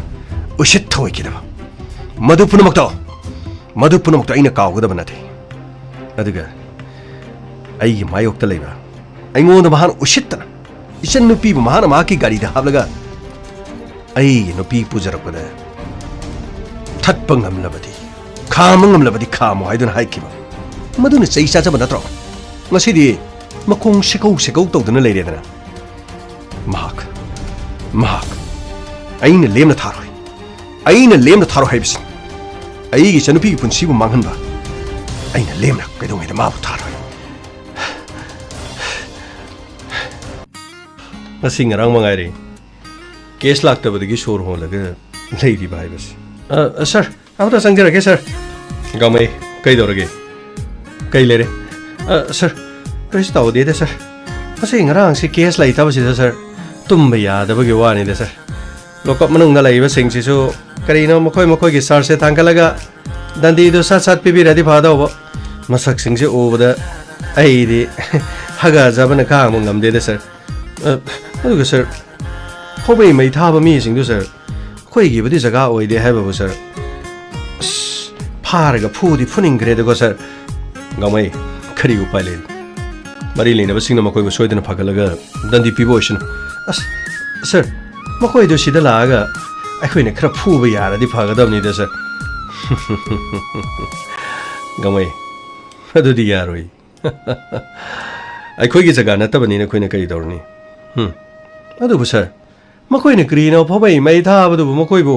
ꯎꯁꯤꯠ ꯊꯑꯣꯏꯈꯤꯗꯕ, ꯃꯗꯨ ꯄꯨꯝꯅꯃꯛꯇꯣ, ꯃꯗꯨ ꯄꯨꯝꯅꯃꯛꯇꯣ ꯑꯩꯅ ꯀꯥꯎꯒꯗꯕ ꯅꯠꯇꯦ꯫ ꯑꯗꯨꯒ ꯑꯩꯒꯤ ꯃꯥꯌꯣꯛꯇ ꯂꯩꯕ, ꯑꯩꯉꯣꯟꯗ ꯃꯍꯥꯛꯅ ꯎꯁꯤꯠꯇꯅ ꯏꯆꯟ ꯅꯨꯄꯤꯕꯨ ꯃꯍꯥꯛꯅ ꯃꯍꯥꯛꯀꯤ ꯒꯥꯔꯤꯗ ꯍꯥꯞꯂꯒ ꯑꯩꯒꯤ ꯅꯨꯄꯤ ꯄꯨꯖꯔꯛꯄꯗ ꯊꯠꯄ ꯉꯝꯂꯕꯗꯤ, ꯈꯥꯝꯕ ꯉꯝꯂꯕꯗꯤ ꯈꯥꯝꯃꯨ ꯍꯥꯏꯗꯨꯅ ꯍꯥꯏꯈꯤꯕ, ꯃꯗꯨꯅ ꯆꯩ ꯆꯥꯖꯕ ꯅꯠꯇ꯭ꯔꯣ? ꯉꯁꯤꯗꯤ ꯃꯈꯣꯡ ꯁꯦꯀꯧ ꯁꯦꯀꯧ ꯇꯧꯗꯨꯅ ꯂꯩꯔꯦꯗꯅ꯫ ꯃꯍꯥꯛ, ꯃꯍꯥꯛ ꯑꯩꯅ ꯂꯦꯝꯅ ꯊꯥꯔꯣꯏ꯫ ꯑꯩꯅ ꯂꯦꯝꯅ ꯊꯥꯔꯣꯏ ꯍꯥꯏꯕꯁꯤꯅꯤ꯫ ꯑꯩꯒꯤ ꯏꯆꯟꯅꯨꯄꯤꯒꯤ ꯄꯨꯟꯁꯤꯕꯨ ꯃꯥꯡꯍꯟꯕ ꯑꯩꯅ ꯂꯦꯝꯅ ꯀꯩꯗꯧꯉꯩꯗ ꯃꯥꯕꯨ ꯊꯥꯔꯣꯏ꯫ ꯉꯁꯤ ꯉꯔꯥꯡ ꯃꯉꯥꯏꯔꯦ꯫ ꯀꯦꯁ ꯂꯥꯛꯇꯕꯗꯒꯤ ꯁꯣꯔ ꯍꯣꯜꯂꯒ ꯂꯩꯔꯤꯕ ꯍꯥꯏꯕꯁꯦ꯫ ꯑ, ꯑ, ꯁꯥꯔ, ꯑꯃꯇ ꯆꯪꯖꯔꯒꯦ, ꯁꯥꯔ꯫ ꯒꯥꯡꯃꯩ, ꯀꯩꯗꯧꯔꯒꯦ? ꯀꯩ ꯂꯩꯔꯦ? ꯑ, ꯁꯥꯔ, ꯀꯔꯤꯁꯨ ꯇꯧꯗꯦꯗ, ꯁꯥꯔ꯫ ꯃꯁꯤ ꯉꯔꯥꯡꯁꯤ ꯀꯦꯁ ꯂꯩꯇꯕꯁꯤꯗ, ꯁꯥꯔ, ꯇꯨꯝꯕ ꯌꯥꯗꯕꯒꯤ ꯋꯥꯅꯤꯗ, ꯁꯥꯔ꯫ ꯂꯣꯀꯞ ꯃꯅꯨꯡꯗ ꯂꯩꯔꯤꯕꯁꯤꯡꯁꯤꯁꯨ ꯀꯔꯤꯅꯣ ꯃꯈꯣꯏ ꯃꯈꯣꯏꯒꯤ ꯆꯥꯔꯖꯁꯦ ꯊꯥꯡꯒꯠꯂꯒ ꯗꯟꯗꯤꯗꯨ ꯁꯠ ꯁꯠ ꯄꯤꯕꯤꯔꯗꯤ ꯐꯗꯧꯕ꯫ ꯃꯁꯛꯁꯤꯡꯁꯦ ꯎꯕꯗ ꯑꯩꯗꯤ ꯍꯒꯥꯖꯕꯅ ꯈꯥꯡꯕ ꯉꯝꯗꯦꯗ, ꯁꯥꯔ꯫ ꯑ, ꯑꯗꯨꯒ, ꯁꯥꯔ, ꯐꯧꯕꯩ ꯃꯩ ꯊꯥꯕ ꯃꯤꯁꯤꯡꯗꯨ, ꯁꯥꯔ, ꯑꯩꯈꯣꯏꯒꯤꯕꯨꯗꯤ ꯖꯒꯥ ꯑꯣꯏꯗꯦ ꯍꯥꯏꯕꯕꯨ, ꯁꯥꯔ, ꯑꯁ, ꯐꯥꯔꯒ ꯐꯨꯗꯤ ꯐꯨꯅꯤꯡꯈ꯭ꯔꯦꯗꯀꯣ, ꯁꯥꯔ꯫ ꯒꯥꯡꯃꯩ, ꯀꯔꯤ ꯎꯄꯥꯏ ꯂꯩ? ꯃꯔꯤ ꯂꯩꯅꯕꯁꯤꯡꯅ ꯃꯈꯣꯏꯕꯨ ꯁꯣꯏꯗꯅ ꯐꯒꯠꯂꯒ ꯗꯟꯗꯤ ꯄꯤꯕ ꯑꯣꯏꯁꯅꯨ꯫ ꯑꯁ, ꯁꯥꯔ, ꯃꯈꯣꯏꯗꯨ ꯁꯤꯗ ꯂꯥꯛꯑꯒ ꯑꯩꯈꯣꯏꯅ ꯈꯔ ꯐꯨꯕ ꯌꯥꯔꯗꯤ ꯐꯒꯗꯕꯅꯤꯗ, ꯁꯥꯔ꯫ ꯒꯥꯡꯃꯩ, ꯑꯗꯨꯗꯤ ꯌꯥꯔꯣꯏ꯫ ꯑꯩꯈꯣꯏꯒꯤ ꯖꯒꯥ ꯅꯠꯇꯕꯅꯤꯅ ꯑꯩꯈꯣꯏꯅ ꯀꯔꯤ ꯇꯧꯔꯨꯅꯤ? ꯍꯨꯝ꯫ ꯑꯗꯨꯕꯨ, ꯁꯥꯔ, ꯃꯈꯣꯏꯅ ꯀꯔꯤꯅꯣ ꯐꯧꯕꯩ ꯃꯩ ꯊꯥꯕꯗꯨꯕꯨ ꯃꯈꯣꯏꯕꯨ?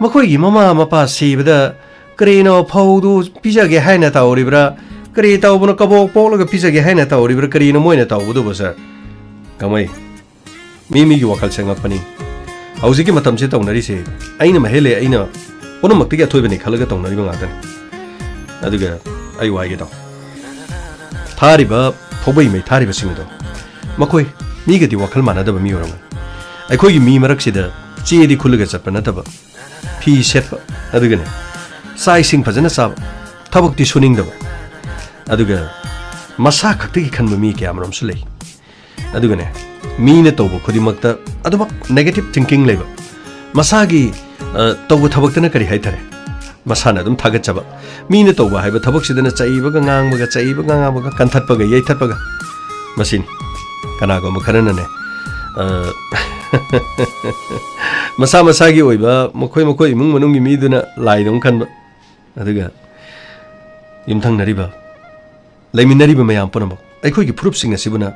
ꯃꯈꯣꯏꯒꯤ ꯃꯃꯥ ꯃꯄꯥ ꯁꯤꯕꯗ ꯀꯔꯤꯅꯣ ꯐꯧꯗꯨ ꯄꯤꯖꯒꯦ ꯍꯥꯏꯅ ꯇꯧꯔꯤꯕ꯭ꯔꯥ? ꯀꯔꯤ ꯇꯧꯕꯅꯣ, ꯀꯕꯣꯛ ꯄꯣꯛꯂꯒ ꯄꯤꯖꯒꯦ ꯍꯥꯏꯅ ꯇꯧꯔꯤꯕ꯭ꯔꯥ? ꯀꯔꯤꯅꯣ ꯃꯣꯏꯅ ꯇꯧꯕꯗꯨꯕꯨ, ꯁꯥꯔ? ꯒꯥꯡꯃꯩ, ꯃꯤ ꯃꯤꯒꯤ ꯋꯥꯈꯜꯁꯦ ꯉꯛꯄꯅꯤ꯫ ꯍꯧꯖꯤꯛꯀꯤ ꯃꯇꯝꯁꯦ ꯇꯧꯅꯔꯤꯁꯦ ꯑꯩꯅ ꯃꯍꯦꯜꯂꯦ, ꯑꯩꯅ ꯄꯨꯝꯅꯃꯛꯇꯒꯤ ꯑꯊꯣꯏꯕꯅꯤ ꯈꯜꯂꯒ ꯇꯧꯅꯔꯤꯕ ꯉꯥꯛꯇꯅꯤ꯫ ꯑꯗꯨꯒ ꯑꯩ ꯋꯥ ꯍꯥꯏꯒꯦ ꯇꯥꯎ꯫ ꯊꯥꯔꯤꯕ ꯐꯧꯕꯩ ꯃꯩ ꯊꯥꯔꯤꯕꯁꯤꯡ ꯑꯗꯣ ꯃꯈꯣꯏ ꯃꯤꯒꯗꯤ ꯋꯥꯈꯜ ꯃꯥꯟꯅꯗꯕ ꯃꯤ ꯑꯣꯏꯔꯝꯒꯅꯤ꯫ ꯑꯩꯈꯣꯏꯒꯤ ꯃꯤ ꯃꯔꯛꯁꯤꯗ ꯆꯦꯗꯤ ꯈꯨꯜꯂꯒ ꯆꯠꯄ ꯅꯠꯇꯕ, ꯐꯤ ꯁꯦꯠꯄ, ꯑꯗꯨꯒꯅꯦ ꯆꯥꯛ ꯏꯁꯤꯡ ꯐꯖꯅ ꯆꯥꯕ, ꯊꯕꯛꯇꯤ ꯁꯨꯅꯤꯡꯗꯕ, ꯑꯗꯨꯒ ꯃꯁꯥ ꯈꯛꯇꯒꯤ ꯈꯟꯕ ꯃꯤ ꯀꯌꯥꯃꯔꯨꯝꯁꯨ ꯂꯩ꯫ ꯑꯗꯨꯒꯅꯦ, ꯃꯤꯅ ꯇꯧꯕ ꯈꯨꯗꯤꯡꯃꯛꯇ ꯑꯗꯨꯃꯛ negative thinking ꯂꯩꯕ, ꯃꯁꯥꯒꯤ, ꯑ, ꯇꯧꯕ ꯊꯕꯛꯇꯅ ꯀꯔꯤ ꯍꯥꯏꯇꯥꯔꯦ, ꯃꯁꯥꯅ ꯑꯗꯨꯝ ꯊꯥꯒꯠꯆꯕ, ꯃꯤꯅ ꯇꯧꯕ ꯍꯥꯏꯕ ꯊꯕꯛꯁꯤꯗꯅ ꯆꯩꯕꯒ ꯉꯥꯡꯕꯒ, ꯆꯩꯕꯒ ꯉꯥꯡꯕꯒ, ꯀꯟꯊꯠꯄꯒ ꯌꯩꯊꯠꯄꯒ, ꯃꯁꯤꯅꯤ꯫ ꯀꯅꯥꯒꯨꯝꯕ ꯈꯔꯅꯅꯦ, ꯑ, ꯃꯁꯥ ꯃꯁꯥꯒꯤ ꯑꯣꯏꯕ, ꯃꯈꯣꯏ ꯃꯈꯣꯏ ꯏꯃꯨꯡ ꯃꯅꯨꯡꯒꯤ ꯃꯤꯗꯨꯅ ꯂꯥꯏꯗꯧꯅ ꯈꯟꯕ, ꯑꯗꯨꯒ ꯌꯨꯝꯊꯪꯅꯔꯤꯕ, ꯂꯩꯃꯤꯟꯅꯔꯤꯕ ꯃꯌꯥꯝ ꯄꯨꯝꯅꯃꯛ, ꯑꯩꯈꯣꯏꯒꯤ ꯐꯨꯔꯨꯞꯁꯤꯡ ꯑꯁꯤꯕꯨꯅ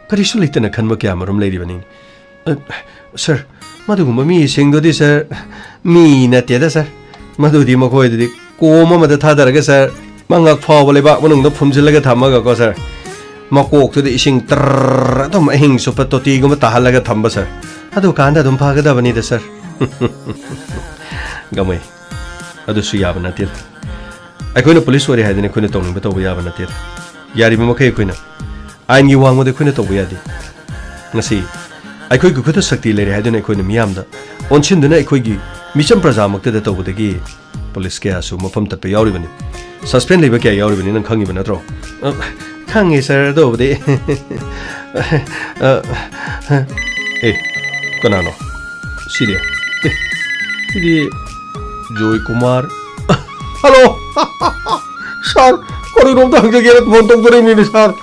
ꯀꯔꯤꯁꯨ ꯂꯩꯇꯅ ꯈꯟꯕ ꯀꯌꯥ ꯃꯔꯨꯝ ꯂꯩꯔꯤꯕꯅꯤ꯫ ꯑ, ꯁꯥꯔ, ꯃꯗꯨꯒꯨꯝꯕ ꯃꯤꯁꯤꯡꯗꯨꯗꯤ, ꯁꯥꯔ, ꯃꯤ ꯅꯠꯇꯦꯗ, ꯁꯥꯔ꯫ ꯃꯗꯨꯗꯤ ꯃꯈꯣꯏꯗꯨꯗꯤ ꯀꯣꯝ ꯑꯃꯗ ꯊꯥꯗꯔꯒ, ꯁꯥꯔ, ꯃꯉꯛ ꯐꯥꯎꯕ ꯂꯩꯕꯥꯛ ꯃꯅꯨꯡꯗ ꯐꯨꯝꯖꯤꯜꯂꯒ ꯊꯝꯃꯒꯀꯣ, ꯁꯥꯔ, ꯃꯀꯣꯛꯇꯨꯗ ꯏꯁꯤꯡ ꯇꯔ ꯑꯗꯨꯝ ꯑꯍꯤꯡ ꯆꯨꯞꯄ ꯇꯣꯇꯤꯒꯨꯝꯕ ꯇꯥꯍꯜꯂꯒ ꯊꯝꯕ, ꯁꯥꯔ꯫ ꯑꯗꯨꯀꯥꯟꯗ ꯑꯗꯨꯝ ꯐꯒꯗꯕꯅꯤꯗ, ꯁꯥꯔ꯫ ꯒꯃꯩ, ꯑꯗꯨꯁꯨ ꯌꯥꯕ ꯅꯠꯇꯦꯗ꯫ ꯑꯩꯈꯣꯏꯅ ꯄꯨꯂꯤꯁ ꯑꯣꯏꯔꯦ ꯍꯥꯏꯗꯅ ꯑꯩꯈꯣꯏꯅ ꯇꯧꯅꯤꯡꯕ ꯇꯧꯕ ꯌꯥꯕ ꯅꯠꯇꯦꯗ꯫ ꯌꯥꯔꯤꯕ ꯃꯈꯩ ꯑꯩꯈꯣꯏꯅ ꯑꯥꯏꯟꯒꯤ ꯋꯥꯡꯃꯗ ꯑꯩꯈꯣꯏꯅ ꯇꯧꯕ ꯌꯥꯗꯦ꯫ ꯉꯁꯤ ꯑꯩꯈꯣꯏꯒꯤ ꯈꯨꯠꯇ ꯁꯛꯇꯤ ꯂꯩꯔꯦ ꯍꯥꯏꯗꯨꯅ ꯑꯩꯈꯣꯏꯅ ꯃꯤꯌꯥꯝꯗ ꯑꯣꯟꯁꯤꯟꯗꯨꯅ ꯑꯩꯈꯣꯏꯒꯤ ꯃꯤꯆꯝ ꯄ꯭ꯔꯖꯥꯃꯛꯇꯗ ꯇꯧꯕꯗꯒꯤ ꯄꯨꯂꯤꯁ ꯀꯌꯥꯁꯨ ꯃꯐꯝ ꯇꯠꯄ ꯌꯥꯎꯔꯤꯕꯅꯤ꯫ ꯁꯁꯄꯦꯟ ꯂꯩꯕ ꯀꯌꯥ ꯌꯥꯎꯔꯤꯕꯅꯤ, ꯅꯪ ꯈꯪꯉꯤꯕ ꯅꯠꯇ꯭ꯔꯣ? ꯑ, ꯈꯪꯉꯦ, ꯁꯥꯔ, ꯑꯗꯨꯕꯨꯗꯤ꯫ ꯑ, ꯑꯦ, ꯀꯅꯥꯅꯣ? ꯁꯤꯗꯤ? ꯑꯦ, ꯁꯤꯗꯤ ꯖꯣꯏ ꯀꯨꯃꯥꯔ꯫ ꯍꯜꯂꯣ! ꯁꯥꯔ, ꯀꯔꯤꯅꯣꯝꯇ ꯍꯪꯖꯒꯦꯅ ꯐꯣꯟ ꯇꯧꯖꯔꯛꯏꯅꯤꯅꯦ, ꯁꯥꯔ꯫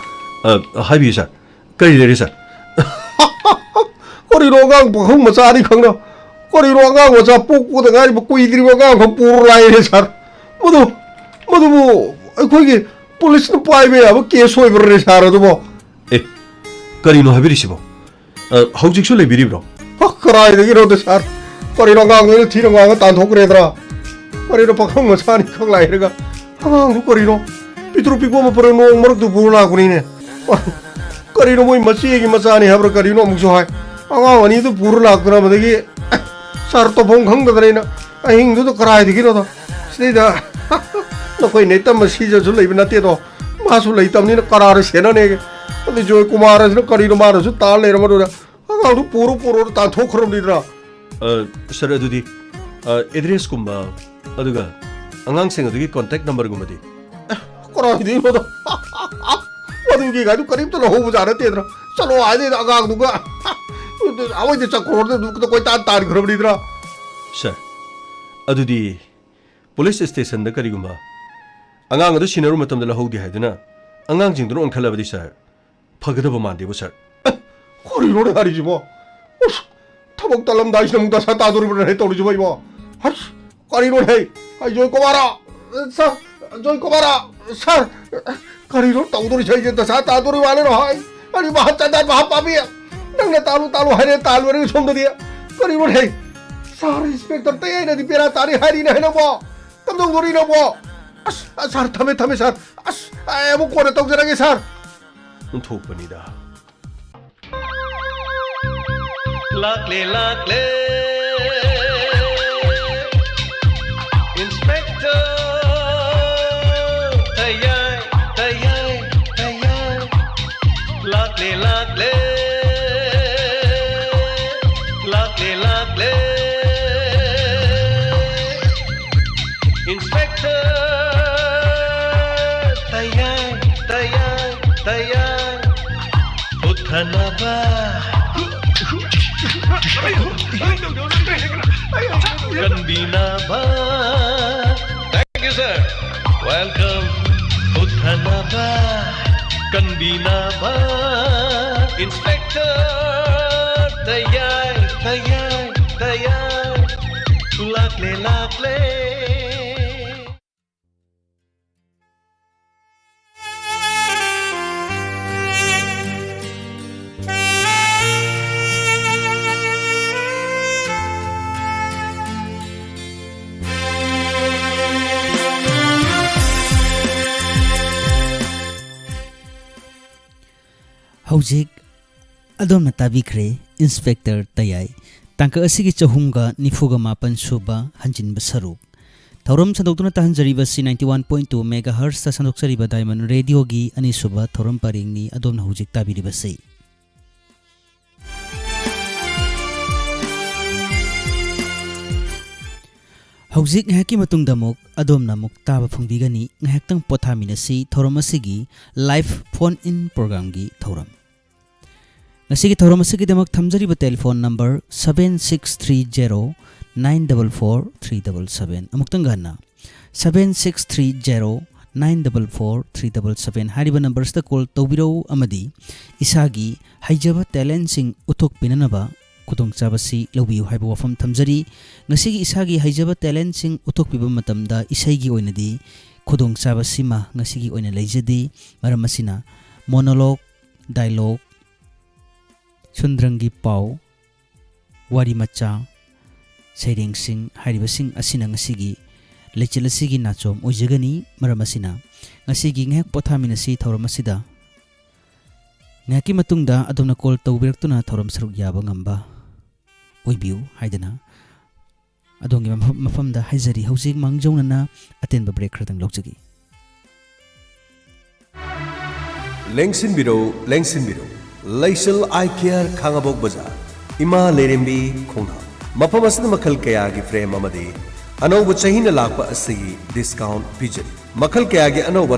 ꯑ, ꯍꯥꯏꯕꯤꯌꯨ, ꯁꯥꯔ꯫ ꯀꯔꯤ ꯂꯩꯔꯦ, ꯁꯥꯔ? ꯀꯔꯤꯅꯣ, ꯑꯉꯥꯡ ꯄꯥꯈꯪ ꯃꯆꯥ ꯑꯅꯤ ꯈꯪꯅ, ꯀꯔꯤꯅꯣ, ꯑꯉꯥꯡ ꯃꯆꯥ ꯄꯣꯛꯄꯗ ꯉꯥꯏꯔꯤꯕ, ꯀꯨꯏꯗ꯭ꯔꯤꯕ ꯑꯉꯥꯡ ꯑꯃ ꯄꯨꯔ ꯂꯥꯛꯏꯅꯦ, ꯁꯥꯔ꯫ ꯃꯗꯨ, ꯃꯗꯨꯕꯨ ꯑꯩꯈꯣꯏꯒꯤ ꯄꯨꯂꯤꯁꯅ ꯄꯥꯏꯕ ꯌꯥꯕ ꯀꯦꯁ ꯑꯣꯏꯕ꯭ꯔꯅꯦ, ꯁꯥꯔ, ꯑꯗꯨꯕꯣ? ꯑꯦ, ꯀꯔꯤꯅꯣ ꯍꯥꯏꯕꯤꯔꯤꯁꯤꯕꯣ? ꯑ, ꯍꯧꯖꯤꯛꯁꯨ ꯂꯩꯕꯤꯔꯤꯕ꯭ꯔꯣ? ꯑ, ꯀꯗꯥꯏꯗꯒꯤꯅꯣꯗ, ꯁꯥꯔ? ꯀꯔꯤꯅꯣ, ꯑꯉꯥꯡꯗꯣ ꯑꯩꯅ ꯊꯤꯅ ꯉꯥꯡꯉ ꯇꯥꯟꯊꯣꯛꯈ꯭ꯔꯦꯗ꯭ꯔꯥ? ꯀꯔꯤꯅꯣ, ꯄꯥꯈꯪ ꯃꯆꯥꯅꯤ ꯈꯛ ꯂꯥꯛꯏꯔꯒ? ꯑꯉꯥꯡꯗꯨ ꯀꯔꯤꯅꯣ? ꯄꯤꯛꯇ꯭ꯔꯨ ꯄꯤꯛꯄ ꯑꯃ ꯄꯨꯔ ꯅꯣꯡ ꯃꯔꯛꯇꯨ ꯄꯨꯔ ꯂꯥꯛꯄꯅꯤꯅꯦ꯫ ꯀꯔꯤꯅꯣ, ꯃꯣꯏ ꯃꯆꯦꯒꯤ ꯃꯆꯥꯅꯤ ꯍꯥꯏꯕ꯭ꯔꯥ ꯀꯔꯤꯅꯣ ꯑꯃꯨꯛꯁꯨ ꯍꯥꯏ꯫ ꯑꯉꯥꯡ ꯑꯅꯤꯗꯨ ꯄꯨꯔ ꯂꯥꯛꯇꯅ ꯃꯗꯒꯤ, ꯁꯥꯔ, ꯇꯧꯐꯝ ꯈꯪꯗꯗꯅ ꯑꯩꯅ ꯑꯍꯤꯡꯗꯨꯗ ꯀꯗꯥꯏꯗꯒꯤꯅꯣꯗ? ꯁꯤꯗꯩꯗ ꯅꯈꯣꯏ ꯅꯦꯇꯝꯕ ꯁꯤꯖꯁꯨ ꯂꯩꯕ ꯅꯠꯇꯦꯗꯣ꯫ ꯃꯥꯁꯨ ꯂꯩꯇꯕꯅꯤꯅ ꯀꯅꯥꯅ ꯁꯦꯟꯅꯅꯦꯒꯦ? ꯑꯗꯨ ꯖꯣꯏ ꯀꯨꯃꯥꯔ ꯑꯁꯤꯅ ꯀꯔꯤꯅꯣ, ꯃꯥꯅꯁꯨ ꯇꯥ ꯂꯩꯔꯝꯃꯗꯨꯗ ꯑꯉꯥꯡꯗꯨ ꯄꯨꯔꯣ ꯄꯨꯔꯣꯅ ꯇꯥꯟꯊꯣꯛꯈ꯭ꯔꯕꯅꯤꯗꯅ꯫ ꯑ, ꯁꯥꯔ, ꯑꯗꯨꯗꯤ, ꯑ, ꯑꯦꯗ꯭ꯔꯦꯁꯀꯨꯝꯕ, ꯑꯗꯨꯒ ꯑꯉꯥꯡꯁꯤꯡ ꯑꯗꯨꯒꯤ ꯀꯣꯟꯇꯦꯛ ꯅꯝꯕꯔꯒꯨꯝꯕꯗꯤ? ꯑꯦ, ꯀꯗꯥꯏꯗꯒꯤꯅꯣꯗ? ꯃꯗꯨꯒꯤ ꯒꯥꯔꯤꯗꯨ ꯀꯔꯤꯝꯇ ꯂꯧꯍꯧꯕꯖꯥꯠ ꯅꯠꯇꯦꯗꯅ꯫ ꯆꯠꯂꯣ ꯍꯥꯏꯗꯤ ꯑꯉꯥꯡꯗꯨꯒ ꯑꯋꯥꯏꯗ ꯆꯠꯈ꯭ꯔꯣꯅ ꯑꯗꯨꯗ ꯀꯣꯏꯇꯥꯟ ꯇꯥꯟꯈ꯭ꯔꯕꯅꯤꯗꯅ꯫ ꯁꯥꯔ, ꯑꯗꯨꯗꯤ ꯄꯨꯂꯤꯁ ꯁ꯭ꯇꯦꯁꯟꯗ ꯀꯔꯤꯒꯨꯝꯕ ꯑꯉꯥꯡ ꯑꯗꯨ ꯁꯤꯟꯅꯔꯨ ꯃꯇꯝꯗ ꯂꯧꯍꯧꯗꯦ ꯍꯥꯏꯗꯨꯅ ꯑꯉꯥꯡꯁꯤꯡꯗꯨꯅ ꯑꯣꯟꯈꯠꯂꯕꯗꯤ, ꯁꯥꯔ, ꯐꯒꯗꯕ ꯃꯥꯟꯗꯦꯕꯨ, ꯁꯥꯔ꯫ ꯑꯦ, ꯀꯔꯤꯅꯣꯅꯦ ꯍꯥꯏꯔꯤꯁꯤꯕꯣ? ꯎꯁ, ꯊꯕꯛ ꯇꯜꯂꯝꯗꯥꯏꯁꯤꯗ ꯑꯃꯨꯛ ꯗꯁꯥ ꯇꯥꯗꯣꯔꯤꯕ꯭ꯔꯥꯅꯦ ꯇꯧꯔꯤꯁꯤꯕꯣ ꯑꯩꯕꯣ? ꯍꯁ, ꯀꯔꯤꯅꯣꯅꯦ? ꯑꯩ ꯖꯣꯏ ꯀꯨꯃꯥꯔ, ꯁꯥꯔ, ꯖꯣꯏ ꯀꯨꯃꯥꯔ, ꯁꯥꯔ, ꯀꯔꯤꯅꯣ ꯇꯧꯗꯣꯔꯤꯁꯦ? ꯑꯩꯁꯦ ꯗꯁꯥ ꯇꯥꯗꯣꯔꯤ ꯃꯥꯜꯂꯦ ꯍꯥꯏ꯫ ꯑꯩ ꯃꯍꯥ ꯆꯥꯟꯗꯥ ꯃꯍꯥ ꯄꯥꯄꯤ꯫ ꯅꯪꯅ ꯇꯥꯜꯂꯨ ꯇꯥꯜꯂꯨ ꯍꯥꯏꯔꯦ, ꯇꯥꯜꯂꯨꯔꯦ ꯁꯣꯝꯗꯗꯤ꯫ ꯀꯔꯤꯅꯣꯅꯦ? ꯁꯥꯔ, ꯏꯟꯁꯄꯦꯛꯇꯔ ꯇꯌꯥꯏꯅꯗꯤ ꯕꯦꯔꯥ ꯇꯥꯔꯤ ꯍꯥꯏꯔꯤꯅꯦ ꯍꯥꯏꯅꯕꯣ꯫ ꯀꯝꯗꯧꯗꯣꯔꯤꯅꯣꯕꯣ? ꯑꯁ, ꯑꯁ, ꯁꯥꯔ, ꯊꯝꯃꯦ, ꯊꯝꯃꯦ, ꯁꯥꯔ꯫ ꯑꯁ, ꯑꯩ ꯑꯃꯨꯛ ꯀꯣꯟꯅ ꯇꯧꯖꯔꯒꯦ, ꯁꯥꯔ꯫ ꯑꯣꯟꯊꯣꯛꯄꯅꯤꯗ꯫ ꯂꯥꯛꯂꯦ, ꯂꯥꯛꯂꯦ, Inspector ꯇꯌꯥꯏ, ꯇꯌꯥꯏ, ꯇꯌꯥꯏ꯫ ꯂꯥꯛꯂꯦ, ꯂꯥꯛꯂꯦ, ꯂꯥꯛꯂꯦ, ꯂꯥꯛꯂꯦ, Inspector ꯇꯌꯥꯏ, Tayai, ꯇꯌꯥꯏ꯫ ꯎꯠꯊꯅꯕ, ꯀꯟꯕꯤꯅꯕ꯫ Thank you, sir. Welcome. ꯎꯠꯊꯅꯕ, ꯀꯟꯕꯤꯅꯕ, Inspector ꯇꯌꯥꯏ, Tayai, ꯇꯌꯥꯏ꯫ ꯂꯥꯛꯂꯦ, ꯂꯥꯛꯂꯦ꯫ ꯍꯧꯖꯤꯛ ꯑꯗꯣꯝꯅ ꯇꯥꯕꯤꯈ꯭ꯔꯦ Inspector ꯇꯌꯥꯏ, ꯇꯥꯡꯀꯛ ꯑꯁꯤꯒꯤ ꯆꯍꯨꯝꯒ ꯅꯤꯐꯨꯒ ꯃꯥꯄꯟ ꯁꯨꯕ ꯍꯟꯖꯤꯟꯕ ꯁꯔꯨꯛ꯫ ꯊꯧꯔꯝ ꯁꯟꯗꯣꯛꯇꯨꯅ ꯇꯥꯍꯟꯖꯔꯤꯕꯁꯤ ninety one point two megahertzꯇ ꯁꯟꯗꯣꯛꯆꯔꯤꯕ Diamond Radioꯒꯤ ꯑꯅꯤꯁꯨꯕ ꯊꯧꯔꯝ ꯄꯔꯦꯡꯅꯤ, ꯑꯗꯣꯝꯅ ꯍꯧꯖꯤꯛ ꯇꯥꯕꯤꯔꯤꯕꯁꯤ꯫ ꯍꯧꯖꯤꯛ ꯉꯥꯏꯍꯥꯛꯀꯤ ꯃꯇꯨꯡꯗ ꯑꯃꯨꯛ ꯑꯗꯣꯝꯅ ꯑꯃꯨꯛ ꯇꯥꯕ ꯐꯪꯕꯤꯒꯅꯤ꯫ ꯉꯥꯏꯍꯥꯛꯇꯪ ꯄꯣꯊꯥꯃꯤꯟꯅꯁꯤ꯫ ꯊꯧꯔꯝ ꯑꯁꯤꯒꯤ live phone in programꯒꯤ ꯊꯧꯔꯝ꯫ ꯉꯁꯤꯒꯤ ꯊꯧꯔꯝ ꯑꯁꯤꯒꯤꯗꯃꯛ ꯊꯝꯖꯔꯤꯕ telephone number seven six three zero nine double four three double seven꯫ ꯑꯃꯨꯛꯇꯪꯒ ꯍꯟꯅ, seven six three zero nine double four three double seven ꯍꯥꯏꯔꯤꯕ numberꯁꯤꯗ call ꯇꯧꯕꯤꯔꯛꯎ ꯑꯃꯗꯤ ꯏꯁꯥꯒꯤ ꯍꯩꯖꯕ talentꯁꯤꯡ ꯎꯠꯊꯣꯛꯄꯤꯅꯅꯕ ꯈꯨꯗꯣꯡꯆꯥꯕꯁꯤ ꯂꯧꯕꯤꯌꯨ ꯍꯥꯏꯕ ꯋꯥꯐꯝ ꯊꯝꯖꯔꯤ꯫ ꯉꯁꯤꯒꯤ ꯏꯁꯥꯒꯤ ꯍꯩꯖꯕ talentꯁꯤꯡ ꯎꯠꯊꯣꯛꯄꯤꯕ ꯃꯇꯝꯗ ꯏꯁꯩꯒꯤ ꯑꯣꯏꯅꯗꯤ ꯈꯨꯗꯣꯡꯆꯥꯕꯁꯤꯃ ꯉꯁꯤꯒꯤ ꯑꯣꯏꯅ ꯂꯩꯖꯗꯦ꯫ ꯃꯔꯝ ꯑꯁꯤꯅ monologue, dialogue, ꯁꯨꯟꯗ꯭ꯔꯪꯒꯤ ꯄꯥꯎ, ꯋꯥꯔꯤ ꯃꯆꯥ, ꯁꯩꯔꯦꯡꯁꯤꯡ ꯍꯥꯏꯔꯤꯕꯁꯤꯡ ꯑꯁꯤꯅ ꯉꯁꯤꯒꯤ ꯂꯩꯆꯤꯜ ꯑꯁꯤꯒꯤ ꯅꯥꯆꯣꯝ ꯑꯣꯏꯖꯒꯅꯤ꯫ ꯃꯔꯝ ꯑꯁꯤꯅ ꯉꯁꯤꯒꯤ ꯉꯥꯏꯍꯥꯛ ꯄꯣꯊꯥꯃꯤꯟꯅꯁꯤ ꯊꯧꯔꯝ ꯑꯁꯤꯗ ꯉꯥꯏꯍꯥꯛꯀꯤ ꯃꯇꯨꯡꯗ ꯑꯗꯣꯝꯅ call ꯇꯧꯕꯤꯔꯛꯇꯨꯅ ꯊꯧꯔꯝ ꯁꯔꯨꯛ ꯌꯥꯕ ꯉꯝꯕ ꯑꯣꯏꯕꯤꯌꯨ ꯍꯥꯏꯗꯅ ꯑꯗꯣꯝꯒꯤ ꯃꯐꯝ- ꯃꯐꯝꯗ ꯍꯥꯏꯖꯔꯤ꯫ ꯍꯧꯖꯤꯛ ꯃꯥꯡꯖꯧꯅꯅ ꯑꯇꯦꯟꯕ ꯕ꯭ꯔꯦꯛ ꯈꯔꯗꯪ ꯂꯧꯖꯒꯦ꯫ ꯂꯦꯡꯁꯤꯟꯕꯤꯔꯧ, ꯂꯦꯡꯁꯤꯟꯕꯤꯔꯧ꯫ ꯂꯩꯁꯜ ꯑꯥꯏ ꯀꯤꯌꯔ, ꯈꯥꯉꯕꯣꯛ ꯕꯖꯥꯔ, ꯏꯃꯥ ꯂꯩꯔꯦꯝꯕꯤ ꯈꯣꯡꯅꯥꯡ꯫ ꯃꯐꯝ ꯑꯁꯤꯗ ꯃꯈꯜ ꯀꯌꯥꯒꯤ ꯐ꯭ꯔꯦꯝ ꯑꯃꯗꯤ ꯑꯅꯧꯕ ꯆꯍꯤꯅ ꯂꯥꯛꯄ ꯑꯁꯤꯒꯤ ꯗꯤꯁꯀꯥꯎꯟ ꯄꯤꯖꯔꯤ꯫ ꯃꯈꯜ ꯀꯌꯥꯒꯤ ꯑꯅꯧꯕ